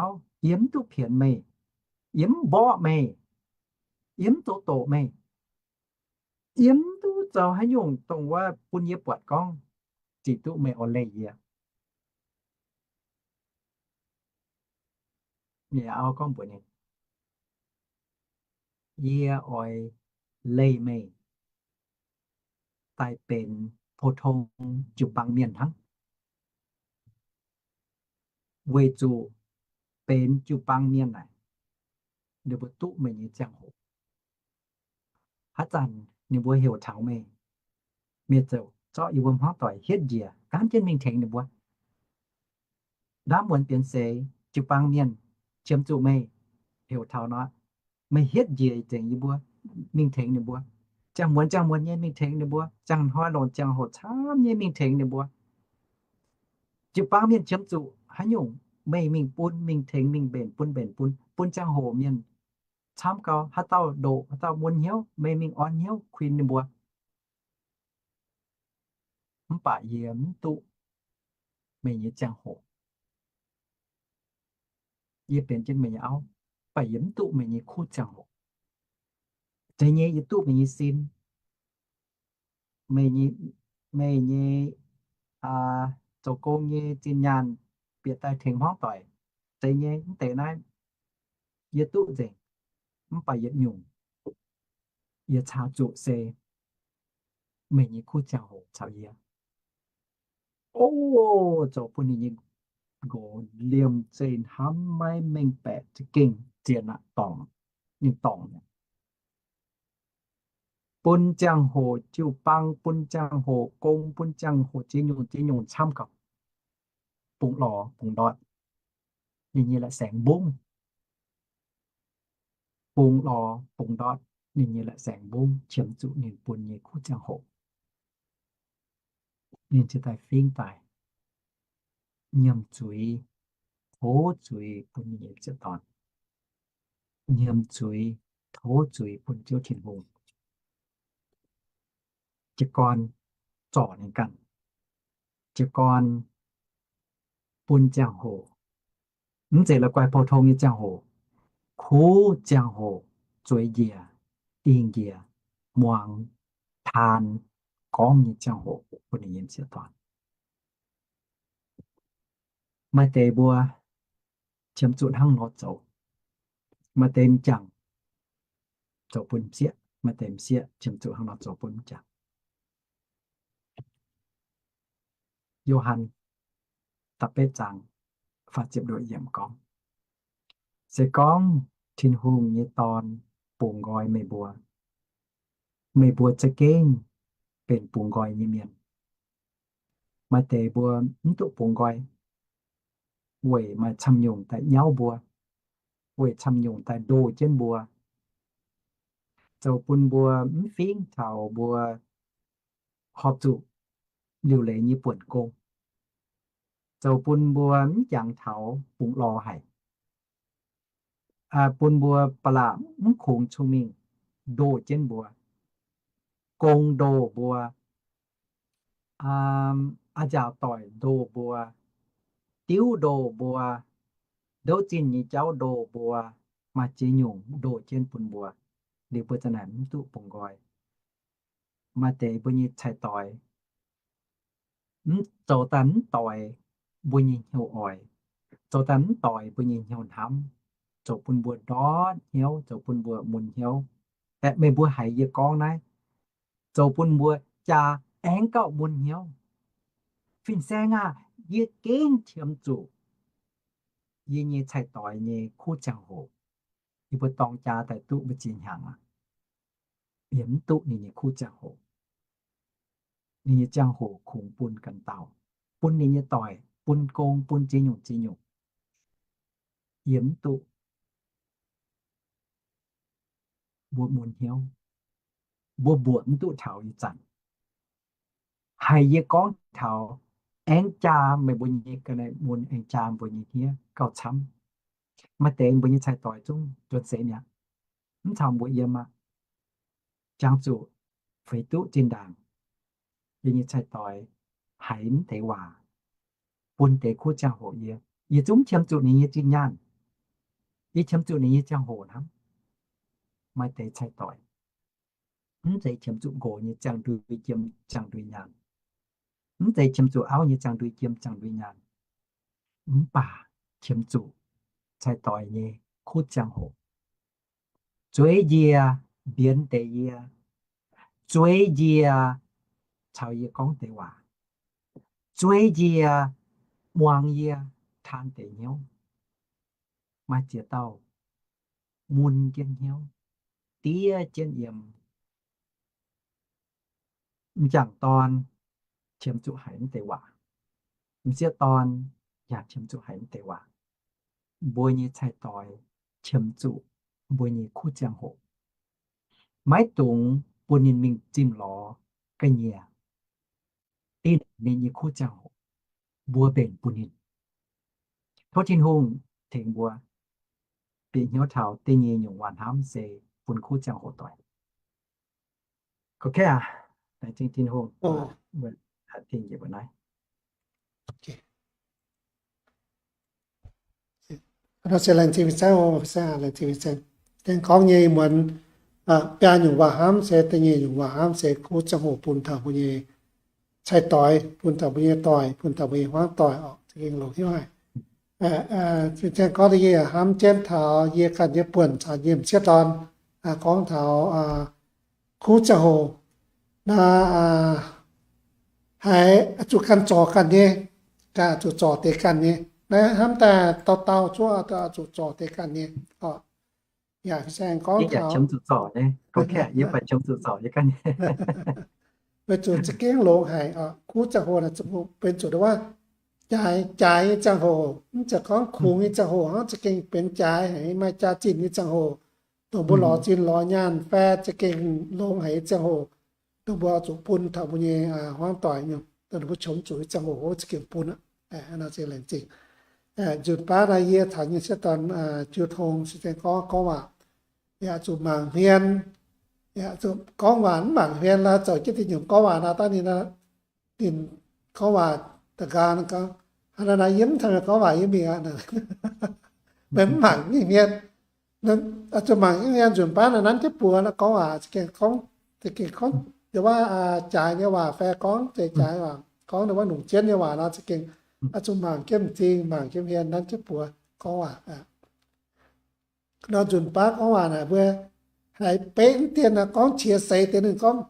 auv, yie mv duqv pienx meih, yie mv mborqv meih, yie mv zoux doqc meih, yie mv duqv zoux haaix nyungc dongh wuov bun yie buatc gorngv zic duqv meih oix leih yie. Ninh auv gorngv mbuox ninh, yie oix leih meih daaih benx pou-tong jiu-baang mienh hnangv, weic zuqc benx jiu-baang mienh naaic, ninh mbuo duqv meih nyei ziangh hoc. Haaix zanc ninh mbuo heuc taux meih, meih ziouc zorqv yie mbuo hmuangv doic hietv njiec gaanv jienv mingh tengx ninh mbuo. Ndaamv muonz bienx seix jiu-baang mienh qiemx zuqc meih heuc taux nor, meih hietv njiec nzengc yie mbuo mingh tengx ninh mbuo. Ziangh muonz ziangh muonz nyei mingh tengx ninh mbuo, ziangh hnoi longc ziangh hoc camv nyei mingh tengx ninh mbuo. Jiu-baang mienh qiemx zuqc haaix nyungc meih mingh bun, mingh tengx, mingh mbenc bun, mbenc bun, bun ziangh hoc mienh camv gau, haaix dauh ndoqc, haaix dauh mun hnyouv, meih mingh orn hnyouv kuinx ninh mbuo. Mv baac yie mv duqv meih nyei ziangh hoc. Yie benx jienv meih nyei auv, mv baac yie mv duqv meih nyei kuv ziangh hoc. Zeiz nyei, yie duqv meih nyei sin. meih nyei, meih nyei zoux gong nyei zinh nyaanh bieqc daaih tengx hmuangv doic. Zeiz nyei, mv deix naaiv yie duqv nzengc, mv baac yietc nyungc yie caa zuqc se meih nyei kuv ziangh hoc caux yie. O, zoux bun ninh nyei nqox liemh zeih hnamv maiv mengh baeqc za'gengh zien aqv, dorngc, ninh dorngc. Bun ziangh hoc jiu-baang, bun ziangh hoc gong, bun ziangh hoc ziex nyungc ziex nyungc camv gauh bungx lorz bungx ndortv, ninh nyei laetc saengx mbungv. Bungx lorz bungx ndortv, ninh nyei laetc saengx mbungv qiemx zuqc ninh bun nyei kuv ziangh hoc. Ninh ziouc daaih fingx daaih nyiemc zuiz, tov zuiz bun ninh nyei m'sieqv dorn, nyiemc zuiz, tov zuiz bun Ziouv Tin-Hungh. Jiez gorn zorc ninh ganh, jiez gorn bun ziangh hoc, mv zeiz la'guaih pou-tong nyei ziangh hoc, kuv ziangh hoc, zueiz njiec, dingh njiec, muangx, taan, gorngv nyei ziangh hoc bun ninh nyei m'sieqv dorn. Maaih deix mbuo qiemx zuqc hnangv nor zoux. Maaih deix m'jangc zoux bun m'sieqv, maaih deix m'sieqv qiemx zuqc hnangv nor zoux bun m'jangc. Yo^han da'betv zaang faah ziepc luoqc yiemc gorngv, se gorngv Tin-Hungh nyei Dorn bungx nqoi meih mbuo, meih mbuo za'gengh benx bungx nqoi nyei mienh. Maaih deix mbuo mv duqv bungx nqoi, weic maaih camv nyungc daaih nyauv mbuo, weic camv nyungc daaih ndoh jienv mbuo, zoux bun mbuo mv fingx taux mbuo horpc zuqc liuc leiz nyei buonc gong, zoux bun mbuo mv jangx taux bungx lorz haic, bun mbuo ba'laqc mv kungx cong-mengh ndoh jienv mbuo, gong ndoh mbuo, a'nziaauc doic ndoh mbuo, diuv ndoh mbuo, ndouv zinh nyei jauv ndoh mbuo, maaih ziex nyungc ndoh jienv bun mbuo, liuz mbuo za'naaic mv duqv bungx nqoi. Maaih deix mbuo nyei cai-doix, mv zoux daaih mv doix mbuo nyei hnyouv oix, zoux daaih mv doix mbuo nyei hnyouv hnamv, zoux bun mbuo ndortv hnyouv, zoux bun mbuo mun hnyouv. Aeqv, meih mbuo haiz yie gorngv naaiv, zoux bun mbuo jaa aengx gauh mun hnyouv. Fin-saeng aah, yie gengh qiemx zuqc yie nyei cai-doix nyei kuv ziangh hoc. Yie mbuo dorng jaa daaih duqv mbu'ziex hnyangx aqv, yie mv duqv ninh nyei kuv ziangh hoc. Ninh nyei ziangh hoc kungx bun ganh dauh, bun ninh nyei doic, bun gong, bun ziex nyungc ziex nyungc. Yie mv duqv. Mbuo mun hnyouv, mbuo mbuoqc mv duqv taux ih zanc. Haiz yie gorngv taux aengx jaa meih mbuo nyei ga'naaiv mun, aengx jaa mbuo nyei hniev gauh camv. Maaih deix mbuo nyei cai-doix zungv nzuonx seix mi'aqv, mv caux mbuo yiem aqv. Jangx zuqc feix duqv zinh ndaangc yie nyei cai-doix haiz mv deix waac bun deix kuv ziangh hoc yie, yie zungv qiemx zuqc ninh nyei zinh nyaanh. Yie qiemx zuqc ninh nyei ziangh hoc hnangv. Maaih deix cai-doix mv zeiz qiemx zuqc nqox nyei ziangh ndui jiem ziangh ndui nyaanh, mv zeiz qiemx zuqc auv nyei ziangh ndui jiem ziangh ndui nyaanh, mv baac qiemx zuqc cai-doix nyei kuv ziangh hoc. Zueiz njiec mbienx deix yie, zueiz njiec caux yie gorngv deix waac, zueiz njiec muangx yie taan deix hnyouv. Maaih ziex dauh mun jienv hnyouv, diev jienv yiem. M'jangc dorn qiemx zuqc haiz mv deix waac. M'sieqv dorn yaac qiemx zuqc haiz mv deix waac. Mbuo nyei cai-doix qiemx zuqc mbuo nyei kuv ziangh hoc. Maiv dungx bun ninh mingh zimh lorz ga'nyiec, dinh ninh nyei kuv ziangh hoc. Mbuo mbenc bun ninh. Tov Tin-Hungh tengx mbuo bieqc hnyouv taux da'nyeic nyungc waac hnamv se bun kuv ziangh hoc doic. Gorngv kei aac, laengz zingh Tin-Hungh. Dingh njiec mbuo naaiv. Nor se laengz zingh Vincent, laengz zingh Vincent. Dengh gorngv nyei muonz, Biaa nyungc waac-hnamv se, da'nyeic nyungc waac-hnamv se kuv ziangh hoc bun taux mbuo nyei cai-doix, bun taux mbuo nyei doic, bun taux mbuo nyei hmuangv doic oc. Za'gengh longx hnyouv haic. Fin-saeng gorngv da'nyeic hnamv jienv taux yie ganh nyei buonc caux yie m'sieqv dorn, gorngv taux kuv ziangh hoc naaiv, haiz zuqc ganh zorc ganh nyei, ganh zuqc zorc deix ganh nyei. Naaiv hnamv daaih dauh dauh zuov zuqc zorc deix ganh nyei. Yaac fin-saeng gorngv taux, weic zuqc za'gengh longx haic. Kuv ziangh hoc naaic benx zuqc wuov jaaix, jaaix nyei ziangh hoc, mv zeiz gorngv kungx nyei ziangh hoc hnangv, za'gengh benx jaaix haic, maaih jaax-zinh nyei ziangh hoc, dongh mbuo lorz zinh lorz nyaanh fai za'gengh longx haic nyei ziangh hoc, dongh mbuo zuqc bun taux mbuo nyei hmuangv doic nyei, dongh mbuo qomx zuqc nyei ziangh hoc, za'gengh bun aqv. Nzunc baav naaiv yie caux nyei sieqv dorn jiu tong se gorngv, gorngv waac yaac zuqc mangc hmien, yaac zuqc gorngv waac mv mangc hmien lorqc, zoux jienv diuh nyungc gorngv waac naaiv dangh ninh, ninh gorngv waac da'nqaang gorngv, hnangv naaiv yie mv tengx gorngv waac yie mingh aqv. Meih mv mangc hmien, zuqc mangc hmien nzunc baav naaiv nanv jienv buoz gorngv waac, za'gengh gorngv, za'gengh gorngv, waac jaaix nyei waac fai gorngv deix jaaix waac, gorngv wuov longc jienv nyei waac nor za'gengh, zuqc mangc jienv m'zing, mangc jienv hmien, nanv jienv buoz gorngv waac. Nor nzunc baav gorngv waac naaic mbuo haiz beqv mv dien, gorngv qiex seix deix ninh gorngv,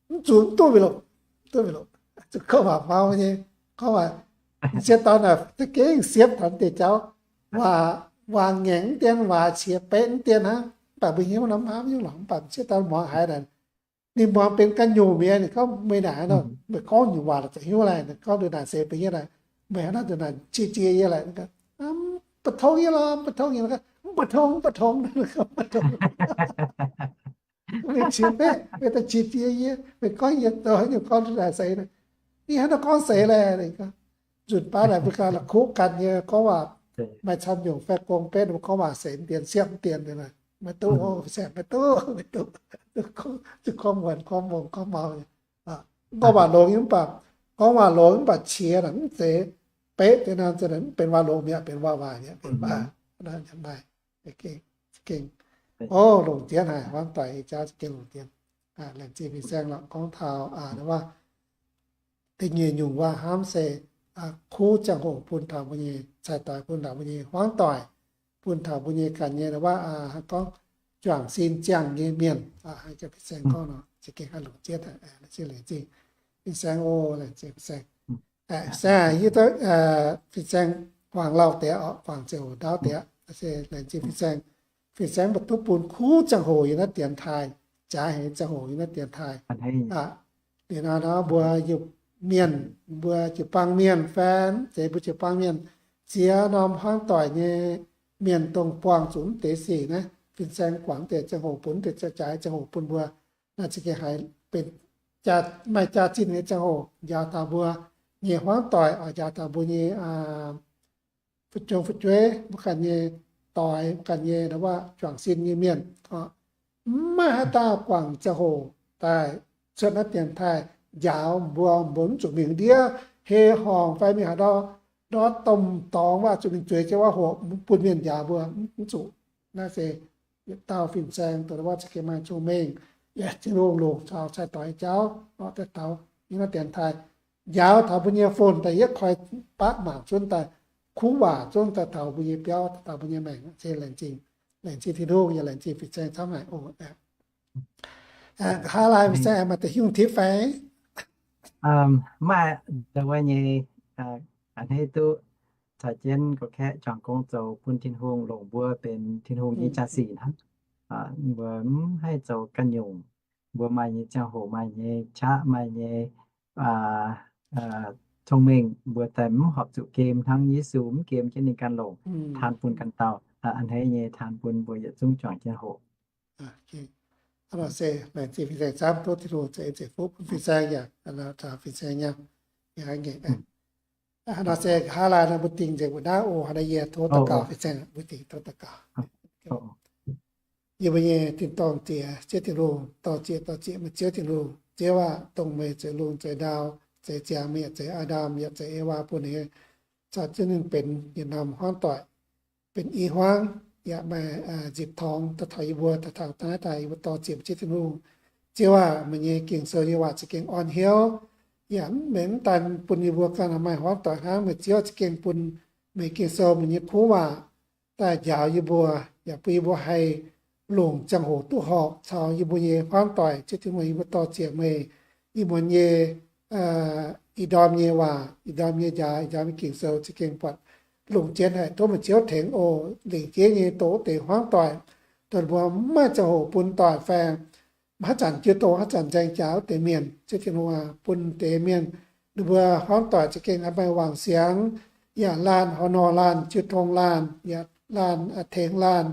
mv zuqc, mv duqv weic loc, mv duqv weic loc, zuqc gorngv waac mau nyei, gorngv waac, sieqv dorn naaic za'gengh siepv taux deix jauv, waac, waac ngaengc mv dien, waac qiex beqv mv dien hnangv, mv baac mbuo hnyouv nor mv hnamv nyungc lorqc. Mv baac sieqv dorn muangx haiz naaic, ninh muangx benx ganh nyungc mi'aqv. Ninh gorngv, meih naaic, meih gorngv nyungc waac la'za'hiuv laih. Ninh gorngv nduqc naaic se benx yie naaic, meih hnangv nduqc naaic qiex jiez yie laaic. Mv baac tong yie lorqc, mv baac tong yie lorqc, mv baac tong, mv baac tong, mv baac tong. Meih qiex beqv, meih daaih qiex jiez yie, meih gorngv yie doix nyungc gorngv nduqc naaic seix. Yie hnangv nor gorngv seix laeh. Nzunc baav naaic mbuo ganh la'kuqv ganh nyei gorngv waac, maaih camv nyungc fai gong betv mbuo gorngv waac seix mv dien, siepv mv dien. Maiv duqv, maiv duqv, maiv duqv, zuqc gorngv muonc gorngv mongh gorngv mau nyei. Mv gorngv waac longx nyei, mv baac gorngv waac longx mv baac qiex naaic mv zeiz, beqv deix nor mv benx waac longx mi'aqv, benx waac waaic mi'aqv, benx maaih, maaih, gengh, o, longc jienv haic, hmuangv doic nyei jauv za'gengh longc jienv. Laengz zingh fin-saeng lorqc, gorngv taux wuov da'nyeic nyungc waac-hnamv se kuv ziangh hoc bun taux mbuo nyei cai-doix, bun taux mbuo nyei hmuangv doic, bun taux mbuo nyei ganh nyei wuov, gorngv juangc sin ziangh nyei mienh. Fin-saeng gorngv nor za'gengh haih longc jienv. Laengz zingh, fin-saeng o, laengz zingh fin-saeng. Saeng, yie duqv fin-saeng guangc lauh deix oc, guangc ziangh hoc ndaauv deix. Laengz zingh fin-saeng. Fin-saeng mv baac duqv bun kuv ziangh hoc yiem naaiv dienx taaih, jaaix haic nyei ziangh hoc yiem naaiv dienx taaih. Liuz nor mbuo mienh, mbuo jiu-baang mienh fai mv zeiz mbuo jiu-baang mienh, ziex norm hmuangv doic nyei mienh dongh buangh zuqc mv deix sic naaiv, fin-saeng guangc deix ziangh hoc bun deix, jaaix ziangh hoc bun mbuo, naaiv za'gengh haiz benx maaih jaax-zinh nyei ziangh hoc njaaux taux mbuo nyei hmuangv doic, njaaux taux mbuo nyei fu'jueiv, fu'jueiv, mbuo ganh nyei doic, mbuo ganh nyei wuov juangc sin nyei mienh. Mv maaih haaix dauh guangc ziangh hoc daaih cuotv naaiv dienx taaih njaaux mbuo, mbuo mv zuqc mingh ndiev hei horngc fai mingh haaix ndau, ndortv domh dorngx wuov zuqc mingh zueiz jienv wuov hoc bun mienh njaaux mbuo, mv zuqc. Naaiv se yietc dauh fin-saeng dongh wuov za'gengh maaih cong-mengh, yaac Tin-Hungh longc caux cai-doix nyei jauv orqc, daaih taux yiem naaiv dienx taaih njaaux taux mbuo nyei fon daaih yietv koi baqv mangc zunv daaih, kuv waac zunv daaih taux mbuo nyei biauv, daaih taux mbuo nyei maengc. Se laengz zingh, laengz zingh Tin-Hungh yaac laengz zingh fin-saeng camv haic oc. Nqa'haav laai fin-saeng maaih deix hiuv tipv fai? Maaih, dongh wuov nyei, a'hneiv duqv caux jienv gorqv-kaeqv juangc gong zoux bun Tin-Hungh longc mbuo benx Tin-Hungh nyei jaax-sic hnangv. Mbuo mv haih zoux ganh nyungc. Mbuo maaih nyei ziangh hoc, maaih nyei qaqv, maaih nyei cong-mengh, mbuo daaih mv horpc zuqc gem hnangv Yesu mv gem jienv ninh ganh longc, taan bun ganh dauh. A'hneiv nyei taan bun mbuo yietc zungv juangc jienv hoqc. Hnangv nor se laengz zingh fin-saeng camv, tov Tin-Hungh ceix en ceix fuqv bun fin-saeng yaac caux fin-saeng nyei. Hnangv nor se nqa'haav laai nor mbuo dingh nzengc mbuo naaiv oc. Hnangv nor yie tov daux gaux, fin-saeng mbuo dingh tov daux gaux. Yie mbuo nyei tin-dorngh Diex, Ziouv Tin-Hungh, dorh zieqc dorh zieqc meih Ziouv Tin-Hungh. Ziouv aah, dongh meih zoux lungh zoux ndau, zeix ziangx meih yaac zeix Aa^ndam yaac zeix Ewaa bun ninh, caux jienv ninh benx yietc norm hmuangv doic, benx i hmuangv, yaac maaih nzipc torngx daaih taux yie mbuo, daaih taux naaiv daaih yie mbuo dorh ziec mbu'ziex Tin-Hungh. Ziouv aac, meih nyei Ging-Sou nyei waac za'gengh orn hnyouv, yaac mv, mv daan bun yie mbuo ganh maaih hmuangv doic hnangv. Meih Ziouv za'gengh bun meih Ging-Sou meih nyei kuv waac daaih njaaux yie mbuo, yaac bun yie mbuo haih longc ziangh hoc duqv horpc caux yie mbuo nyei hmuangv doic. Ziouv Tin-Hungh, yie mbuo dorh ziec meih ih muonz nyei, ih ndorm nyei waac, ih ndorm nyei njaaux, ih ndorm nyei Ging-Sou za'gengh buatc longc jienv haic. Tov meih Ziouv tengx oc. Lengc jeiv nyei doqc wuov deix hmuangv doic, dongh mbuo mv maaih ziangh hoc bun doic fai haaix zanc jiu tong haaix zanc nzaeng jaax wuov deix mienh, Ziouv Tin-Hungh aac, bun deix mienh ninh mbuo hmuangv doic za'gengh haih maaih wangc siangx, yaac laanh horh nor laanh jiu tong laanh, yaac laanh tengx laanh,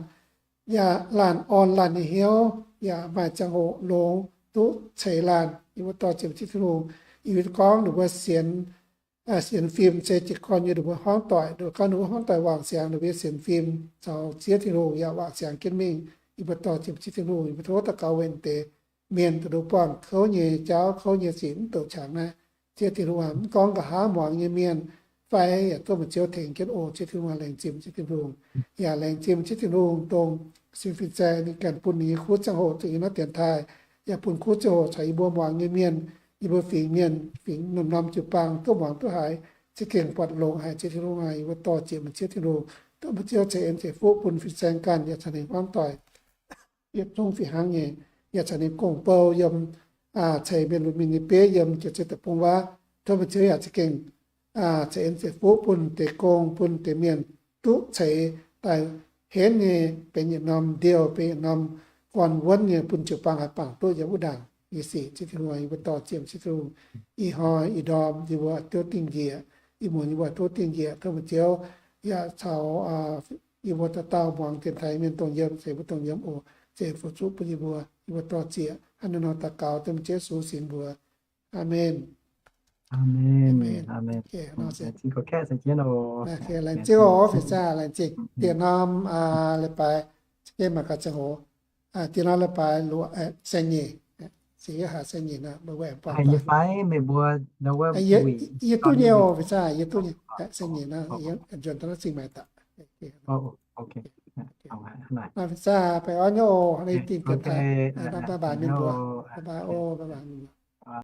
yaac laanh orn laanh nyei hnyouv, yaac maaih ziangh hoc longx duqv ceix laanh. Yie mbuo dorh ziec mbu'ziex Tin-Hungh. Yie mbuo gorngv ninh mbuo sienx sienx fim se jiez gorn nyei ninh mbuo hmuangv doic, ninh mbuo gorngv ninh mbuo hmuangv doic wangc siangx, ninh mbuo nyei sienx fim caux Ziouv Tin-Hungh yaac wangc siangx jienv mingh. Yie mbuo dorh ziec mbu'ziex Tin-Hungh. Yie mbuo tov daux gaux weic deix mienh dongh ninh mbuo buangh kouv nyei jauv, kouv nyei sic mv douc qangx naaiv. Ziouv Tin-Hungh aac, mv gorngv nqa'haav muangx nyei mienh fai, yaac tov meih Ziouv tengx jienv oc. Ziouv Tin-Hungh aac, laengz zingh Ziouv Tin-Hungh. Yaac laengz zingh Ziouv Tin-Hungh dongh sin fin-saeng ninh ganh bun ninh nyei kuv ziangh hoc za'gengh naaiv dienx taaih, yaac bun kuv ziangh hoc caux yie mbuo muangx nyei mienh, yie mbuo fingx mienh, fingx norm-norm jiu-baang duqv muangx duqv haiz, za'gengh buatc longx haic. Ziouv Tin-Hungh aac, yie mbuo dorh ziec meih Ziouv Tin-Hungh, dongh meih Ziouv ceix en ceix fuqv bun fin-saeng ganh yaac caux ninh hmuangv doic yietc zungv fih hnangv nyei, yaac caux ninh gong-bou yiem, ceix mienh lunx mienh nyei bieiv yiem jiex zei deic-bung wuov. Tov meih Ziouv yaac za'gengh ceix en ceix fuqv bun deix gong, bun deix mienh duqv ceix daaih henv nyei, benx yietc norm ndiouh, benx yietc norm gorn-wuonv nyei, bun jiu-baang haih bangc duqv yiem wuov ndaangc nyei sic. Ziouv Tin-Hungh, yie mbuo dorh ziec Ziouv Tin-Hungh. Ih hnoi ih ndorm yie mbuo duqv dingh njiec, ih muonz yie mbuo duqv dingh njiec, tov meih Ziouv yaac caux yie mbuo dauh dauh muangx dienx taaih mienh dongh yiem, ceix mbuo dongh yiem oc. Ceix fu'juv bun yie mbuo. Yie mbuo dorh ziec hnangv naaiv nor daux gaux dengv Yesu singx mbuox. Aamen. Aamen. Laengz zingh oc, fin-saeng, laengz zingh. Dieh norm leiz-baaix za'gengh maaih gaax ziangh hoc. Dieh norm leiz-baaix luoqc, saeng-nyeic, se yie haiz saeng-nyeic nor, mbuo aengx buangh daaih. Yie duqv nyei oc, fin-saeng, yie duqv nyei. Saeng-nyeic nor, njuonx daaih naaiv zingh maaih daaih. Fin-saeng, baengh orn nyei oc, dingh dienx taaih. Bye bye mienh mbuo. Bye bye oc, bye bye mienh mbuo.